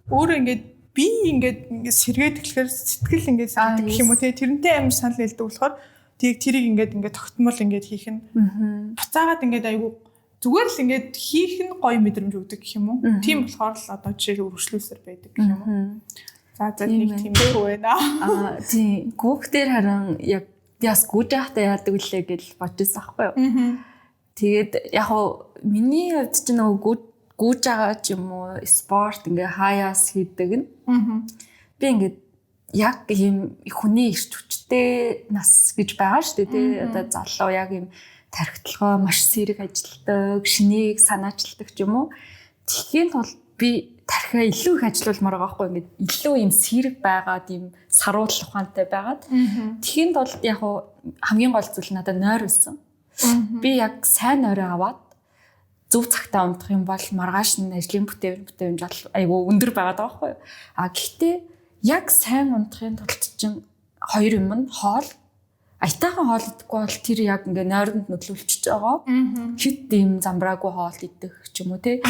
өөрөө ингээд би ингээд сэргээд эхлэхээр сэтгэл ингээд сэргэдэг гэх юм уу тий. Тэрнтэй амар санал нийлдэг болохоор тэрийг ингээд тогтмол ингээд хийх нь буцаагаад ингээд айгу зүгээр л ингээд хийх нь гоё мэдрэмж өгдөг гэх юм уу. Тийм болохоор л одоо жишээл өргөжлүүлсээр байдаг гэх юм уу. За нэг тийм байна. Тийм. Гүүх дээр харин яг би бас гүйж байхдаа яадаг үлээ гэж бодож байсан байхгүй юу. Тэгээд яг уу миний хувьд ч нөгөө гүйж байгаа ч юм уу спорт ингээ хаяас хийдэг нь. Би ингээд яг ийм хүний эрч хүчтэй нас гэж байгаа шүү дээ тий. Одоо залуу яг ийм тархиталгаа маш сэрэг ажилтдаг, шинийг санаачилдаг ч юм уу. Тэгэхийн тулд би тархиа илүү их ажилуулмаар байгаа байхгүй ингээд илүү юм сэрэг байгаад ийм саруул ухаантай байгаад. Тэгэхийн тулд яг хамгийн гол зүйл надад нойр байсан. Би яг сайн нойроо аваад зөв цагтаа унтах юм бол маргааш нь ажлын бүтээмж айгүй өндөр байгаад байгаа байхгүй юу. А гэхдээ Яг сайн унтахын тулд чинь хоёр юм нь хоол, аятайхан хоол идэхгүй бол тэр яг ингээ нойронд нөлөөлчихөж байгаа. Хит ийм замбраагүй хоол идэх ч юм уу те.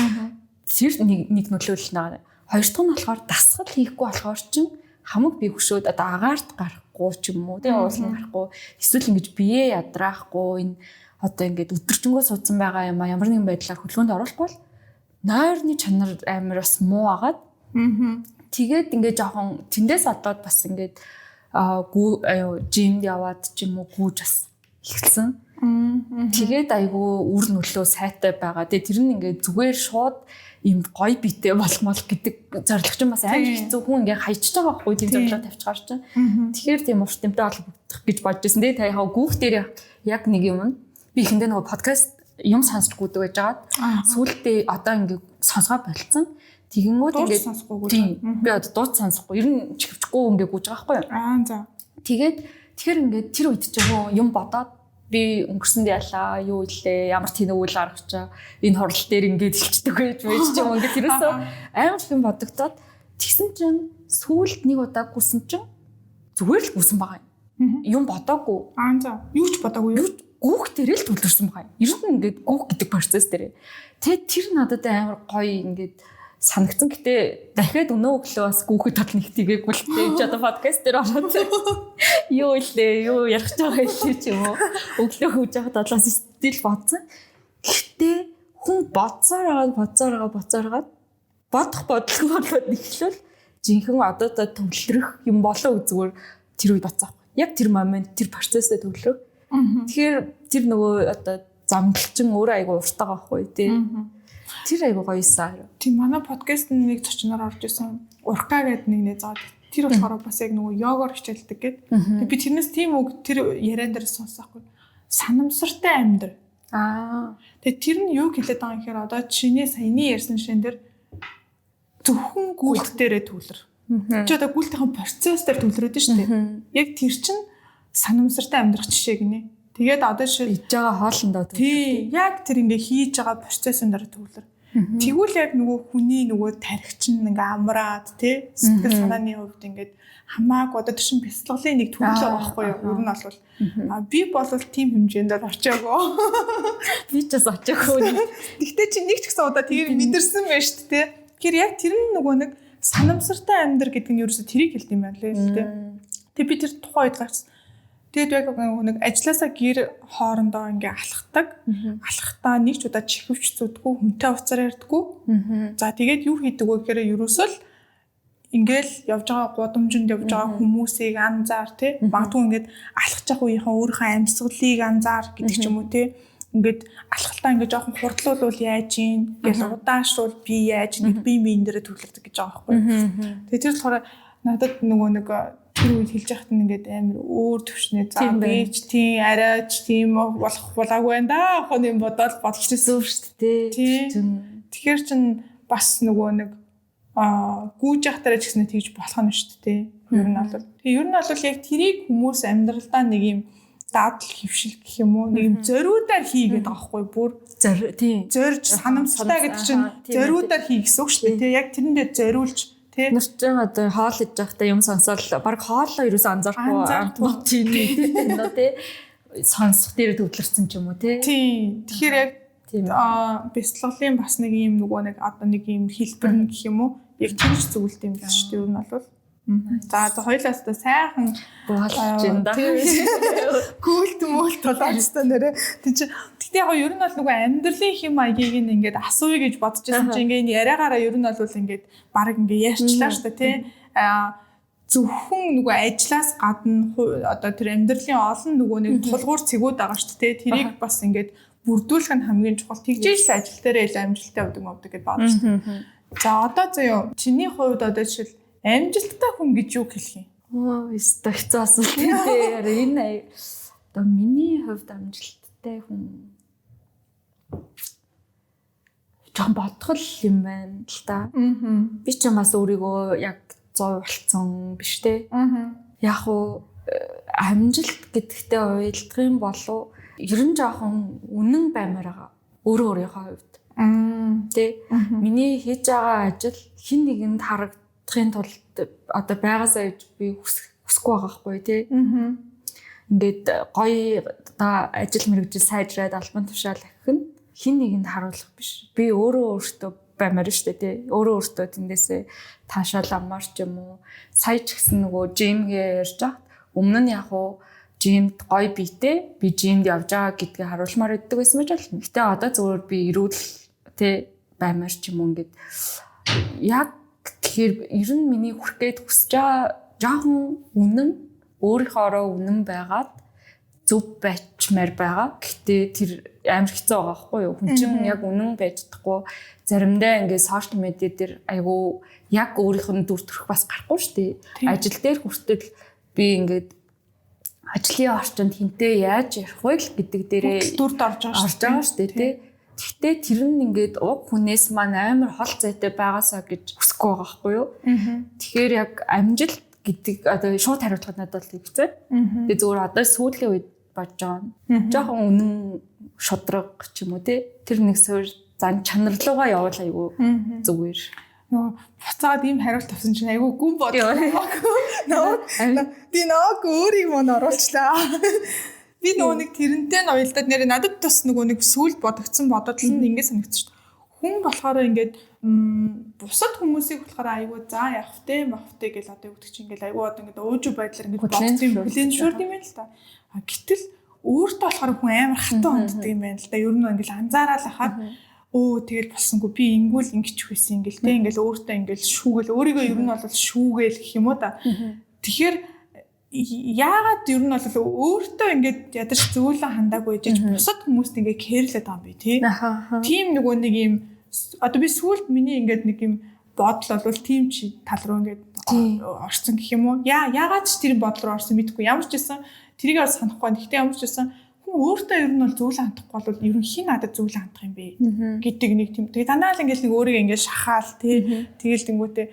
Тэр нэг нөлөөлөл наа. Хоёр дахь нь болохоор дасгал хийхгүй болохоор чинь хамаг бие хөшөөд одоо агаарт гарахгүй ч юм уу те, уулын гарахгүй, эсвэл ингэж биеэ ядраахгүй, энэ одоо ингээд өдөржингөө суудсан байгаа юм а ямар нэгэн байдлаар хөдөлгөөнд оруулахгүй бол нойрны чанар амар бас муу агаад. Тэгээд ингээд жоохон тэндээс одоод бас ингээд гүү жимд яваад ч юм уу гүүж бас эхэлсэн. Тэгээд айгүй үр нөлөө сайтай байгаа. Тэгээд тэр нь ингээд зүгээр шууд ийм гоё биетэй болмол гэдэг зорилго чинь бас амар хэцүү, хүн ингээ хайчиж байгаа байхгүй, тийм зорилго тавьчихаар чинь. Тэгэхээр тийм урт юмтай холбогдох гэж бодож байсан. Тэгээд та яхаа гүүх дээр яг нэг юм нь би эхэндээ нөгөө подкаст юм сонсч гүдэг байж байгаад сүүлдээ одоо ингээ сонсгоо болцсон. Тэгэнгүүт ингээд сонсохгүй. Би одоо дууц сонсохгүй. Ер нь чихвчгүй ингээ гүйж байгаа байхгүй юу? Аа за. Тэгээд тэгэхээр ингээд тэр үед ч юм бодоод би өнгөрсөнд ялаа, юу илээ, ямар тэнэг үйл гаргачаа, энэ хурал дээр ингээд хилчдэг байж байж ч юм ингээд тэрөөсөө амар их юм бодогдоод тэгсэн чинь сүүлд нэг удаа гүсэн чинь зүгээр л гүсэн байгаа юм. Юм бодоогүй. Аа за. Юу ч бодоогүй юу? Гүүх дээр л төвлөрсөн байгаа юм. Ер нь ингээд гүүх гэдэг процесс дээр. Тэгээд тэр надад амар гоё ингээд санагдсан. Гэтэ дахиад өнөө өглөө бас гүүхэд тал нэг тгээгүй л дээ. Чи одоо подкаст дээр ороод юу илээ, юу ярих гэж байгаа илээ ч юм уу. Өглөө хүүж байхад бодлоос стил бодсон. Гэтэ хүн бодсоор байгаа бодох бодлого болоод эхлвэл жинхэнэ одоодоо төвлөрөх юм болоо зүгээр тэр үед бодсон. Яг тэр момент тэр процессээ төвлөрөх. Тэгэхээр тэр нөгөө одоо замдалчин өөрөө айгу уртаа байхгүй тий. Тэр айгу гоёсаа. Тийм, манай подкаст нэг зочноор орж исэн Урка гэдэг нэг нэ заад. Тэр болохоор бас яг нөгөө йогоор хичээлдэг гээд. Тэг би тэрнээс тийм үг тэр яриан дээр сонсохгүй. Санамсартай амьдр. Аа. Тэг тэр нь юу хэлээд байгаа юм гэхээр одоо чиний саяны ярьсан шин дээр зөвхөн гүйлт дээрээ төвлөр. Чи одоо гүйлтийн процесс дээр төвлөрөөд нь шүү дээ. Яг тэр чинь санамсартай амьдрах жишээ гинэ. Тэгээд одоо жишээ иж байгаа хоолндоо төвлөр. Тий, яг тэр ингээ хийж байгаа процессын дараа төвлөр. Тэгвэл яг нөгөө хүний нөгөө тархи чинь ингээ амраад тий, сэтгэл санааны хувьд ингээд хамаагүй одоо тэр чинь бяцлаглалын нэг төрөл байгаа байхгүй юу? Ер нь бол би бол тийм хэмжээнд бол очиагүй. Би ч бас очиагүй. Тэгтээ чи нэг ч гэсэн удаа тэр мэдэрсэн байж шүү дээ. Тэгэхээр яг тэр нь нөгөө нэг санамсартай амьдр гэдэг нь ерөөсө тэрийг хэлдэг юм байна лээ л дээ. Тэг би тэр тухайн үед гарсан. Тэгээд яг нэг ажилласаа гэр хоорондоо ингээ алхдаг. Алхахтаа нэг ч удаа чихвч зүдгүү, хүнтэй уцаар ярьдгүү. За тэгээд юу хийдэг вэ гэхээр ерөөсөө л ингээл явж байгаа гудамжинд явж байгаа хүмүүсийг анзаар тий. Магадгүй ингээд алхаж явах үеийнхээ өөрийнхөө амьсгалыг анзаар гэдэг ч юм уу тий. Ингээд алхалтаа ингээд жоохон хурдлуулвал яаж ийн, ингээл удаашруул би яаж ийн, би минь дээрээ төвлөрдөг гэж байгаа байхгүй. Тэгээд тэр болохоор надад нөгөө нэг тэр үед хэлж яхад нь ингээд амар өөр төвшний заа би ч тийм арайч тийм болох болоогүй байна да хон юм бодоод бодолч ирсэн шүү дээ. Тэгэхээр чин бас нөгөө нэг гүүж явах ч гэснээр тэгж болох нь шүү дээ. Ер нь бол тэгээ ер нь бол яг тэрийг хүмүүс амьдралдаа нэг юм дадал хөвшил гэх юм уу нэг юм зориудаар хийгээд байгаа байхгүй бүр тийм зорж санамсартай гэдэг чинь зориудаар хий гэсэн үг шүү дээ. Тэгээ яг тэрэндээ зориулж Тэ нар ч одоо хоол идэж байхдаа юм сонсоол баг хоолоо ерөөсөө анзаарахгүй тийм тий сонсох дээр төвлөрсөн ч юм уу тий. Тийм. Тэгэхээр яг бяцлаглалын бас нэг юм нөгөө нэг одоо нэг юм хэлбэр нь гэх юм уу яг тэр ч зүйлт юм л шүү дээ ер нь бол. За за хоёулаас та сайхан болж байна да. Гүйлт мөөлт болоод та нэрэ. Тэг чи тэгтээ яг ер нь бол нөгөө амьдралын хэм маягийг ингээд асууя гэж бодож байсан чинь ингээд энэ яриагаараа ер нь бол ингээд баг ингээд ярьчлаа шүү дээ тий. Зөвхөн нөгөө ажлаас гадна одоо тэр амьдралын олон нөгөө нэг тулгуур цэгүүд байгаа шүү дээ тий. Тэрийг бас ингээд бүрдүүлэх нь хамгийн чухал. Тэгжээж л ажил дээрээ илүү амжилттай явдаг гэж бодож шүү дээ. За одоо заяа чиний хувьд одоо жишээл амжилттай хүн гэж юу хэлэх юм? Оо, өстой хэцүү асуулт дээ. Энэ одоо миний хувьд амжилттай хүн жоохон бодох л юм байна л та. Би ч бас өөрийгөө яг 100 болцсон биш те. Яг уу амжилт гэдэгтээ уялдах юм болов ер нь жоохон үнэн баймаар байгаа. Өөрөө өөрийнхөө хувьд. Тэ. Миний хийж байгаа ажил хин нэгэнд харагдахын тулд одоо байгаасаа гэж би хүсэхгүй байгаа хгүй тий. Ингээд гоё одоо ажил мэргэжил сайжраад албан тушаал ахих нь хин нэгэнд харуулах биш. Би өөрөө өөртөө баймаар шүү дээ тий. Өөрөө өөртөө тэндээсээ таашаал аммаар ч юм уу. Сая ч гэсэн нөгөө жимгээ ярьж байхад өмнө нь яг уу жимд гоё биетэй би жимд явж байгаа гэдгийг харуулмаар өгдөг байсан байж болно. Гэтэ одоо зүгээр би эрүүл тий баймаар ч юм уу ингээд яг тэгэхээр ер нь миний хүрх гээд хүсэж байгаа жоохон үнэн өөрийнхөөрөө үнэн байгаад зөв байчмаар байгаа. Гэтэ тэр амар хэцүү байгаа байхгүй юу? Хүн чинь яг үнэн байж чадахгүй. Заримдаа ингээд сошиал медиа дээр айгүй яг өөрийнх нь дүр төрх бас гарахгүй шүү дээ. Ажил дээр хүртэл би ингээд ажлын орчинд хинтээ яаж ярих вэ л гэдэг дээрээ дүрд орж байгаа шүү дээ, тий. Гэхдээ тэр нь ингээд уг хүнээс маань амар хол зайтай байгаасаа гэж хүсэхгүй байгаа байхгүй юу? Тэгэхээр яг амжилт гэдэг одоо шууд хариулахад надад бол хэцүү. Тэгээ зүгээр одоо сүүлийн үед бодож байгаа. Жохон үнэн шудраг ч юм уу тий. Тэр нэг суур зан чанар руугаа явуул айгүй зүгээр. Нөгөө буцаад ийм хариулт авсан чинь айгүй гүн бодлоо. Нөгөө би нөгөө өөрийг мөн оруулчлаа. Би нөгөө нэг тэрнтэй нь уялдаад нэрээ надад бас нөгөө нэг сүлд бодогдсон бодол нь ингэ санагдчих шүү дээ. Хүн болохоор ингээд бусад хүмүүсийг болохоор айгүй за явах вэ мах вэ гэж одоо юу гэдэг чинь ингээд айгүй одоо ингээд уужуу байдлаар ингээд бодсон юм хүлээн зөвшөөрд юм байна л та. А гэтэл өөртөө болохоор хүн амар хатуу ханддаг юм байна л да. Ер нь ингээд анзаараад хахад өө тэгэл болсонгүй би ингүүл ингэчих байсан ингээл те ингээл өөртөө ингээл шүүгэл өөрийгөө ер нь бол шүүгээл гэх юм уу да. Тэгэхээр яагаад ер нь бол өөртөө ингээд ядаж зөөлөн хандаагүй ээжэж бусад хүмүүст ингээд кэрлээд байгаа юм бэ тий. Тийм нөгөө нэг юм одоо би сүулт миний ингээд нэг юм бодол бол тийм чи тал руу ингээд орсон гэх юм уу? Яагаад ч тэр бодол руу орсон мэдэхгүй. Ямар ч байсан тэрийг бас санахгүй. Гэхдээ ямар ч байсан хүн өөртөө ер нь бол зөвлөн хандахгүй бол ер нь хин надад зөвлөн хандах юм бэ гэдэг нэг тийм. Тэгээ дандаа л ингээд нэг өөрийгөө ингээд шахаал тий. Тэгэл тэнгүүтээ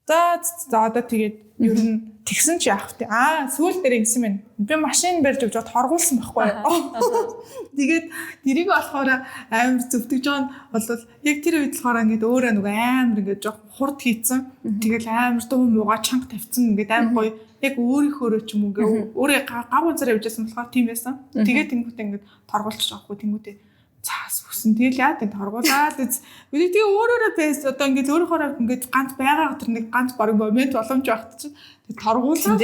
за одоо тэгээд ер нь тэгсэн чи яах вэ? Аа сүүл дээр ингэсэн байна. Би машин барьж өгч торгуулсан байхгүй юу? Тэгээд тэрийг болохоор амар зөвтгөж байгаа нь бол яг тэр үед болохоор ингээд өөрөө нэг амар ингээд жоох хурд хийцэн. Тэгэл амар дуу мууга чанга тавьсан ингээд амар гоё яг өөрийнхөөрөө ч юм уу ингээ өөрөө гав ганцаар явж байсан болохоор тийм байсан. Тэгээд тэнгуүтээ ингээд торгуулчих жоохгүй тэнгуүтээ цаас өсөн. Тэгэл яа тийм торгуулаад үз. Тэгээ өөрөөрөө байс одоо ингээд өөрөөхөөрөө ингээд ганц байгаа тэр нэг ганц бараг момент боломж багт чинь тэг торгуулаад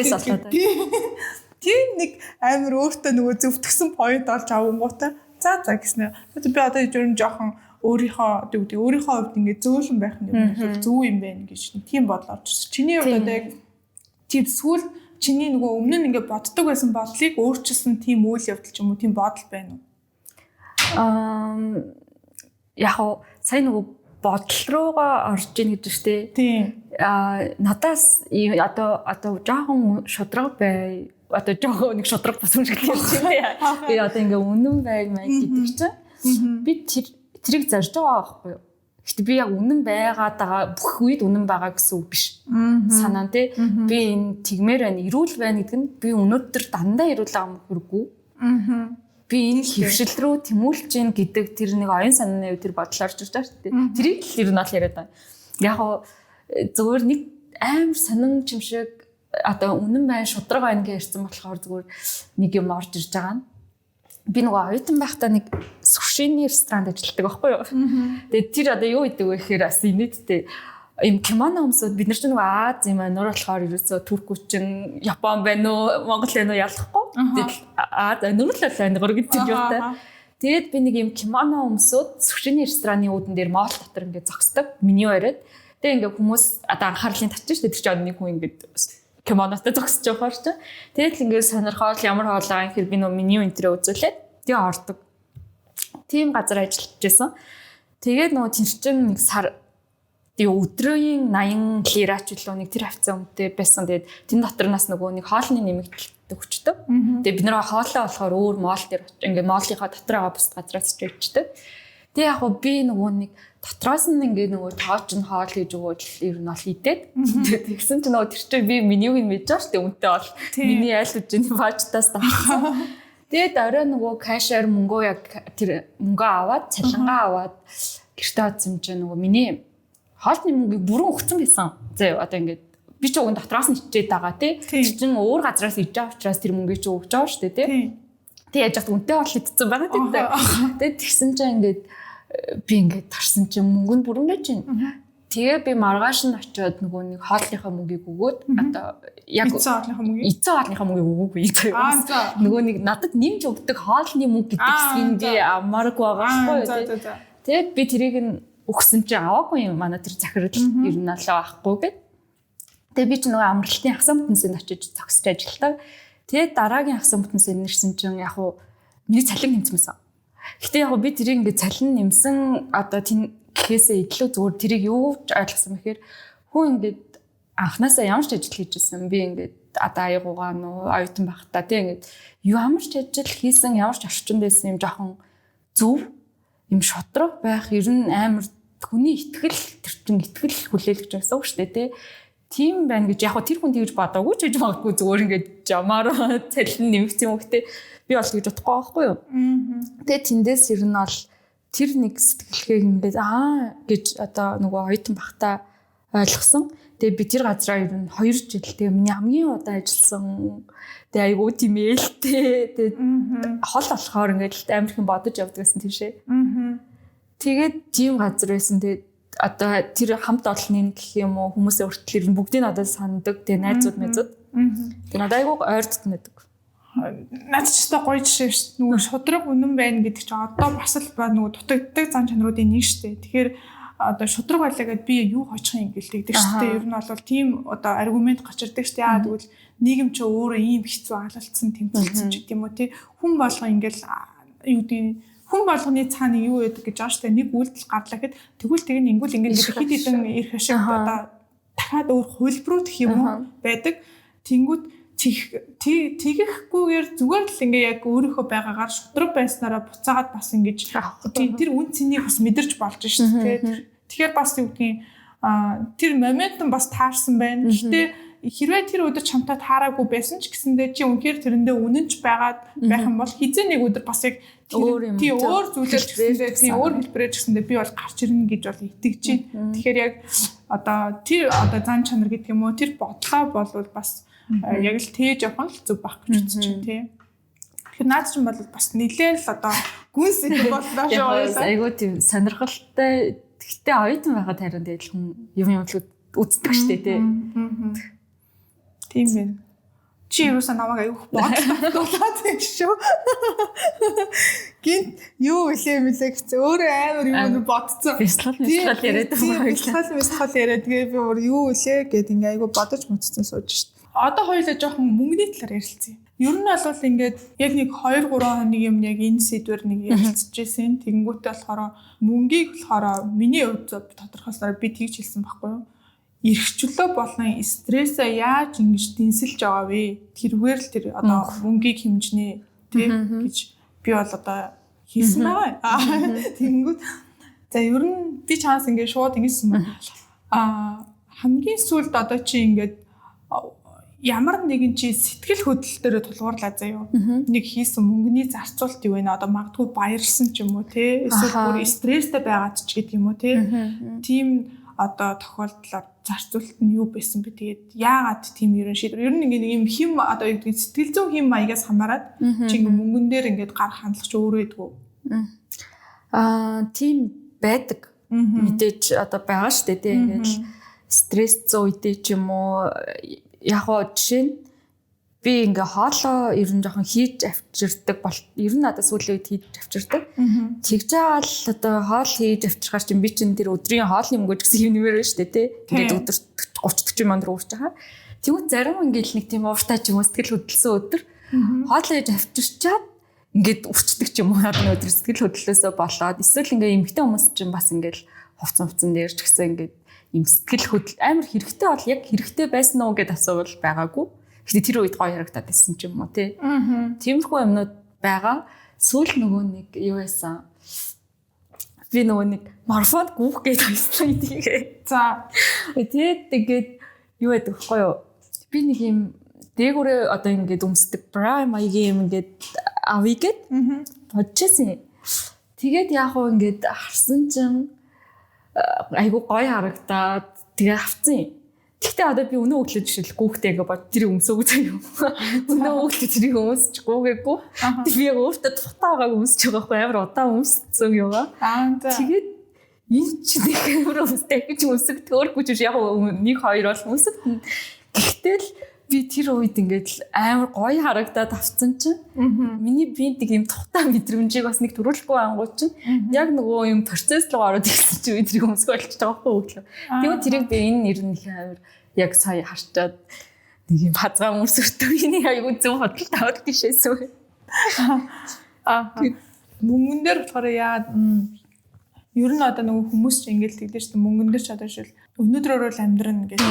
тийм нэг амар өөртөө нөгөө зөвтгсөн point олж авангуудаа за за гэснэ. Би одоо ер нь жоохон өөрийнхөө гэдэг өөрийнхөө хувьд ингээд зөөлөн байх нь ер нь зөв юм байна гэж тийм бодол орж ирсэн. Чиний хувьд одоо яг тийм сүүл чиний нөгөө өмнө нь ингээд боддог байсан бодлыг өөрчилсөн тийм үйл явдал ч юм уу тийм бодол байна уу? Яг уу сая нөгөө бодол руугаа орж ийн гэж шүү дээ. Тийм. Надаас одоо жоохон шудраг бай. Одоо жоохон нэг шудраг бас хүн шиг л ярьж байна. Би одоо ингээ үнэн бай мэй гэдэг чинь. Би тэрийг зорж байгаа байхгүй юу? Гэтэ би яг үнэн байгаад байгаа бүх үед үнэн байгаа гэсэн үг биш. Санаа тий. Би энэ тэгмээр байна, эрүүл байна гэдэг нь би өнөөдөр дандаа эрүүл байгаа юм хэрэггүй. Би энэ хөвшил рүү тэмүүлж гин гэдэг тэр нэг оюун санааны тэр бодол орж ирж байгаа шүү дээ. Тэрийг л ер нь бол яриад байгаа. Яг хоо зүгээр нэг амар сонин юм шиг одоо үнэн байна, шудраг байна гэж ярьсан болохоор зүгээр нэг юм орж ирж байгаа нь. Би нөгөө оюутан байхдаа нэг сушины ресторанд ажилладаг байхгүй юу. Тэгээд тэр одоо юу идэг вэ гэхээр бас инээдтэй им кимоно өмсөд бид нар ч нөгөө Аз юм ануур болохоор ерөөсөө туркүүчин Япон байна уу Монгол байна уу ялахгүй. Тэгэл Аз ануур л ануур гэдэг юутай. Тэгээд би нэг юм кимоно өмсөд сушины рестораны үүдэн дээр моол дотор ингээд зогсдог. Меню яриад. Тэгээд ингээд хүмүүс одоо анхаарлын татчих шүү дээ. Тэр чинь нэг хүн ингээд кимонотой зогсож байхаар чинь. Тэгээд л ингээд сонирхол ямар хоол байгаа юм хэр би нөгөө меню энтрээ үзүүлээд тэгээ ордог. Тийм газар ажиллаж байсан. Тэгээд нөгөө тэр чинь нэг сар тэгээ өдрийн 80 лира ч үлээ нэг тэр хавцаа өмтэй байсан. Тэгээд тэн дотор нас нөгөө нэг хоолны нэмэгдэлт өгчдөг. Тэгээд бид нэр хоолоо болохоор өөр моол дээр ингээд моолынхаа дотор байгаа бус газраас ч өгчдөг. Тэгээ яг би нөгөө нэг дотроос нь ингээд нөгөө тооч нь хоол хийж өгөөд ер нь бол идээд. Тэгсэн чинь нөгөө тэр чинь би менюг нь мэдэж байгаа шүү дээ. Үнтэй бол миний айл үжиний бажтаас давсан. Тэгээд орой нөгөө кашер мөнгөө яг тэр мөнгөө аваад цалингаа аваад гэртээ очсон чинь нөгөө миний хоолны мөнгийг бүрэн өгсөн байсан. Зөө одоо ингээд Би ч уг нь дотроос нь ичээд байгаа тий. Тэр чин өөр газараас иж байгаа учраас тэр мөнгийг чи өгч байгаа шүү дээ тий. Тэг яаж яхад үнэтэй бол идсэн байгаа тий. Тэгээд тэгсэн чинь ингээд би ингээд тарсан чинь мөнгө нь бүрэн байж байна. Тэгээ би маргааш нь очиод нөгөө нэг хоолныхоо мөнгийг өгөөд одоо яг эцсийн хоолныхоо мөнгийг эцсийн хоолныхоо мөнгийг өгөөгүй. Нөгөө нэг надад нэмж өгдөг хоолны мөнгө гэдэг хэсгийг би авмааргүй байгаа байхгүй юу. Тэгээд би тэрийг нь өгсөн чинь аваагүй юм манай тэр захирал ер нь алаа авахгүй гэд. Тэгээ би ч нөгөө амралтын хагас бүтэнсэнд очиж зогсож ажилтаа. Тэгээд дараагийн хагас бүтэнсэнд нэрсэн чинь яг уу миний цалин нэмсэн. Гэтэ яг би тэрийг ингээд цалин нэмсэн одоо тэн гэхээсээ илүү зүгээр тэрийг юу ч ойлгосон бэхээр хүн ингээд анханасаа ямар ч ажил хийж ирсэн би ингээд одоо аягуугаа нөө оюутан байхдаа тий ингээд ямар ч ажил хийсэн ямар ч орчинд байсан юм жоохон зөв юм шудраг байх ер нь амар хүний итгэл тэр чин итгэл хүлээлгэж байсан үг шүү дээ тий. Тийм байна гэж яг хөө тэр хүн тэгж бодоогүй ч гэж магадгүй зүгээр ингээд жамаар цалин нэмэгдсэн юм гэхдээ би бол тэгж бодохгүй байхгүй юу. Тэгээ тэндээс ер нь бол тэр нэг сэтгэлгээг ингээд аа гэж одоо нөгөө оюутан байхдаа ойлгосон. Тэгээ би тэр газраа ер нь 2 жил тэгээ миний хамгийн удаан ажилласан. Тэгээ айгуу тийм ээлтэй. Тэгээ хол болохоор ингээд амар их бодож явдаг гэсэн тийшээ. Тэгээд тийм газар байсан. Тэгээд одоо тэр хамт олонны гэх юм уу хүмүүсээ хүртэл ер нь бүгдийг надад санадаг. Тэгээ найзууд мэдүүд. Тэгээ надад айгуу ойр дотно байдаг. Наад ч өстой гоё жишээ шүү. Нөгөө шудраг үнэн байна гэдэг чинь одоо бас л ба нөгөө дутагддаг зан чанаруудын нэг шүү дээ. Тэгэхээр одоо шудраг байлаа гэд би юу хожих юм гэлдэг шүү дээ. Ер нь бол тийм одоо аргумент гарч ирдэг шүү дээ. Яа тэгвэл нийгэм чи өөрөө ийм хэцүү алалцсан тэмцэлсэн ч гэдэм үү тий. Хүн болго ингээл юу гэдэг хүн болгоны цаана юу байдаг гэж байгаа шүү дээ. Нэг үйлдэл гарлаа гэхэд тэгвэл тэг нь ингүүл ингээд хэд хэдэн эрх ашиг одоо дахиад өөр хувилбарууд гэх юм уу байдаг. Тэнгүүд тэгэхгүйгээр зүгээр л ингээ яг өөрийнхөө байгаагаар шудраг байснараа буцаагаад бас ингэж тэр үн цэнийг бас мэдэрч болж шүү дээ. Тэгэхээр бас юу гэдгийг тэр моментум бас таарсан байна. Гэхдээ хэрвээ тэр өдөр чамтай таараагүй байсан ч гэсэндээ чи үнэхээр тэрэндээ үнэнч байгаад байх юм бол хизээ нэг өдөр бас яг тий өөр зүйлээр ч гэсэндээ тий өөр хэлбэрээр ч гэсэндээ би бол гарч ирнэ гэж бол итгэж байна. Тэгэхээр яг одоо тэр одоо зан чанар гэдэг юм уу тэр бодлоо болвол бас яг л тээж явах нь л зөв байх гэж үзэж байна тий. Тэгэхээр наад чинь бол бас нэлээд л одоо гүн сэдв боллоо шүү. Айгуу тийм сонирхолтой. Гэхдээ оюутан байхад харин тэгэл хүн юм юм л үздэг штэ тий. Тийм байна. Чи юусаа намайг аяух бодлоо тийм шүү. Гинт юу илээ мэлээ гэсэн өөрөө амар юм бодцсон. Бясалгал мэсгал яриад байгаа. Бясалгал мэсгал яриад тэгээ би өөр юу илээ гэд ингээ айгу бодож мөцсөн сууж шít. Одоо хоёулаа жоохон мөнгөний талаар ярилцъя. Ер нь бол ингээд яг нэг 2 3 хоног юм яг энэ сэдвэр нэг ярилцж байсан. Тэгэнгүүтээ болохоор мөнгийг болохоор миний хувьд тодорхойлсноор би тэгж хэлсэн байхгүй юу? Эрхчлөө болон стрессээ яаж ингэж дэнсэлж байгаа вэ? Тэрвээр л тэр одоо мөнгийг хэмжинэ тий гэж би бол одоо хийсэн байгаа. Тэгэнгүүт за ер нь би чанс ингээд шууд ингэсэн байна. Хамгийн сүүлд одоо чи ингээд ямар нэгэн чи сэтгэл хөдлөл дээр тулгуурлаа заяа. Нэг хийсэн мөнгөний зарцуулалт юу вэ? Одоо магадгүй баярлсан ч юм уу тий. Эсвэл бүр стресстэй байгаад ч гэдэг юм уу тий. Тийм одоо тохиолдлоор зарцуулалт нь юу байсан бэ? Тэгээд яагаад тийм ерөн шийдвэр? Ер нь ингээ нэг юм хим одоо юу гэдэг сэтгэл зүйн хим маягаас хамаарат чи ингээ мөнгөн дээр ингээд гарах хандлага чи өөрөө идэггүй. Тийм байдаг. Мэдээж одоо байгаа шүү дээ тий. Ингээд л стресс зөө үедээ ч юм уу яг гоо жишээ нь би ингээ хоолоо ер нь жоохон хийж авчирдаг бол ер нь надад сүүлийн үед хийж авчирдаг. Тэгж байгаа л одоо хоол хийж авчирхаар чинь би чинь тэр өдрийн хоолны мөнгө гэсэн юм нэмэр байна шүү дээ тий. Ингээд өдөр 30 40 мянга руу үрж байгаа. Тэгвэл зарим ингээл нэг тийм ууртай ч юм уу сэтгэл хөдлөсөн өдөр хоолоо хийж авчирчаад ингээд үрчдэг ч юм уу надад өдөр сэтгэл хөдлөлөөсөө болоод эсвэл ингээ эмэгтэй хүмүүс чинь бас ингээл хувцсан дээр ч гэсэн ингээд юм сэтгэл хөдлөл амар хэрэгтэй бол яг хэрэгтэй байсан уу гэдээ асуувал байгаагүй. Гэтэ тэр үед гоё харагдаад байсан ч юм уу тий. Тиймэрхүү юмнууд байгаа. Сүүл нөгөө нэг юу байсан. Би нөгөө нэг марафонд гүйх гэж байсан тийм. За тэгээд ингээд юу байдаг вэ юу? Би нэг юм дээгүүрээ одоо ингээд өмсдөг бра маягийн юм ингээд авъя гэд бодчихсон. Тэгээд яг уу ингээд харсан чинь айгу гоё харагдаад тэгээ авцсан юм. Гэхдээ одоо би өнөө өглөө жишээл гүүхтэй ингээ бод тэрийг өмсөөгүй заяа. Өнөө өглөө тэрийг өмсч гүүгээгүй. Би яг өөртөө тухтай байгааг өмсөж байгаа хгүй амар удаан өмссөн юугаа. Тэгээд энэ ч нэг амар өмстэй гэж өмсөх төөргүй ч яг нэг хоёр бол өмсөх. Гэхдээ л би тэр үед ингээд л амар гоё харагдаад авцсан чинь миний биед нэг юм тухтай мэдрэмжийг бас нэг төрүүлэхгүй ангууд чинь яг нөгөө юм процесс руу ороод ирсэн чинь би тэрийг өмсгөө болчихж байгаа байхгүй юу. Тэгвэл тэрийг би энэ нэр нь их амар яг сая харчаад нэг юм хазгаа мөрсөртөө энийг аягүй зөв бодолт аваад тийшээсэн. Аа. Мөнгөн дээр болохоор яа ер нь одоо нөгөө хүмүүс чинь ингээл тэгдэж шүү дээ. Мөнгөн дээр ч одоо шил өнөөдрөөрөө л амьдрна гэж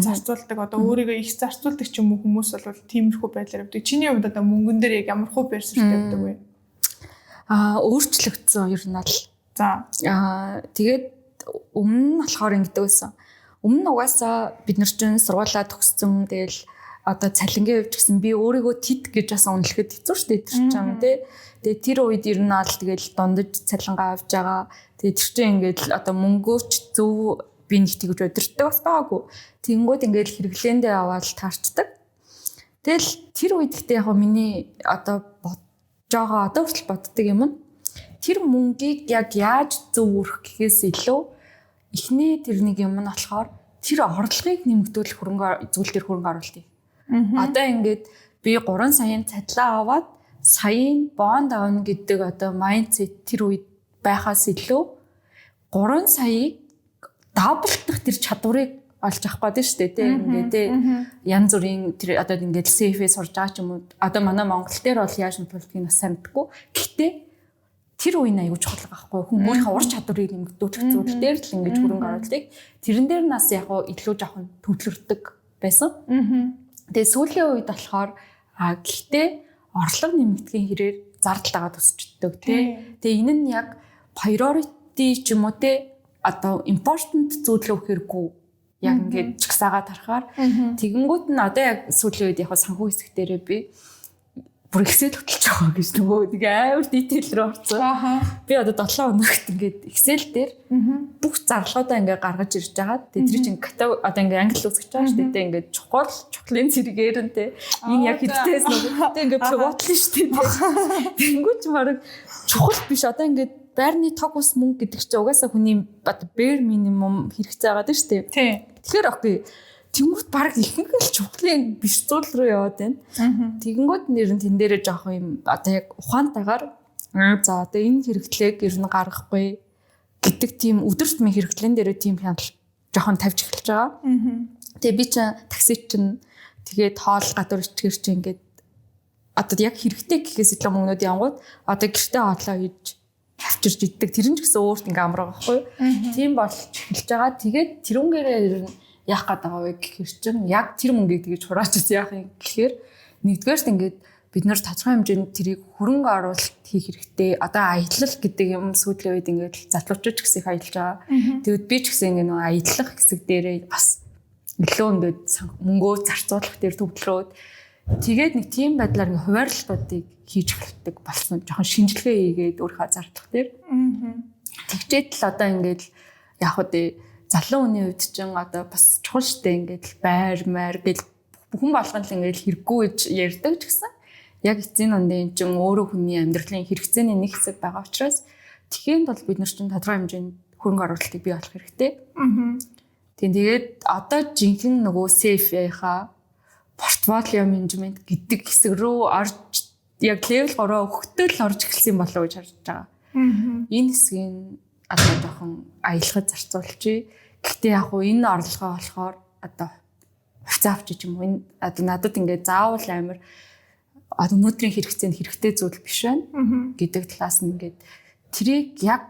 зарцуулдаг. Одоо өөрийгөө их зарцуулдаг ч юм уу хүмүүс бол тиймэрхүү байдлаар явдаг. Чиний хувьд одоо мөнгөн дээр яг ямар хуу байр суурьтай явдаг вэ? Аа, өөрчлөгдсөн ер нь бол. За. Аа, тэгээд өмнө нь болохоор ингэдэг байсан. Өмнө нь угаасаа бид нар чинь сургуулаа төгссөн. Тэгэл одоо цалингийн хувьд гэсэн би өөрийгөө тэд гэж бас үнэлэхэд хэцүү шүү дээ тэр чинь тий. Тэгээ тэр үед ер нь аль тэгэл дундаж цалингаа авч байгаа. Тэгээ тэр чинь ингээд л одоо мөнгөөч зөв би нэг тэгж удирддаг бас байгаагүй. Тэнгүүд ингээд хэрэглээндээ аваад таарчдаг. Тэгэл тэр үед гэхдээ яг миний одоо бодож байгаа одоо хүртэл боддог юм нь тэр мөнгийг яг яаж зөв өрөх гэхээс илүү эхний тэр нэг юм нь болохоор тэр орлогыг нэмэгдүүлэх хөрөнгө зүйл дээр хөрөнгө оруулалт. Одоо ингээд би 3 саяын цалин аваад саяын бонд авна гэдэг одоо mindset тэр үед байхаас илүү 3 саяыг double дах тэр чадварыг олж авах гэдэг шүү дээ тийм ингээд тий янз бүрийн тэр одоо ингээд safe сурж байгаа ч юм уу одоо манай Монгол дээр бол яаж нөлөөлдгийг бас сайн мэдгүй. Гэхдээ тэр үе нь аягүй чухал байгаа байхгүй хүн өөрийнхөө ур чадварыг нэмэгдүүлэх зүйл дээр л ингэж хөрөнгө оруулалтыг тэрэн дээр нас яг уу илүү жоохон төвлөрдөг байсан. Тэгээ сүүлийн үед болохоор а гэхдээ орлого нэмэгдэхийн хэрээр зардал дагаад өсчдөг тий. Тэгээ энэ нь яг priority ч юм уу тий одоо important зүйл рүү хэрэггүй яг ингээд чагсаагаа тарахаар тэгэнгүүт нь одоо яг сүүлийн үед яг санхүү хэсэг дээрээ би бүр Excel хөтөлж байгаа гэж нөгөө нэг амар detail рүү орсон. Би одоо 7 хоногт ингээд Excel дээр бүх зарлагуудаа ингээд гаргаж ирж байгаа. Тэгээ тэр чинь одоо ингээд англи үсгэж байгаа шүү дээ. Ингээд чухал, чухлын зэрэгээр нь те. Энэ яг хэдтэйс нөгөө тэгээ ингээд pivot лно шүү дээ. Тэнгүүч бараг чухал биш одоо ингээд байрны тог ус мөнгө гэдэг чинь угаасаа хүний bare minimum хэрэгцээ байгаа шүү дээ. Тэгэхээр okay. Тэнгүүт баг ихэнх л чухлын биш зүйл рүү яваад байна. Тэгэнгүүт нэр нь тэн дээрээ жоохон юм одоо яг ухаантайгаар за одоо энэ хэрэгтлээг ер нь гаргахгүй гэдэг тийм өдөр тутмын хэрэгтлэн дээрээ тийм хяналт жоохон тавьж эхэлж байгаа. Тэгээ би чинь такси чинь тэгээд хоол гадуур ичгэр чинь ингээд одоо яг хэрэгтэй гэхээс илүү мөнгнүүд явангууд одоо гэртээ хоолоо хийж авчирч иддэг. Тэр нь ч гэсэн өөрт ингээ амар байгаа байхгүй юу? Тийм болж эхэлж байгаа. Тэгээд тэрүүнгээрээ ер нь яах гээд байгаа вэ гэхэр чинь яг тэр мөнгийг тэгэж хурааж яах юм гэхээр нэгдүгээрт ингээд бид нэр тодорхой хэмжээнд тэрийг хөрөнгө оруулалт хийх хэрэгтэй. Одоо аялал гэдэг юм сүүлийн үед ингээд залуучууд ч гэсэн их аялж байгаа. Тэгэд би ч гэсэн ингээд нөгөө аялах хэсэг дээрээ бас илүү ингээд мөнгөө зарцуулах дээр төвлөрөөд тэгээд нэг тийм байдлаар ингээд хуваарлтуудыг хийж эхэлдэг болсон. Жохон шинжилгээ хийгээд өөрийнхөө зардлах дээр. Тэгчээд л одоо ингээд яг үү залуу хүний хувьд ч одоо бас чухал штэ ингээд л байр майр гэл бүхэн болгон л ингээд хэрэггүй гэж ярьдаг ч гэсэн яг эцсийн дундын чинь өөрөө хүний амьдралын хэрэгцээний нэг хэсэг байгаа учраас тэгэхээр бол бид нар чинь тодорхой хэмжээнд хөрөнгө оруулалтыг бий болох хэрэгтэй. Тийм тэгээд одоо жинхэнэ нөгөө safe-ийнхаа портфолио менежмент гэдэг хэсэг рүү орж яг level 3 өгөхдөө л орж эхэлсэн болов уу гэж харж байгаа. Энэ хэсгийг одоо жоохон аялахад зарцуулчих. Гэхдээ яг уу энэ орлогоо болохоор одоо хувьцаа авчих юм уу энэ одоо надад ингээд заавал амар одоо өнөөдрийн хэрэгцээнд хэрэгтэй зүйл биш байна гэдэг талаас нь ингээд тэрийг яг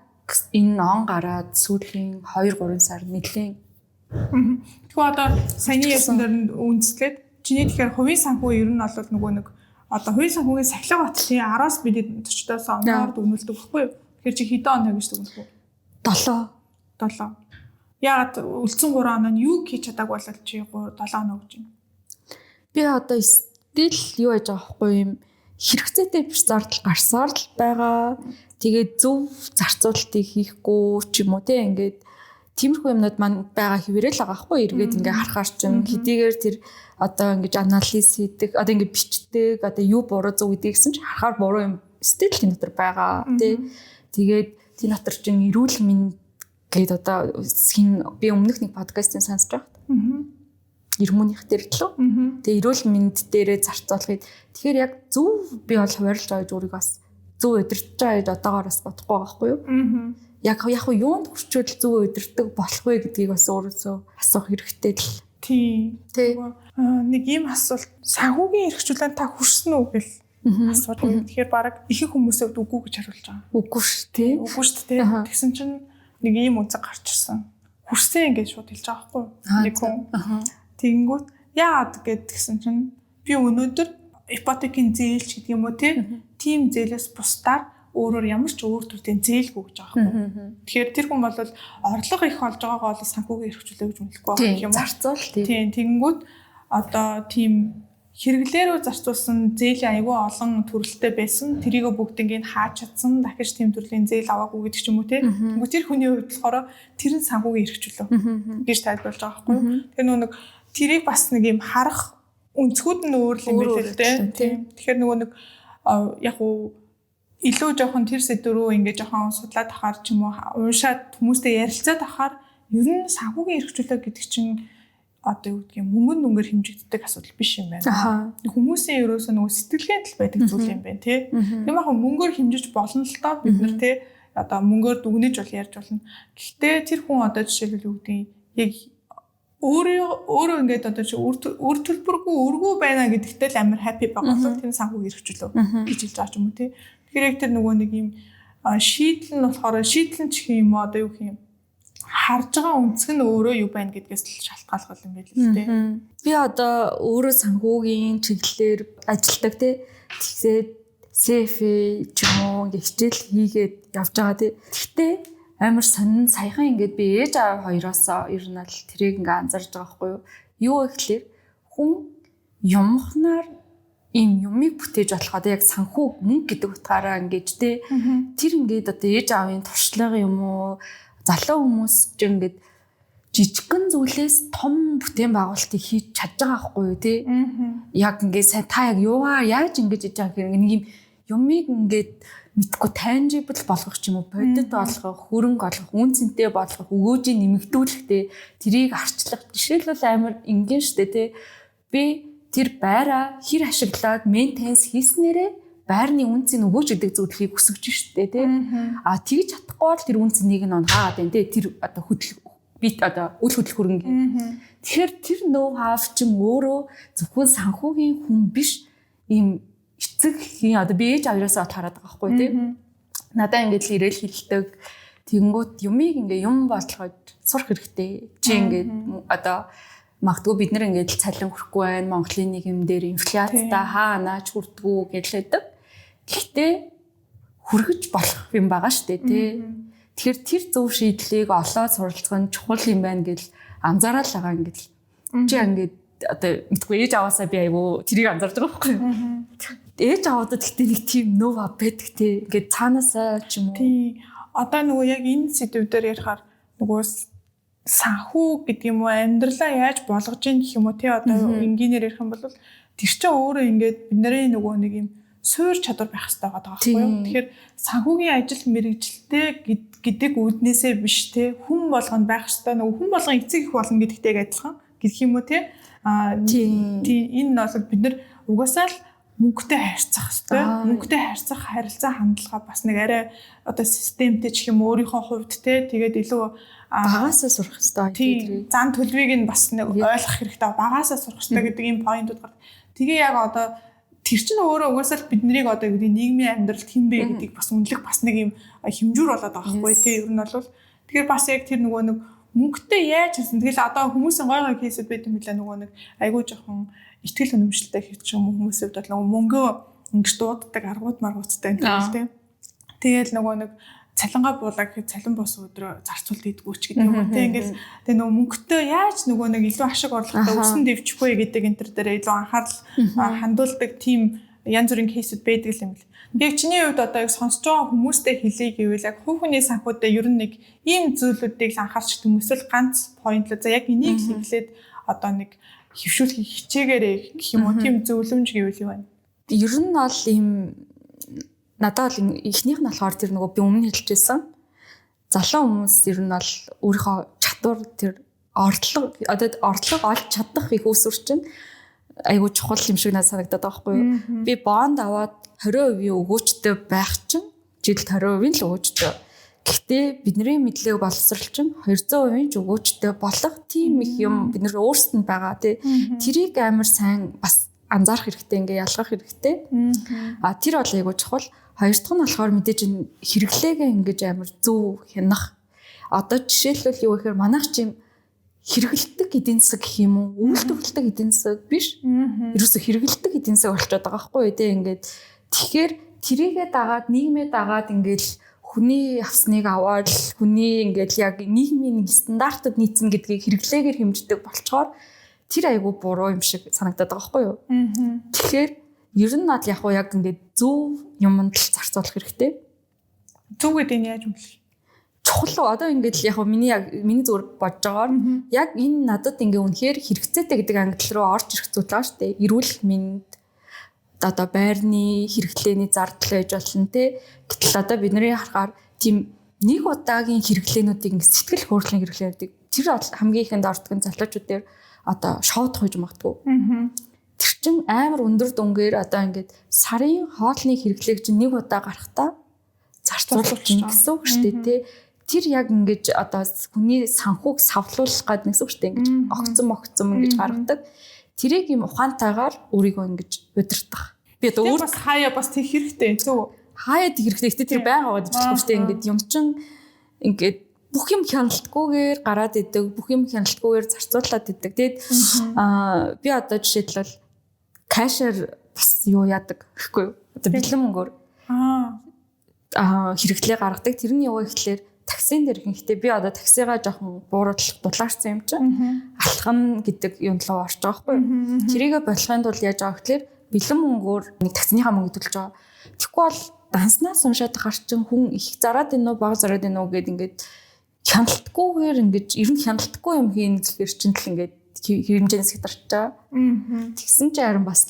энэ он гараад сүүлийн 2 3 сар нэлийн. Тэгэхээр одоо саяны ярьсан дээр нь үндэслээд чиний тэгэхээр хувийн санхүү ер нь бол нөгөө нэг одоо хувийн санхүүгийн сахилга батлын 10-аас бид төчдөөс оноор дүгнэлдэг байхгүй юу? Тэгэхээр чи хэдэн оноо гэж дүгнэх вэ? 7. 7. Яагаад үлдсэн 3 оноо нь юу хийж чадаагүй болол чи 3 7 оноо гэж байна? Би одоо стил юу яаж байгаа байхгүй юм хэрэгцээтэй биш зардал гарсаар л байгаа. Тэгээд зөв зарцуулалтыг хийхгүй ч юм уу те ингээд Тиймэрхүү юмнууд маань байгаа хэвээрээ л байгаа хгүй, эргээд ингээ харахаар чинь хэдийгээр тэр одоо ингэж анализ хийдэг, одоо ингээ бичдэг, одоо юу буруу зөв гэдгийг гэсэн чинь харахаар буруу юм still тийм дотор байгаа, тий. Тэгээд тийм дотор чинь эрүүл мэнд гээд одоо хин би өмнөх нэг подкастын сонсож байхад эрмөнийх дээр л лөө. Тэгээ эрүүл мэнд дээрээ зарцуулахыг, тэгэхээр яг зөв би бол хуваарлаж байгаа гэж, өөрийгөө бас зөв удирдах байгаа гэж одоогоор бас бодохгүй байгаа байхгүй юу? Яг яг юунд хүрчүүл зөв удирдах болох вэ гэдгийг бас өөрөөсөө асуух хэрэгтэй л. Тийм. Тий. Нэг ийм асуулт, санхүүгийн эрх чөлөөнд та хүрсэн үү гэл асууж. Тэгэхээр баг ихэнх хүмүүсээ үгүй гэж хариулж байгаа. Үгүй ш, тий. Үгүй шүү дээ. Тэгсэн чинь нэг ийм үнцэг гарч ирсэн. Хүрсэн гэж шууд хэлж байгаа байхгүй юу? Нэг хүн. Тэгэнгүүт яагаад гэд тэгсэн чинь би өнөөдөр ипотекийн зээл ч гэдэг юм уу, тий. Тийм зээлээс бусдаар өөрөөр ямар ч өөр төрлийн зээлгүй гэж байгаа байхгүй. Тэгэхээр тэр хүн бол орлого их олж байгаагаа бол санхүүгийн эрх чөлөө гэж үнэлэхгүй байгаа юм уу? Зарцуул, тий. Тийм, тэгэнгүүт одоо тийм хэрэглээ рүү зарцуулсан зээлийн айгүй олон төрөлтэй байсан. Тэрийгэ бүгднийг хааж чадсан. Дахиж тийм төрлийн зээл аваагүй гэдэг ч юм уу, тий. Тэнгүү тэр хүний хувьд болохоор тэр нь санхүүгийн эрх чөлөө гэж тайлбарлаж байгаа байхгүй юу? Тэр нөгөө нэг тэрийг бас нэг юм харах өнцгүүд нь өөр юм байл л дээ. Тийм. Тэгэхээр нөгөө нэг яг уу илүү жоохон тэр сэдв рүү ингээ жоохон судлаад ахаар ч юм уу, уншаад хүмүүстэй ярилцаад ахаар ер нь санхүүгийн эрх чөлөө гэдэг чинь одоо юу гэдгийг мөнгөн дүнгээр хэмжигддэг асуудал биш юм байна. Хүмүүсийн ерөөсөө нөгөө сэтгэлгээнд л байдаг зүйл юм байна, тий. Тийм яг мөнгөөр хэмжиж болно л доо бид нар, тий. Одоо мөнгөөр дүгнэж бол ярьж болно. Гэхдээ тэр хүн одоо жишээлбэл юу гэдгийг яг өөрөө өөрөө ингээд одоо чи үр төлбөргүй өргүү байна гэдэгтэй л амар happy байгаа бол тэр санхүүгийн эрх чөлөө гэж хэлж байгаа ч юм уу, тий. Тэгэхээр яг тэр нөгөө нэг юм шийдэл нь болохоор шийдэл нь ч гэх юм уу, одоо юу гэх юм, харж байгаа өнцөг нь өөрөө юу байна гэдгээс л шалтгаалгал юм байл л дээ. Би одоо өөрөө санхүүгийн чиглэлээр ажилладаг, тий. Тэгэхээр CFA ч юм уу ингээ хичээл хийгээд явж байгаа, тий. Гэхдээ амар сонин саяхан ингээд би ээж аав хоёроос ер нь л тэрийг ингээ анзаарч байгаа байхгүй юу? Юу вэ гэхлээр хүн юмхнаар ийм юмыг бүтээж болох, одоо яг санхүү мөнгө гэдэг утгаараа ингэж, те, тэр ингээд одоо ээж аавын туршлага юм уу, залуу хүмүүс ч ингээд жижигхэн зүйлээс том бүтээн байгуулалтыг хийж чадж байгаа байхгүй юу, те. Яг ингээд сайн та яг юугаар яаж ингэж хийж байгаа гэхээр нэг юм юмыг ингээд мэдгүй tangible болгох ч юм уу, бодит болгох, хөрөнгө олгох, үн цэнтэй болгох, өгөөжийг нэмэгдүүлэх, те, тэрийг арчлах. Жишээлбэл амар энгийн штэ, те, би тэр байраа хэр ашиглаад maintenance хийснээрээ байрны үн цэн өгөөж гэдэг зүйлийг өсгөж штэ, тий. А тэгж чадахгүй бол тэр үн цэнийг нь унахаад байна, тий. Тэр одоо хөдөл би одоо үл хөдлөх хөрөнгө. Тэгэхээр тэр know how чинь өөрөө зөвхөн санхүүгийн хүн биш, ийм эцэг хийн одоо би ээж авьяасаа хараад байгаа байхгүй, тий. Надаа ингэж л ирээл хэлдэг. Тэгэнгүүт юмыг ингээ юм болгож сурах хэрэгтэй. Чи ингээд одоо магадгүй бид нар ингээд л цалин хүрэхгүй байна. Монголын нийгэм дээр инфляцтай хаа наач хүрдгүү гэлээдэг. Гэхдээ хүргэж болох юм байгаа шүү дээ, тий. Тэгэхээр тэр зөв шийдлийг олоод суралцах нь чухал юм байна гэл анзаараад л байгаа ингээд л. Чи ингээд одоо мэдгүй ээж аваасаа би айгу тэрийг анзаарч байгаа байхгүй юу? Ээж аваадад гэхдээ нэг тийм know how байдаг, тий. Ингээд цаанаасаа ч юм уу. Тий. Одоо нөгөө яг энэ сэдв дээр ярихаар нөгөө санхүү гэдэг юм уу, амьдралаа яаж болгож ийн гэх юм уу, тий, одоо энгийнээр ярих юм бол тэр чинь өөрөө ингээд бидний нөгөө нэг юм суур чадвар байх хэрэгтэй байгаа байхгүй юу. Тэгэхээр санхүүгийн ажил мэргэжилтэй гэдэг үүднээсээ биш, те, хүн болгонд байх хэрэгтэй, нөгөө хүн болгон эцэг их болно гэдэгтэй яг адилхан гэх юм уу, те. А тий, энэ нь бол бид нар угаасаа л мөнгөтэй харьцах хэрэгтэй. Мөнгөтэй харьцах харилцаа хандлага бас нэг арай одоо системтэй ч юм өөрийнхөө хувьд, те, тэгээд илүү багасаа сурах хэрэгтэй. Тийм, зан төлөвийг нь бас нэг ойлгох хэрэгтэй. Багасаа сурах хэрэгтэй гэдэг ийм point ууд гардаг. Тэгээ яг одоо тэр чинь өөрөө угаасаа л бид нарыг одоо юу гэдэг нийгмийн амьдралд хэн бэ гэдгийг бас үнэлэх бас нэг юм хэмжүүр болоод байгаа байхгүй, тий, ер нь бол. Тэгэхээр бас яг тэр нөгөө нэг мөнгөтэй яаж хийсэн. Тэгэл одоо хүмүүсийн гой гой case үүд байт юм билээ, нөгөө нэг айгүй жоохон итгэл үнэмшилтэй хийх юм хүмүүсийн хувьд бол нөгөө мөнгөө ингэж дууддаг аргууд маргуудтай юм л тий. Тэгэл нөгөө нэг цалингаа буулаа гэхэд цалин буусан өдрөө зарцуулт хийдгүү ч гэдэг юм уу, тийм. Ингээл тэгээ нөгөө мөнгөтэй яаж нөгөө нэг илүү ашиг орлоготой өсөн дэвжих вэ гэдэг энэ төр дээр илүү анхаарал хандуулдаг тийм Янз бүрийн case үүд байдаг юм л. Яг чиний хувьд одоо яг сонсож байгаа хүмүүстэй хэлье гэвэл яг хувь хүний санхүүдээ ер нь нэг ийм зүйлүүдийг л анхаарч гэх юм эсвэл ганц point л за яг энийг л эхлээд одоо нэг хэвшүүлэхийг хичээгээрэй гэх юм уу, тийм зөвлөмж гэвэл юу байна? Ер нь бол ийм надад бол эхнийх нь болохоор тэр нөгөө би өмнө хэлжсэн, залуу хүмүүс ер нь бол өөрийнхөө чадвар, тэр орлого, одоо орлого олж чадах их үүсвэр чинь айгуу чухал юм шиг надад санагдаад байгаа байхгүй юу. Би бонд аваад 20% өгөөчтэй байх чинь жилд 20% л өгөөчтэй. Гэхдээ бидний мэдлэг боловсрал чинь 200% ч өгөөчтэй болох тийм их юм бид нар өөрсдөнд байгаа, тий. Тэрийг амар сайн бас анзаарах хэрэгтэй, ингээ ялгах хэрэгтэй. А тэр бол айгуу чухал. Хоёр дахь нь болохоор мэдээж энэ хэрэглээгээ ингэж амар зөв хянах. Одоо жишээлбэл юу гэхээр манайх чим хэрэгэлдэг эдийн засаг гэх юм уу, үйлдвэрлэдэг эдийн засаг биш. Ерөөсө хэрэгэлдэг эдийн засаг болчиход байгаа байхгүй юу, тий, ингээд. Тэгэхээр тэрийгээ дагаад, нийгмээ дагаад, ингээд хүний авсныг аваад, хүний ингээд яг нийгмийн нэг стандартад нийцнэ гэдгийг хэрэглээгээр хэмждэг болчоор тэр айгу буруу юм шиг санагдаад байгаа байхгүй юу. Тэгэхээр ер нь над яг уу яг ингээд зөв юмд л зарцуулах хэрэгтэй. Зөв гэдэг нь яаж үнэлэх? Чухал, одоо ингээд л яг миний яг миний зүгээр бодож байгаагаар яг энэ надад ингээ үнэхээр хэрэгцээтэй гэдэг ангил руу орж ирэх зүйл байгаа шүү дээ. Эрүүл мэнд, одоо байрны хэрэглээний зардал байж болно, те. Гэтэл одоо бидний харахаар тийм нэг удаагийн хэрэглээнүүдийг ингээ сэтгэл хөдлөлийн хэрэглээнүүдийг тэр хамгийн ихэнд ордог нь залуучууд дээр одоо шоудах гэж магадгүй. Тэр чин амар өндөр дүнгээр одоо ингээд сарын хоолны хэрэглээг чинь нэг удаа гарахтаа зарцуулах гэсэн үг шүү дээ, те. Тэр яг ингэж одоо хүний санхүүг савлуулах гэдэг нэгсэн үг шүү дээ. Ингэж огцом огцом ингэж гаргадаг. Тэрийг юм ухаантайгаар өөрийгөө ингэж удирдах. Би одоо өөр бас хаяа бас тэг хэрэгтэй, зөв. Хаяа тэг хэрэгтэй. Гэтэ тэр байнга байгаа гэж болохгүй шүү дээ. Ингээд юм чин ингээд бүх юм хяналтгүйгээр гараад идэг, бүх юм хяналтгүйгээр зарцуулаад идэг. Тэгэд би одоо жишээлбэл cash ээр бас юу яадаг гэхгүй юу? Одоо бэлэн мөнгөөр хэрэглээ гаргадаг. Тэр нь юу гэхлээр таксин дээр ихэнхдээ би одоо таксигаа жоохон бууруулах дулаарсан юм чинь алхам гэдэг юм руу орж байгаа байхгүй юу. Тэрийгэ болохын тулд яаж байгаа гэхлээр бэлэн мөнгөөр нэг таксиныхаа мөнгө төлж байгаа. Тэгэхгүй бол данснаас уншаад хар чин хүн их зараад ийн үү, бага зараад ийн үү гэд ингээд хяналтгүйгээр ингээд ер нь хяналтгүй юм хийн гэхэр чинь л ингээд хэмжээнээс хятарч байгаа. Тэгсэн чинь харин бас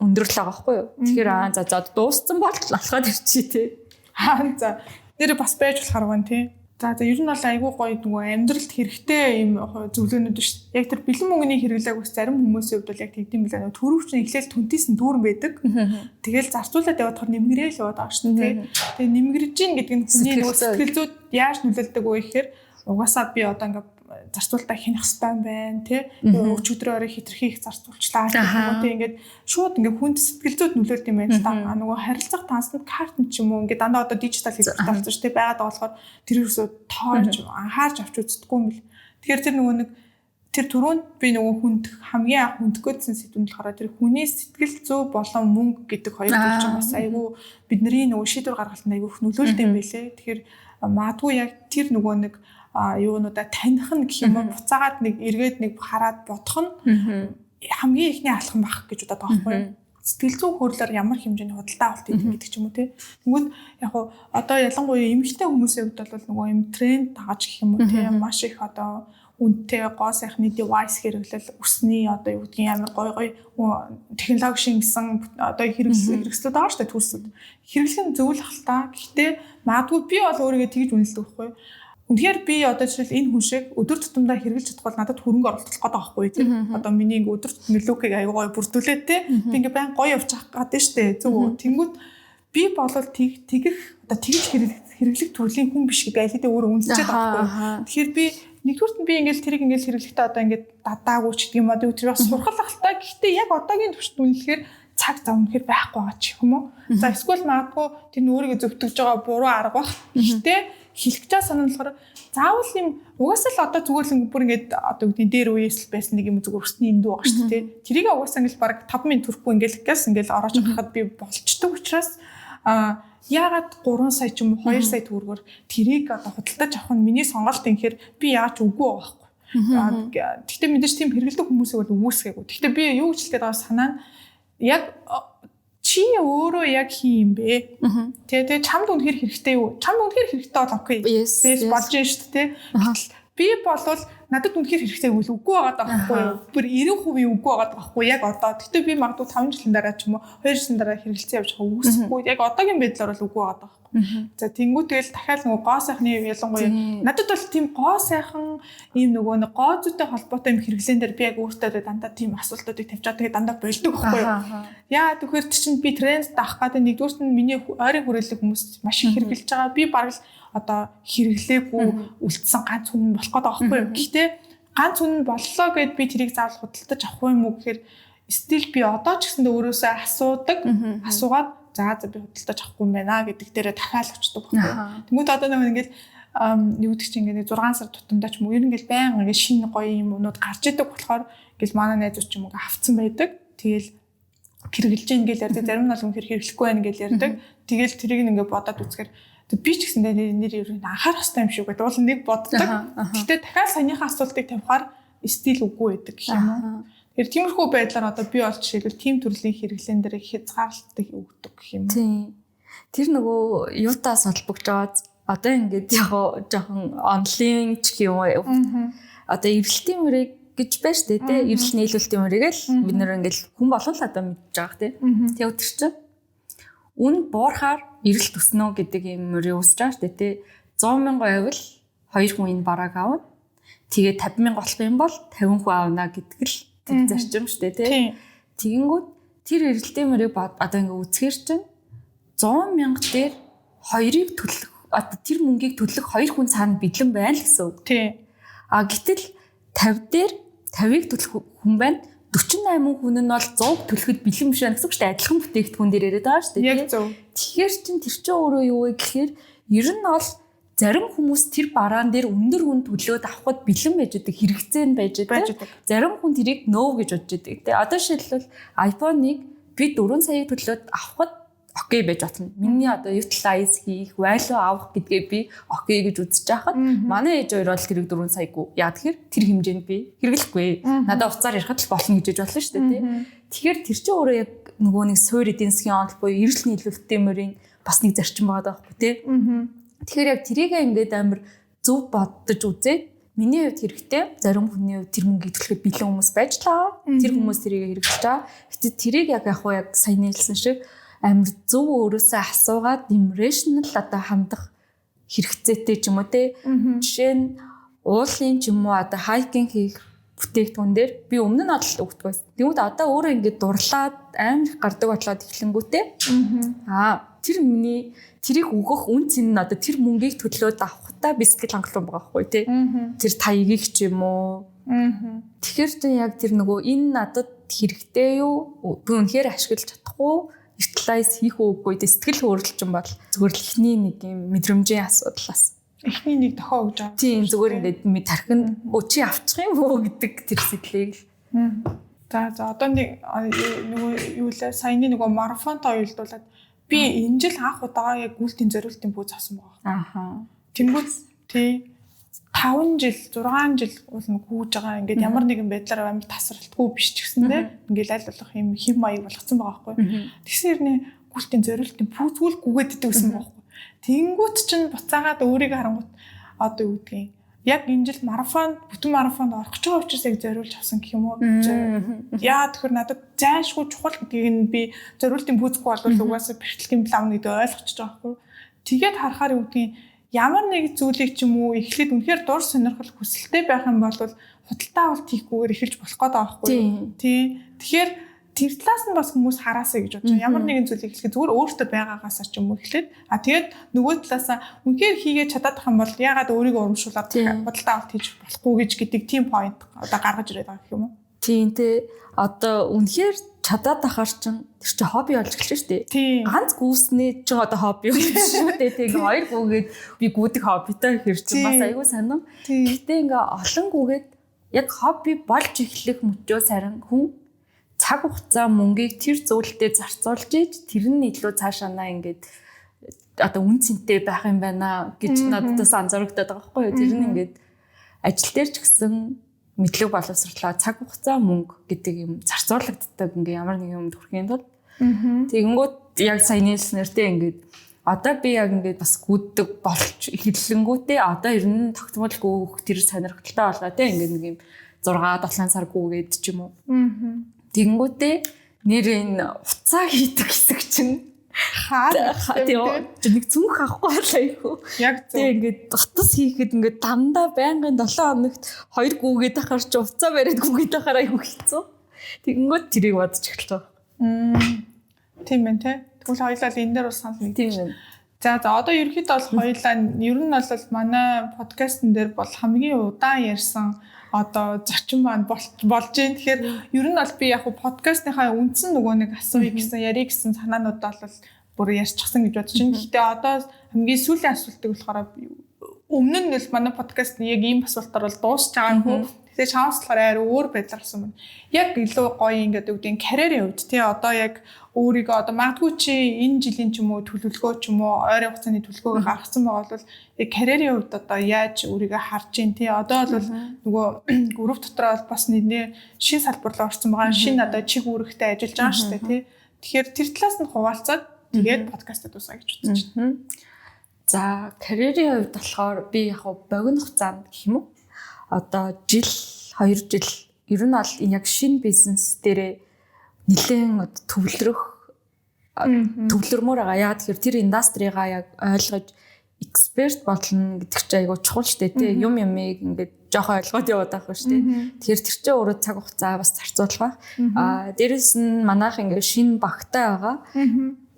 өндөрлөө байгаа байхгүй юу. Тэгэхээр аа за за дууссан бол алхаад ирчий те. Аа за нэр бас байж болохоор байна тий. За за ер нь бол айгүй гоё нөгөө амьдралд хэрэгтэй юм зөвлөгөөнүүд шүү дээ. Яг тэр бэлэн мөнгөний хэрэглээг бас зарим хүмүүсийн хувьд бол яг тэгдэм билээ. Нөгөө төрөвч нь эхлээл түнтээс нь дүүрэн байдаг. Тэгэл зарцуулаад яваад хор нэмгрээл яваад байгаа шүү дээ. Тэгээ нэмгэрж гин гэдэг нь хүний нөгөө сэтгэл зүйд яаж нөлөөлдөг вэ гэхээр угаасаа би одоо ингээ зарцуулалтаа хянах хэрэгтэй юм байна тий. Өчигдрөө орой хитрхи их зарцуулчлаа гэх юм уу тий. Ингээд шууд ингээд хүнд сэтгэл зүйд нөлөөлт юм байна л та. А нөгөө харилцах тансанд карт ч юм уу ингээд дандаа одоо дижитал хэлбэрт болсон шүү дээ. Байгаад байгаа болохоор тэр юусоо тоож анхаарч авч үздэггүй юм бэл. Тэгэхээр тэр нөгөө нэг тэр түрүүнд би нөгөө хүнд хамгийн анх хүндэх гэсэн сэдвэнд болохоор тэр хүний сэтгэл зүй болон мөнгө гэдэг хоёр зүйл чинь бас айгүй бидний нөгөө шийдвэр гаргалтанд айгүй их нөлөөлт юм байлээ. Тэгэхээр магадгүй яг тэр нөгөө нэг юунуудаа таних нь гэх юм уу, буцаагаад нэг эргээд нэг хараад бодох нь хамгийн ихний алхам байх гэж бодоод байгаа байхгүй юу? Сэтгэл зүйн хөрлөөр ямар хэмжээний худалдаа авалт хийдэг гэдэг ч юм уу, тий. Тэгмүүд яг хуу одоо ялангуяа эмэгтэй хүмүүсийн хувьд бол нөгөө юм тренд дагаж гэх юм уу, тий, маш их одоо үнэтэй гоо сайхны device хэрэглэл, үсний одоо юу гэдгийг амар гой гой технологи шингэсэн одоо хэрэгслүүд байгаа шүү дээ, төлсүүд. Хэрэглэх нь зөв л ах л та. Гэхдээ магадгүй би бол өөрийгөө тэгж үнэлдэг байхгүй юу? Үнэхээр би одоо жишээл энэ хүн шиг өдөр тутамдаа хэрэглэж чадах бол надад хөрөнгө оруулалт болох гэдэг байхгүй тийм. Одоо миний ингээ өдөр тутмын look ийг аюу гоё бүрдүүлээд тийм. Би ингээ байн гоё явчих гэдэг шүү дээ. Зөв үү? Тэнгүүд би болол тэгэх одоо тэгж хэрэглэх төрлийн хүн биш гэдэг аль хэдийн өөрөө үнэлчихэд байгаа байхгүй. Тэгэхээр би нэгдүгüрт нь би ингээл тэрийг ингээл хэрэглэхдээ одоо ингээд дадаагүй ч гэдэг юм аа. Тэр бас сурхал ахaltaа. Гэхдээ яг одоогийн төвшөнд үнэлэхээр цаг зав үнэхээр байхгүй байгаа ч юм уу. За эсвэл магадгүй тэр нь өөрийгөө зөвтгөж байгаа буруу арга бах. Гэхдээ хэлэх гэж санаа нь болохоор заавал юм угаасаа л одоо зүгээр л бүр ингээд одоо үгний дээр үеэс л байсан нэг юм зүгээр өсний эндүү байгаа шүү дээ. Тэрийг угаасаа ингээл баг 5 минут хүрэхгүй ингээл газ ингээл орооч гарахад би болчдөг учраас яагаад 3 сая ч юм уу 2 сая төгрөгөөр тэрийг одоо худалдаж авах нь миний сонголт юм гэхээр би яаж үгүй байгаа байхгүй. Гэхдээ мэдээж тийм хэрэглэдэг хүмүүсийг бол үгүйсгээгүй. Гэхдээ би юу гэж хэлгээд байгаа санаа нь яг Чи өөрөө яг хин юм бэ? Тэгээ чамд үнэхээр хэрэгтэй юу? Чамд үнэхээр хэрэгтэй бол okay. Бэс болж шүү дээ. Гэтэл би болвол надад үнэхээр хэрэгтэй үгүй үгүй байгаа байхгүй юу? Бүр 90% үгүй байгаа байхгүй яг одоо. Гэтэ би магадгүй 5 жилийн дараа ч юм уу 2 жилийн дараа хэрэгэлцээ явж байгаа үүсэхгүй. Яг одоогийн байдлаар бол үгүй байгаа байхгүй. За тэнгуү тэгэл дахиад нөгөө гоо сайхны ялангуяа надад бол тийм гоо сайхан ийм нөгөө нэг гоо зүйтэй холбоотой юм хэрэглэн дээр би яг өөртөө дандаа тийм асуултуудыг тавьчаад тэгээ дандаа болдог байхгүй юу? Яа тэгэхээр чинь би тренд даах гэдэг нэгдүгüрт нь миний ойрын хүрээлэх хүмүүс маш их хэрэглэж байгаа. Би бараг л одоо хэрэглээгүй үлдсэн ганц хүн болох гээд байгаа байхгүй юу? Гэхдээ ганц хүн боллоо гэд би тэрийг заавал худалдаж авах юм уу гэхээр стил би одоо ч гэсэндээ өөрөөсөө асуудаг. Асуугаад за би худалдаж авахгүй юм байна гэдэг дээрээ дахиад очдог байхгүй юу. Тэнгүүд одоо нэг ингээд юу гэдэг чинь ингээд 6 сар тутамдаа ч юм уу ер нь ингээд баян ингээд шинэ гоё юм юмнууд гарч идэг болохоор ингээд манай найзууд ч юм уу авцсан байдаг. Тэгэл хэрэглэж гин гэж ярьдаг. Зарим нь бол үнэхээр хэрэглэхгүй байна гэж ярьдаг. Тэгэл тэрийг ингээд бодоод үзэхээр би ч гэсэндээ нэр ер нь анхаарах хэрэгтэй юм шиг гэдэг уул нэг боддог. Гэтэ дахиад саяныхаа асуултыг тавихаар стил үгүй байдаг гэх юм уу. Тэгэхээр тиймэрхүү байдлаар одоо би бол жишээлбэл тийм төрлийн хэрэглэн дээр хязгаарлалтыг өгдөг гэх юм. Тийм. Тэр нөгөө юутаас холбогдож байгаа одоо ингээд яг жоохон онлайн ч гэх юм уу. Одоо эргэлтийн мөрийг гэж байна шүү дээ, тий. Эргэлт нийлүүлэлтийн мөрийг л бид нэр ингээд хүн болгон л одоо мэдж байгаа тий. Тэгээ өтөр чинь үн буурахаар эргэлт өснө гэдэг юм мөрийг үүсэж байгаа шүү дээ, тий. 100 мянга байвал 2 хүн энэ барааг авна. Тэгээ 50 мянга болох юм бол 50 хүн авна гэдэг л тэр зарчим шүү дээ, тий. Тэгэнгүүт тэр эргэлтийн мөрийг одоо ингээ үзэхэр чинь 100 мянга дээр 2-ыг төлөх одоо тэр мөнгийг төлөх 2 хүн цаана бэлэн байна л гэсэн үг. Тий. А гэтэл 50 дээр 50-ыг төлөх хүн байна. 48 хүн нь бол 100-г төлөхөд бэлэн биш байна гэсэн үг шүү дээ. Адилхан бүтээгдэхүүн дээр яриад байгаа шүү дээ. Яг зөв. Тэгэхээр чин тэр чинь өөрөө юу вэ гэхээр ер нь бол зарим хүмүүс тэр бараан дээр өндөр үн төлөөд авахд бэлэн байж байгаа хэрэгцээ нь байж байгаа. Зарим хүн тэрийг нөө гэж бодож байдаг. Тэ одоо жишээлбэл iPhone-ыг би 4 саяыг төлөөд авахд окей байж болно. Миний одоо utilize хийх, value авах гэдгээ би окей гэж үзэж байхад манай ээж хоёр бол тэрийг 4 саягүй. Яа тэгэхээр тэр хэмжээнд би хэрэглэхгүй. Надад уцаар ярихад л болно гэж болно шүү дээ, тий. Тэгэхээр тэр чинь өөрөө яг нөгөө нэг суур эдийн засгийн онол буюу эрэлт нийлүүлэлтийн мөрийн бас нэг зарчим байгаа байхгүй, тий. Тэгэхээр яг тэрийг ингээд амар зөв бодож үзээд миний хувьд хэрэгтэй, зарим хүний хувьд тэр мөнгийг төлөхөд бэлэн хүмүүс байж л байгаа. Тэр хүмүүс тэрийг хэрэглэж байгаа. Гэтэ тэрийг яг яг яг сайн нийлсэн шиг амар зөв өөрөөсөө асуугаад юм rational одоо хандах хэрэгцээтэй ч юм уу те. Жишээ нь уулын ч юм уу одоо hiking хийх бүтээгдэхүүн дээр би өмнө нь бол өгдөг байсан. Тэгмүүд одоо өөрөө ингээд дурлаад амар их гардаг бодлоод эхлэнгүүтээ. Аа тэр миний тэрийг өгөх үн цэн нь одоо тэр мөнгийг төлөөд авахтаа би сэтгэл хангалуун байгаа байхгүй тий. Тэр таягийг ч юм уу. Тэгэхээр чинь яг тэр нөгөө энэ надад хэрэгтэй юу? Би үнэхээр ашиглаж чадахгүй utilize хийх үгүй тэ сэтгэл хөдлөл чинь бол зүгээр л эхний нэг юм мэдрэмжийн асуудлаас. Эхний нэг дохоо өгж байгаа. Тийм зүгээр ингээд тархин чи авчих юм уу гэдэг тэр сэтгэлийг л. За за одоо нэг нөгөө юу лээ саяны нөгөө марафонтой уялдуулаад би энэ жил анх удаага яг гүйлтийн зориултын пүүз авсан байгаа. Ааха. Тэнгүүд тий 5 жил 6 жил уул нь гүйж байгаа ингээд ямар нэгэн байдлаар амар тасралтгүй биш ч гэсэндээ ингээд аль болох юм хэм маяг болгоцсон байгаа байхгүй. Тэгсэн хэрнээ гүйлтийн зориултын пүүзгүүл гүгээд идэг гэсэн байгаа байхгүй. Тэнгүүт чинь буцаагаад өөрийгөө харангуут одоо юу гэдгийг яг энэ жил марафон бүтэн марафонд орох гэж байгаа учраас яг зориулж авсан гэх юм уу. Яа тэгэхээр надад зайлшгүй чухал гэдгийг нь би зориултын пүүзгүй бол угаасаа бэрхтлэгийн план гэдэг ойлгочихж байгаа байхгүй. Тэгээд харахаар юу гэдгийг ямар нэг зүйлийг ч юм уу эхлээд үнэхээр дур сонирхол хүсэлтэй байх юм бол худалдаа авалт хийхгүйгээр эхэлж болох гээд байгаа байхгүй юу? Тий. Тэгэхээр тэр талаас нь бас хүмүүс хараасаа гэж бодож байгаа. Ямар нэгэн зүйлийг эхлэхэд зүгээр өөртөө байгаагаасаа ч юм уу эхлээд а тэгээд нөгөө талаасаа үнэхээр хийгээд чадаад байх юм бол яагаад өөрийгөө урамшуулад худалдаа авалт хийж болохгүй гэж гэдэг тийм point одоо гаргаж ирээд байгаа гэх юм уу? Тийм тий. Одоо үнэхээр чадаад ахаар чин тэр чинь хобби болж эхэлж шүү дээ. Ганц гүйснээ чинь одоо хобби болж шүү дээ. Тэг ингээ хоёр гүгээд би гүйдэг хоббитой гэхэр чинь бас айгүй сонин. Гэхдээ ингээ олон гүгээд яг хобби болж эхлэх мөчөө сарин хүн цаг хугацаа мөнгийг тэр зүйлдээ зарцуулж иж тэр нь илүү цаашаанаа ингээд одоо үн цэнтэй байх юм байна гэж надад бас анзаарагдаад байгаа байхгүй юу. Тэр нь ингээд ажил дээр ч гэсэн мэдлэг боловсрлоо цаг хугацаа мөнгө гэдэг юм зарцуулагддаг ингээ ямар нэг юм төрхийн тулд Тэгэнгүүт яг саяны хэлснээр те ингээд одоо би яг ингээд бас гүйдэг болж эхэллэнгүүтээ одоо ер нь тогтмол гүйх тэр сонирхолтой болоо те ингээд нэг юм 6 7 сар гүйгээд ч юм уу. Тэгэнгүүтээ нэр энэ уцаа хийдэг хэсэг чинь хаа тийм нэг цүнх авахгүй байлаа юу. Яг зөв. Тэг ингээд утас хийхэд ингээд дандаа байнгын 7 хоногт 2 гүгээд ахаар чи уцаа бариад гүгээд ахаар айгүй хэцүү. Тэгэнгүүт тэрийг бодож эхэлж байгаа. Тийм байна те. Тэгвэл хоёулаа энэ дээр бас санал нэг. Тийм байна. За одоо ерөнхийдөө бол хоёулаа ер нь бол манай подкастн дээр бол хамгийн удаан ярьсан одоо зочин маань болж гин. Тэгэхээр ер нь бол би яг подкастныхаа үндсэн нөгөө нэг асууя гэсэн, ярих гэсэн санаанууд бол бүр ярьчихсан гэж бодож байна. Гэхдээ одоо хамгийн сүүлийн асуултыг болохоор өмнө нь л манай подкаст нь яг ийм асуултаар бол дуусч байгаагүй. Тэгэхээр шанс болохоор арай өөр байдлаар асуусан байна. Яг илүү гоё ингээд үгдийн карьерийн хувьд тий одоо яг өөрийгөө одоо магадгүй чи энэ жилийн ч юм уу төлөвлөгөө ч юм уу ойрын хугацааны төлөвлөгөөгөө гаргасан байгаа бол яг карьерийн хувьд одоо яаж өөрийгөө харж гин тий одоо бол нөгөө групп дотор бол бас нэгнээ шинэ салбар руу орсон байгаа, шинэ одоо чиг үүрэгтэй ажиллаж байгаа шүү дээ тий. Тэгэхээр тэр талаас нь хуваалцаад тэгээд подкастад дуусгая гэж бодож байна. За карьерийн хувьд болохоор би яг богино хугацаанд гэх юм уу одоо жил 2 жил ер нь бол яг шинэ бизнес дээрээ нэлээд төвлөрмөр байгаа. Яа тэгэхээр тэр индастригаа яг ойлгож эксперт болно гэдэг чинь айгүй чухал шүү дээ тий. Юм юмыг ингээд жоохон ойлгоод яваад байх шүү дээ. Тэгэхээр тэр чинь өөрөө цаг хугацаа бас зарцуулах байх. Аа дээрэс нь манайх ингээд шинэ багтай байгаа.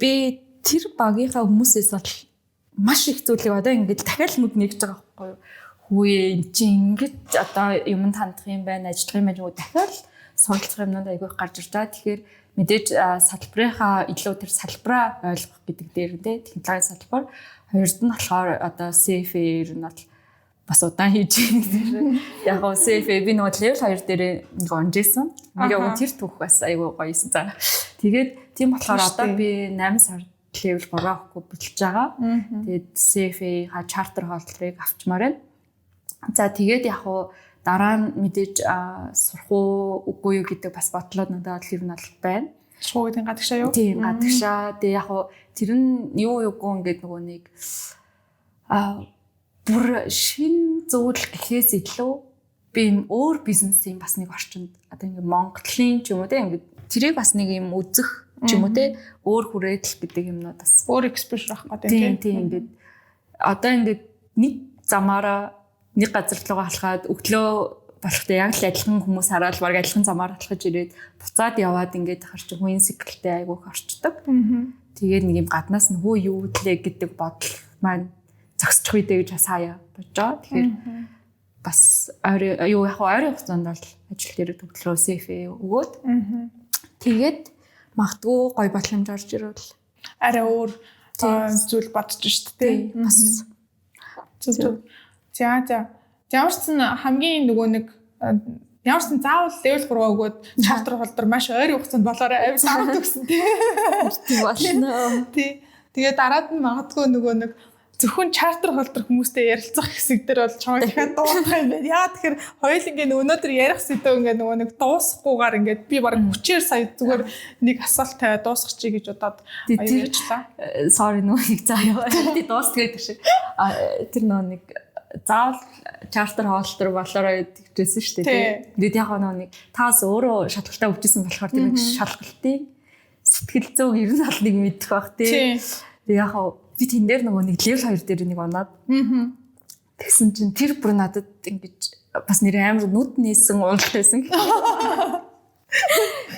Би тэр багийнхаа хүмүүсээс бол маш их зүйлийг одоо ингээд дахиад нүд нэгж байгаа байхгүй юу? Хүүе эн чинь ингэж одоо юмд хандах юм байна, ажиллах юм байна гэх дахиад суралцах юмнууд айгүй гарч ирж байгаа. Тэгэхээр мэдээж салбарынхаа илүү тэр салбараа ойлгох гэдэг дээр нь технологийн салбар, хоёрд нь болохоор одоо CFA ер нь бол бас удаан хийж байгаа гэдэг. Яг гоо CFA би нөгөө level 2 дээр нэг онжсэн. Нэг яг тэр түүх бас айгүй гоёсэн. За тэгээд тийм болохоор одоо би 8 сард level 3 авахгүй бэлтэж байгаа. Тэгээд CFA-ха чартер холдрыг авчмаар байна. За тэгээд яг уу дараа нь мэдээж сурах уу үгүй юу гэдэг бас бодлоо надад л ер нь бол байна. Сурах уу гэдэг нь гадагшаа юу? Тийм гадагшаа. Тэгээд яг уу тэр нь юу юугүй ингээд нөгөө нэг бүр шин зүйл гэхээс илүү би юм өөр бизнесийн бас нэг орчинд одоо ингээд Монголын ч юм уу те ингээд тэрийг бас нэг юм үзэх ч юм уу те өөр хүрээлэл гэдэг юмнууд бас өөр exposure авах гэдэг тийм тийм ингээд одоо ингээд нэг замаараа нэг газар руугаа алхаад өглөө болохтой яг л адилхан хүмүүс хараад баг адилхан замаар алхаж ирээд буцаад яваад ингээд хар чи хүн циклтэй айгүйх орчдөг. Тэгээд нэг юм гаднаас нь хөө юу гэдлээ гэдэг бодол маань зогсчих үедээ гэж бас хаяа бодож байгаа. Тэгэхээр бас ойр юу яг ойрын хугацаанд бол ажил дээр төвлөрөө CFA өгөөд тэгээд магадгүй гой боломж орж ирвэл арай өөр зүйл бодож шít тий. Бас зөв. За за. Ямар ч сан хамгийн нөгөө нэг ямар ч сан заавал level 3 өгөөд чартер холдор маш ойрын хугацаанд болоорой авь сард өгсөн тий. Тийм болно. Тий. Тэгээ дараад нь магадгүй нөгөө нэг зөвхөн чартер холдор хүмүүстэй ярилцах хэсэг дээр бол чамайг дахиад дуудах юм байна. Яа тэгэхээр хоёул ингээ өнөөдөр ярих сэдв ингээ нөгөө нэг дуусахгүйгээр ингээ би бараг хүчээр сая зүгээр нэг асуулт тавиад дуусгачих гэж бодоод аяарчлаа. Sorry нөгөө нэг заа яа. Тий дуусдаг гэдэг шиг. Тэр нөгөө нэг заавал чартер холдор болоорой гэжсэн шүү дээ. Тэгээд яг нөгөө нэг таас өөрөө шалгалтаа өгчсэн болохоор тэр нэг шалгалтын сэтгэл зүйг ер нь бол нэг мэдэх бах тий. Тэгээд яг би тэн дээр нөгөө нэг level 2 дээр нэг унаад. Тэгсэн чинь тэр бүр надад ингэж бас нэр амар нүд нээсэн уналт байсан.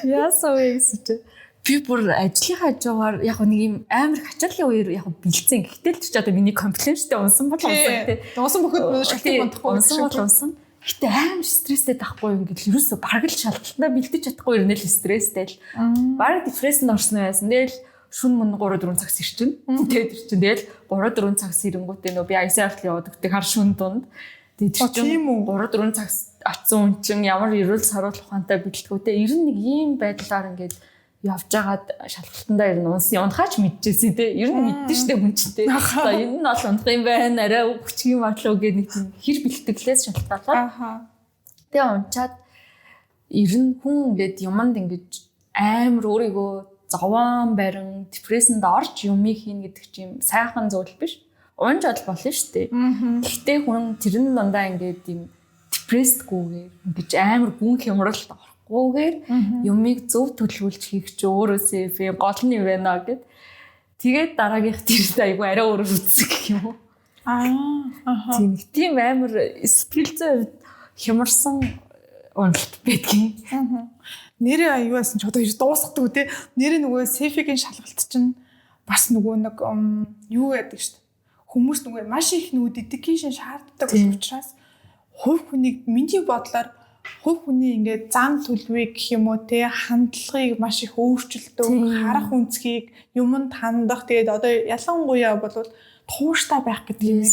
Яасаа вэ гэсэн чинь би бүр ажлын хажуугаар яг нэг юм амар ачааллын үеэр яг бэлдсэн. Гэхдээ л чи одоо миний комплайнстэй унсан бол унсан тий. Унсан бүхэд шалтгаан бодохгүй унсан бол унсан. Гэтэ амар стресстэй тахгүй юм гэл ерөөсөө бараг л шалгалтандаа бэлдэж чадахгүй ирнэ л стресстэй л. Бараг депрессэнд орсон байсан. Тэгэл шүн мөн 3-4 цагс ирчин. Тэгээд тэр чинь тэгэл 3-4 цагс ирэнгүүтээ нөө би ICR хүртэл яваад өгдөг хар шүн дунд. Тэгээд тэр чинь 3-4 цагс очсон хүн чинь ямар эрүүл саруул ухаантай бэлтгүүтэй ер нь нэг ийм байдлаар ингээд явж байгаад шалгалтандаа ер нь унсан. Унахаач мэдчихсэн те. Ер нь мэддэн штэ хүн чинь те. За энэ нь бол унах юм байна. Арай хүчгийн матлуу гэх нэг тийм хэр бэлтгэлээс шалтгаалаад. Тэгээ унчаад ер нь хүн ингээд юманд ингэж амар өөрийгөө зовоон барин депрессэнд орж юмыг хийнэ гэдэг чинь сайхан зүйл биш. Унж бол болно шүү дээ. Гэхдээ хүн тэрэн дундаа ингээд юм депрессдгүүгээр ингэж амар гүн хямралд орохгүйгээр юмыг зөв төлөвлөж хийх чи өөрөө CFA гол нь юм байна гэд. Тэгээд дараагийнх тэрт айгу арай өөрөөр үзсэн гэх юм уу. Аа. Тийм нэг тийм амар сэтгэл зүйн хувьд хямарсан уналт байдгийн. Нэрээ юу байсан ч одоо ирж дуусгадаг те. Нэрээ нөгөө CFA-гийн шалгалт чинь бас нөгөө нэг юу яадаг шүү дээ. Хүмүүс нөгөө маш их нөгөө dedication шаарддаг учраас хувь хүнийг миний бодлоор хувь хүний ингээд зам төлөвийг гэх юм уу те, хандлагыг маш их өөрчилдөг, харах үнцгийг, юмд хандах, тэгээд одоо ялангуяа бол тууштай байх гэдэг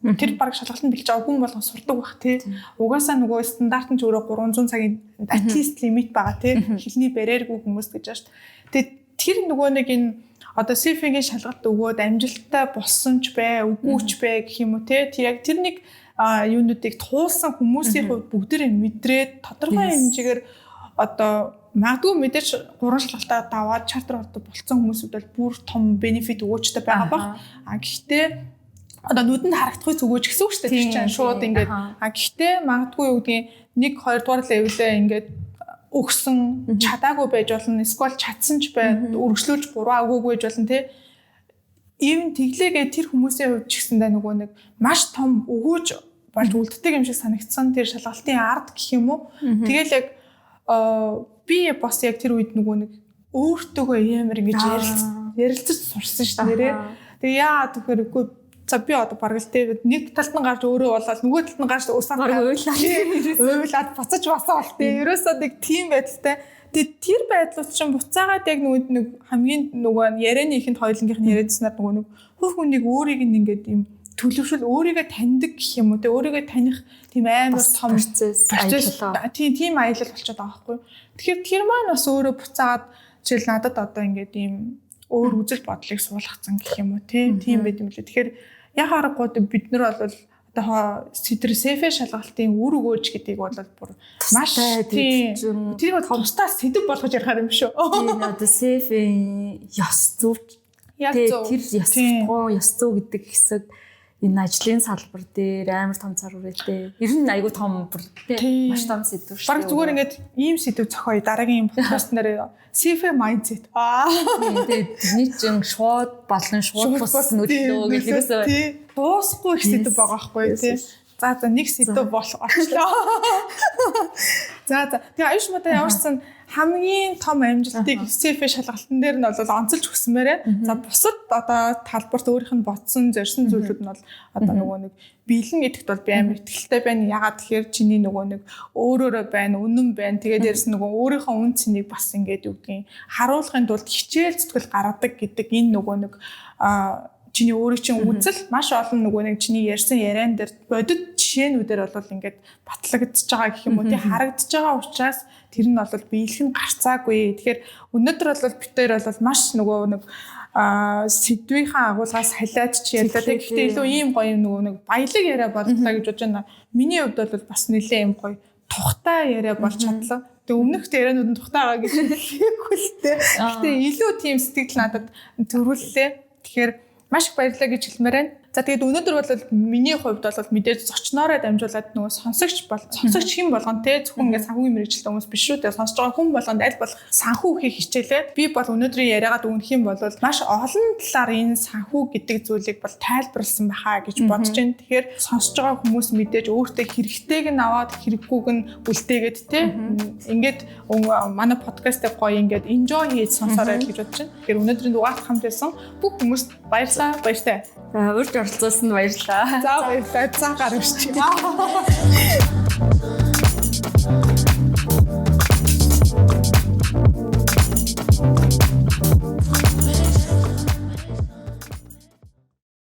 юм. Тэр баг шалгалтанд бэлж байгаа хүн болгон сурдаг бах тий. Угаасаа нөгөө стандарт нь ч өөрөө 300 цагийн at least limit байгаа тий. Хэлний барьергүй хүмүүс гэж байна шүү дээ. Тэгээд тэр нөгөө нэг энэ одоо CFA-гийн шалгалт өгөөд амжилттай болсон ч бай, үгүй ч бай гэх юм уу те. Тэр яг тэр нэг юунуудыг туулсан хүмүүсийн хувьд бүгдээрээ мэдрээд тодорхой хэмжээгээр одоо магадгүй мэдээж гурван шалгалтаа даваад чартер болцсон хүмүүсүүд бол бүр том benefit өгөөчтэй байгаа бах. А гэхдээ одоо нүдэнд харагдахгүй зүгөөч гэсэн үг шүү дээ. Тэр чинь шууд ингээд, а гэхдээ магадгүй юу гэдгийг 1 2 дугаар level ээ ингээд өгсөн чадаагүй байж болно. Эсвэл чадсан ч бай, өргөжлүүлж буруу агуугүй байж болно тий. Ийм тэглээгээ тэр хүмүүсийн хувьд ч гэсэндээ нөгөө нэг маш том өгөөж болж үлддэг юм шиг санагдсан, тэр шалгалтын ард гэх юм уу. Тэгэл яг би бас яг тэр үед нөгөө нэг өөртөөгөө ямар ингэж ярилцаж сурсан шүү дээ нэрээ. Тэгээ яа тэгэхээр үгүй, за би одоо бараг л те нэг талд нь гарч өөрөө болоод нөгөө талд нь гарч усаар уйлаад буцаж басаа бол те. Ерөөсөө нэг тийм байдалтай. Тэгээ тэр байдлууд чинь буцаагаад яг нөгөө нэг хамгийн нөгөө ярианы ихэнд хоёулангийнх нь яриадсанаар нөгөө нэг хувь хүнийг өөрийг нь ингээд юм төлөвшөл, өөрийгөө таньдаг гэх юм уу те, өөрийгөө таних тийм амар том процесс. Аялал, тийм аялал болчиход байгаа байхгүй. Тэгэхээр тэр маань бас өөрөө буцаагаад жишээл надад одоо ингээд ийм өөр үзэл бодлыг суулгацсан гэх юм уу те, тийм байд юм лээ. Тэгэхээр яг аргагүй бид нар бол одоо тэр CFA шалгалтын үр өгөөж гэдгийг бол бүр маш тийм тэрийг бол тусдаа сэдэв болгож ярихаар юм шүү. Тийм, одоо CFA ёс зүйч Яг зөв. Тэр ёс зүйн, ёс зүй гэдэг хэсэг энэ ажлын салбар дээр амар том цар хүрээтэй. Ер нь айгүй том бүр тий маш том сэдв шүү. Бараг зүгээр ингээд ийм сэдв зохиоё дараагийн подкаст нэрээ, CFA mindset. Аа. Тэгээд тэрний чинь шууд болон шууд бус нөлөө гэх ерөөсөө дуусахгүй их сэдв байгаа байхгүй тий. За, нэг сэдв бол орчлоо. За. Тэгээ аюуш мата ямарсан хамгийн том амжилтыг CFA шалгалтын дээр нь бол онцолж өгсмээрээ. За, бусад одоо талбарт өөрийнх нь бодсон, зорьсон зүйлүүд нь бол одоо нөгөө нэг биелэн гэдэгт бол би амар итгэлтэй байна. Ягаад тэгэхээр чиний нөгөө нэг өөрөөрөө байна, үнэн байна. Тэгээд дээрэс нөгөө өөрийнхөө үн цэнийг бас ингээд юу гэдгийг харуулахын тулд хичээл зүтгэл гаргадаг гэдэг энэ нөгөө нэг чиний өөрийн чинь үзэл маш олон нөгөө нэг чиний ярьсан яриан дээр бодит жишээнүүдээр бол ингээд батлагдчихж байгаа гэх юм уу тий, харагдаж байгаа учраас тэр нь бол биелэх нь гарцаагүй. Тэгэхээр өнөөдөр бол бид хоёр бол маш нөгөө нэг сэдвийнхаа агуулгаас халиад ч ярьлаа. Гэхдээ илүү ийм гоё нөгөө нэг баялаг яриа боллоо гэж бодож байна. Миний хувьд бол бас нэлээ ийм гоё тухтай яриа болж чадлаа. Тэгээ өмнөх ярианууд нь тухтай байгаа гэж хэлэхгүй л дээ. Гэхдээ илүү тийм сэтгэл надад төрүүллээ. Тэгэхээр маш их баярлалаа гэж хэлмээр байна. За, тэгээд өнөөдөр бол миний хувьд бол мэдээж зочноороо дамжуулаад нөгөө сонсогч бол сонсогч хэн болгон те, зөвхөн ингээд санхүүгийн мэргэжилтэй хүмүүс биш шүү дээ. Сонсож байгаа хүн болгонд аль болох санхүү хийх хичээлээ. Би бол өнөөдрийн яриагаа дүгнэх юм бол маш олон талаар энэ санхүү гэдэг зүйлийг бол тайлбарласан байхаа гэж бодож байна. Тэгэхээр сонсож байгаа хүмүүс мэдээж өөртөө хэрэгтэйг нь аваад, хэрэггүйг нь үлдээгээд те, ингээд манай подкастыг гоё ингээд enjoy хийж сонсоорой гэж бодож байна. Тэгэхээр өнөөдрийн дугаарт хамт байсан бүх хүмүүст баярлалаа. Баяртай. За, урьж оролцуулсанд баярлалаа. За, баярлалаа. За, гарагч.